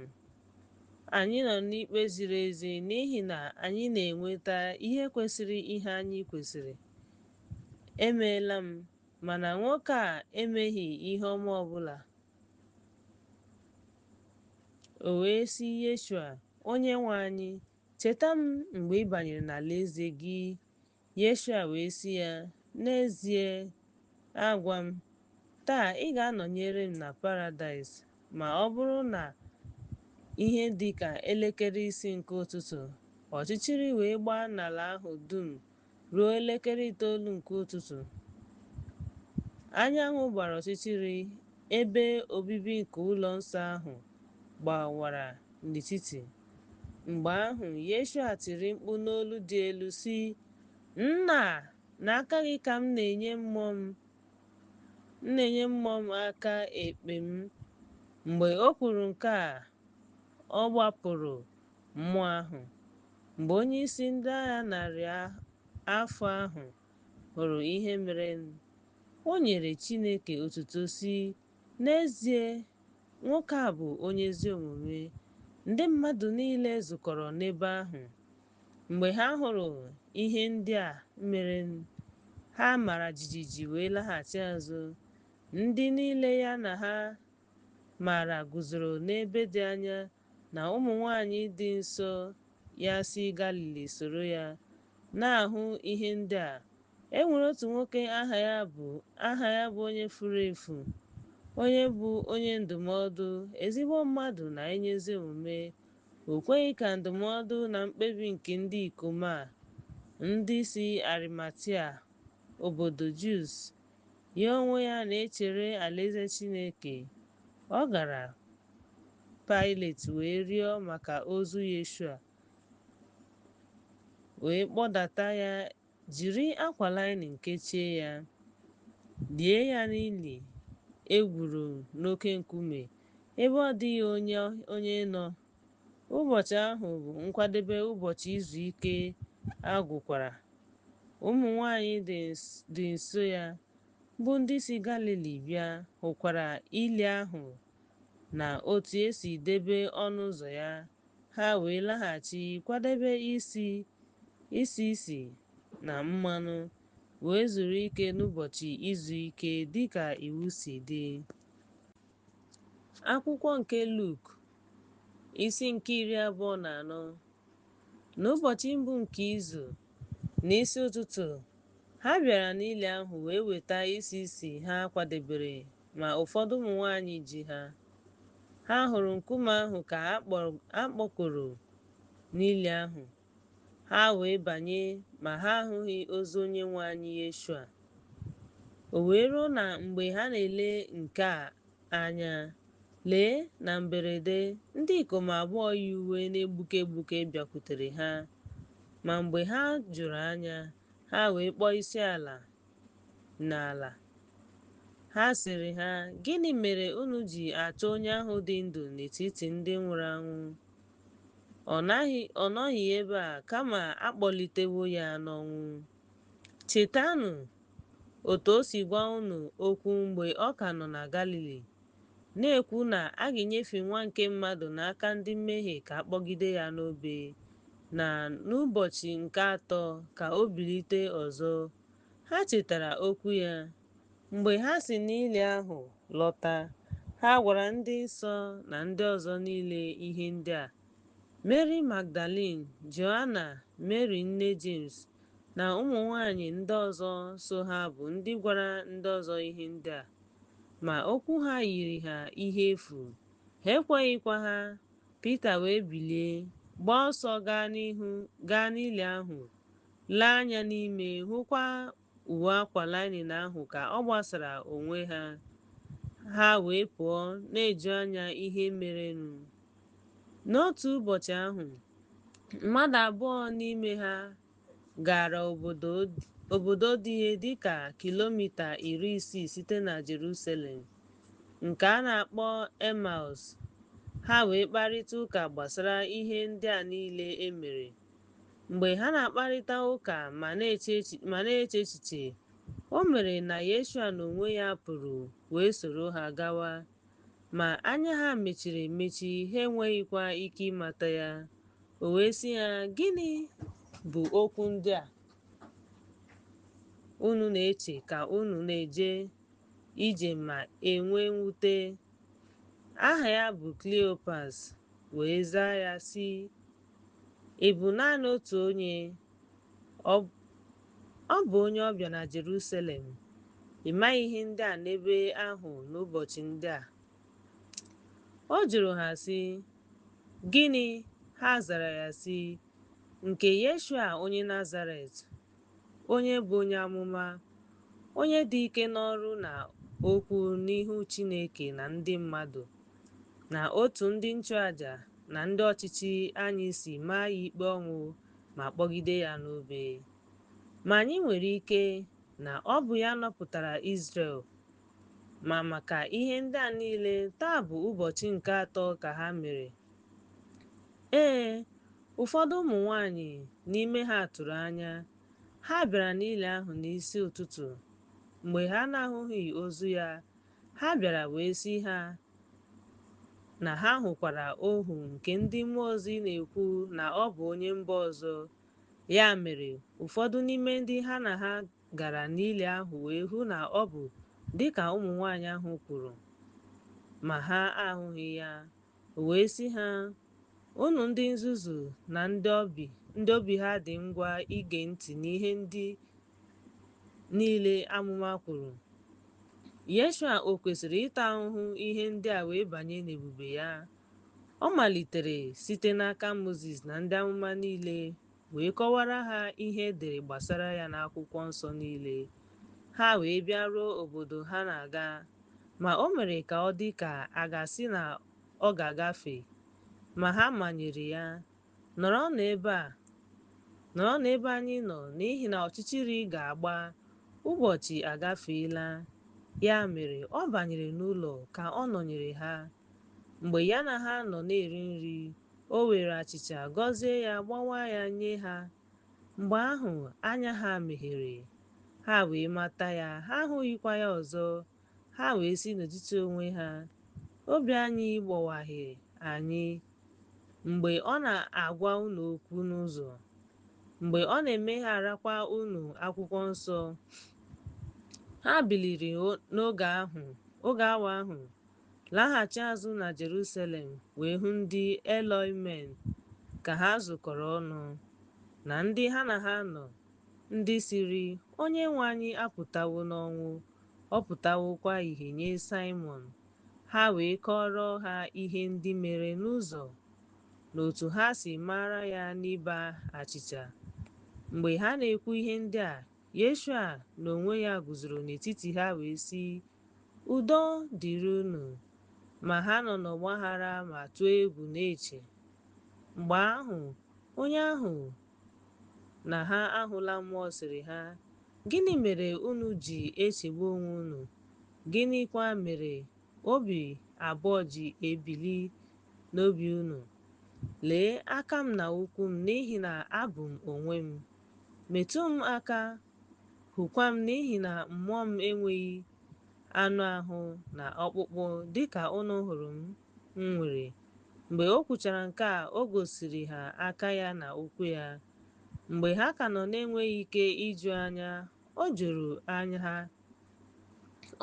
anyị nọ n'ikpe ziri ezi n'ihi na anyị na-enweta ihe kwesịrị ihe anyị kwesịrị. Emeela m, mana nwoke a emeghị ihe ọma ọbụla. O wee sị Yeshua, Onyenwe anyị, cheta m mgbe ị banyere n'alaeze gị. Yeshua wee sị ya, N'ezie, agwa m, taa ị ga-anọnyere m na Paradaịs. Ma ọ bụrụ na ihe dị ka elekere 6 nke ụtụtụ, ọchịchịrị wee gbaa n'ala ahụ dum ruo elekere 9 nke ụtụtụ. Anyanwụ gbara ọchịchịrị, ebe obibi nke ụlọ nsọ ahụ gbawara n'etiti. Mgbe ahụ Yeshua tiri mkpu n'olu dị elu sị, Nna, n'aka gị ka m na-enye mmụọ m aka ekpe m. Mgbe o kwuru nke a, ọ gbapụrụ mmụọ ahụ. Mgbe onyeisi ndị agha narị afọ ahụ hụrụ ihe merenụ, o nyere Chineke otuto sị, N'ezie, nwoke a bụ onye ezi omume. Ndị mmadụ niile zukọrọ n'ebe ahụ. Mgbe ha hụrụ ihe ndị a mere, ha mara jijiji wee laghachi azụ. Ndị niile ya na ha maara guzoro n'ebe dị anya, na ụmụ nwanyị dị nso ya si Galili soro ya, na-ahụ ihe ndị a. E nwere otu nwoke aha ya bụ onye furu efu, onye bụ onye ndụmọdụ, ezigbo mmadụ na onye ezi omume. O kweghị ka ndụmọdụ na mkpebi nke ndị ikom a, ndị si Arimatia, obodo Jews, ya onwe ya na-echere alaeze Chineke. Ọ gara Paịlet wee rịọ maka ozu Yeshua, wee kpọdata ya jiri akwa linin kechie ya, lie ya n'ili e gwuru n'oke nkume, ebe ọ dịghị onye nọ. Ụbọchị ahụ bụ nkwadebe ụbọchị izu ike a gwụkwara. Ụmụ nwanyị dị nso ya, bụ ndị si Galili bịa, hụkwara ili ahụ na otu e si debe ọnụ ụzọ ya. Ha wee laghachi kwadebe isi isi na mmanụ, wee zuru ike n'ụbọchị izu ike dịka iwu si dị. Akwụkwọ nke Luk, isi nke 24. N'ụbọchị mbụ nke izu, n'isi ụtụtụ, ha bịara n'ili ahụ wee weta isi isi ha kwadebere, ma ụfọdụ ụmụ nwanyị ji ha. Ha hụrụ nkume ahụ ka a kpọkọrọ n'ili ahụ. Ha wee banye, ma ha ahụghị ozu Onyenwe anyị Yeshua. O wee ruo na mgbe ha na-ele nke a anya, lee, na mberede, ndị ikom abụọ yi uwe na-egbuke egbuke bịakwutere ha. Ma mgbe ha jụrụ anya, ha wee kpọọ isi ala n'ala. Ha sịrị ha, Gịnị mere unu ji achọ onye ahụ dị ndụ n'etiti ndị nwụrụ anwụ? Ọ nọghị ebe a, kama a kpọlitewo ya n'ọnwụ. Chetanụ otu o si gwa unu okwu mgbe ọ ka nọ na Galili, na-ekwu na a ga-enyefe Nwa nke mmadụ n'aka ndị mmehie ka a kpọgide ya n'obe, na n'ụbọchị nke atọ ka o bilite ọzọ. Ha chetara okwu ya. Mgbe ha si n'ili ahụ lọta, ha gwara ndị nsọ na ndị ọzọ niile ihe ndị a. Meri Magdalin, Joana, Meri nne Jems, na ụmụ nwanyị ndị ọzọ so ha bụ ndị gwara ndị ọzọ ihe ndị a. Ma okwu ha yiri ha ihe efu, ha ekweghịkwa ha. Pita wee bilie, gbaa ọsọ gaa n'ili ahụ, lee anya n'ime, hụkwa uwe akwa linin ahụ ka ọ gbasara onwe ha. Ha wee pụọ na-eju anya ihe merenụ. N'otu ụbọchị ahụ, mmadụ abụọ n'ime ha gara obodo dị ihe dịka kilomita 60 site na Jerusalem, nke a na-akpọ Emaus. Ha wee kparịta ụka gbasara ihe ndị a niile e mere. Mgbe ha na-akparịta ụka ma na-eche echiche, o mere na Yeshua n'onwe ya pụrụ wee soro ha gawa. Ma anya ha mechiri emechi, ha enweghịkwa ike ịmata ya. O wee sị ha, Gịnị bụ okwu ndị a unu na-eche ka unu na-eje ije ma enwe mwute? Aha ya bụ Kleopas wee zaa ya sị, Ị bụ naanị otu onye? Ọ bụ onye ọbịa na Jerusalem. Ị maghị ihe ndị a n'ebe ahụ n'ụbọchị ndị a? Ọ jụrụ ha sị, Gịnị? Ha zara ya sị, Nke Yeshua onye Nazaret, onye bụ onye amụma, onye dị ike n'ọrụ na okwu n'ihu Chineke na ndị mmadụ, na otu ndị nchụaja na ndị ọchịchị anyị si maa ya ikpe ọnwụ ma kpọgide ya n'obe. Ma anyị nwere ike na ọ bụ ya nọpụtara Izrel. Ma maka ihe ndị a niile, taa bụ ụbọchị nke atọ ka ha mere. Ee, ụfọdụ ụmụ nwanyị n'ime ha tụrụ anya. Ha bịara n'ili ahụ n'isi ụtụtụ. Mgbe ha na-ahụghị ozu ya, ha bịara wee sị ha na ha hụkwara ohu nke ndị mmụọ ozi na-ekwu na ọ bụ onye mba ọzọ. Ya mere, ụfọdụ n'ime ndị ha na ha gara n'ili ahụ wee hụ na ọ bụ dị ka ụmụ nwaanyị ahụ kwuru, ma ha ahụghị ya. O wee sị ha, Unu ndị nzuzu na ndị obi ha dị ngwa ige ntị n'ihe ndị niile amụma kwuru. Yeshua o kwesịrị ịta ahụhụ ihe ndị a wee banye n'ebube ya? Ọ malitere site n'aka Mozis na ndị amụma niile wee kọwara ha ihe e dere gbasara ya n'akwụkwọ nsọ niile. Ha wee bịaruo obodo ha na-aga, ma o mere ka ọ dị ka a ga-asị na ọ ga-agafe. Ma ha manyere ya, Nọrọnụ ebe a, nọrọnụ ebe anyị nọ, n'ihi na ọchịchịrị ga-agba, ụbọchị agafeela. Ya mere, ọ banyere n'ụlọ ka ọ nọnyere ha. Mgbe ya na ha nọ na-eri nri, o were achịcha, gọzie ya, gbawaa ya nye ha. Mgbe ahụ, anya ha meghere, ha wee mata ya, ha ahụghịkwa ya ọzọ. Ha wee sị n'etiti onwe ha, Obi anyị gbawaghị anyị mgbe ọ na-agwa unu okwu n'ụzọ, mgbe ọ na-emegharakwa unu akwụkwọ nsọ. Ha biliri n'oge awa ahụ, laghachi azụ na Jerusalem wee hụ ndị Elohim ka ha zukọrọ ọnụ, na ndị ha na ha nọ, ndị sịrị, Onyenwe anyị apụtawo n'ọnwụ, ọ pụtawokwa ìhè nye Saịmọn. Ha wee kọọrọ ha ihe ndị mere n'ụzọ, na otu ha si mara ya n'ịba achịcha. Mgbe ha na-ekwu ihe ndị a, Yeshua n'onwe ya guzoro n'etiti ha wee sị, Udo dịrị unu. Ma ha nọ n'ọgbaghara ma tụọ egwu na-eche. Mgbe ahụ, onye ahụ na ha ahụla mmụọ sịrị ha, Gịnị mere unu ji echegbu onwe unu? Gịnịkwa mere obi abụọ ji ebili n'obi unu? Lee aka m na ụkwụ m, n'ihi na abụ m onwe m. Metụ m aka, hụkwa m, n'ihi na mmụọ m enweghị anụ ahụ na ọkpụkpụ dịka unu hụrụ m nwere. Mgbe o kwuchara nke a, o gosiri ha aka ya na ụkwụ ya. Mgbe ha ka nọ na-enweghị ike iju anya, o juru anya ha.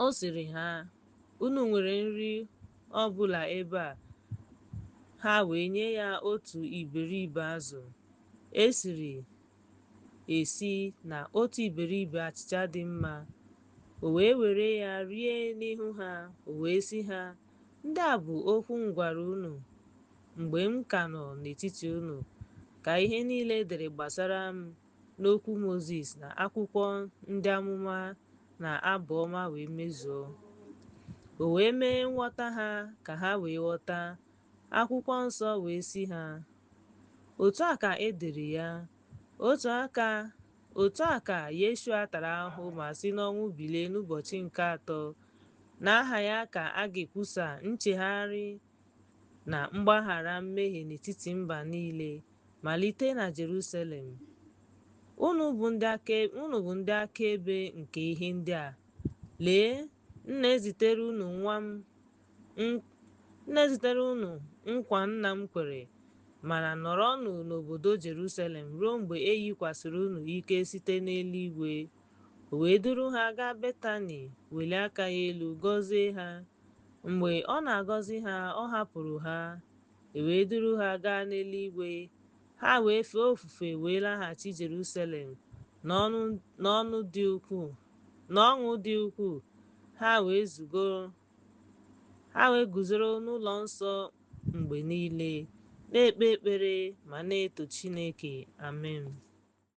Ọ sịrị ha, Unu nwere nri ọ bụla ebe a? Ha wee nye ya otu iberibe azụ e siri esi na otu iberibe achịcha dị mma. O wee were ya rie n'ihu ha. O wee sị ha, Ndị a bụ okwu m gwara unu mgbe m ka nọ n'etiti unu, ka ihe niile e dere gbasara m n'okwu Mozis na akwụkwọ ndị amụma na abụ ọma wee mezuo. O wee mee nghọta ha ka ha wee ghọta akwụkwọ nsọ wee sị ha, Otu a ka e dere ya, otu a ka Yeshua tara ahụhụ ma si n'ọnwụ bilie n'ụbọchị nke atọ. N'aha ya ka a ga-ekwusa nchegharị na mgbaghara mmehie n'etiti mba niile, malite na Jerusalem. Unu bụ ndị akaebe nke ihe ndị a. Lee, m na-ezitere unu nkwa nna m kwere, mana nọrọnụ n'obodo Jerusalem ruo mgbe e yikwasịrị unu ike site n'eluigwe. O wee duru ha gaa Betani, welie aka ya elu, gọzie ha. Mgbe ọ na-agọzi ha, ọ hapụrụ ha, e wee duru ha gaa n'eluigwe. Ha wee fee ofufe wee laghachi Jerusalem n'ọṅụ dị ukwuu. Ha wee guzoro n'ụlọ nsọ mgbe niile, na-ekpe ekpere ma na-eto Chineke. Amen.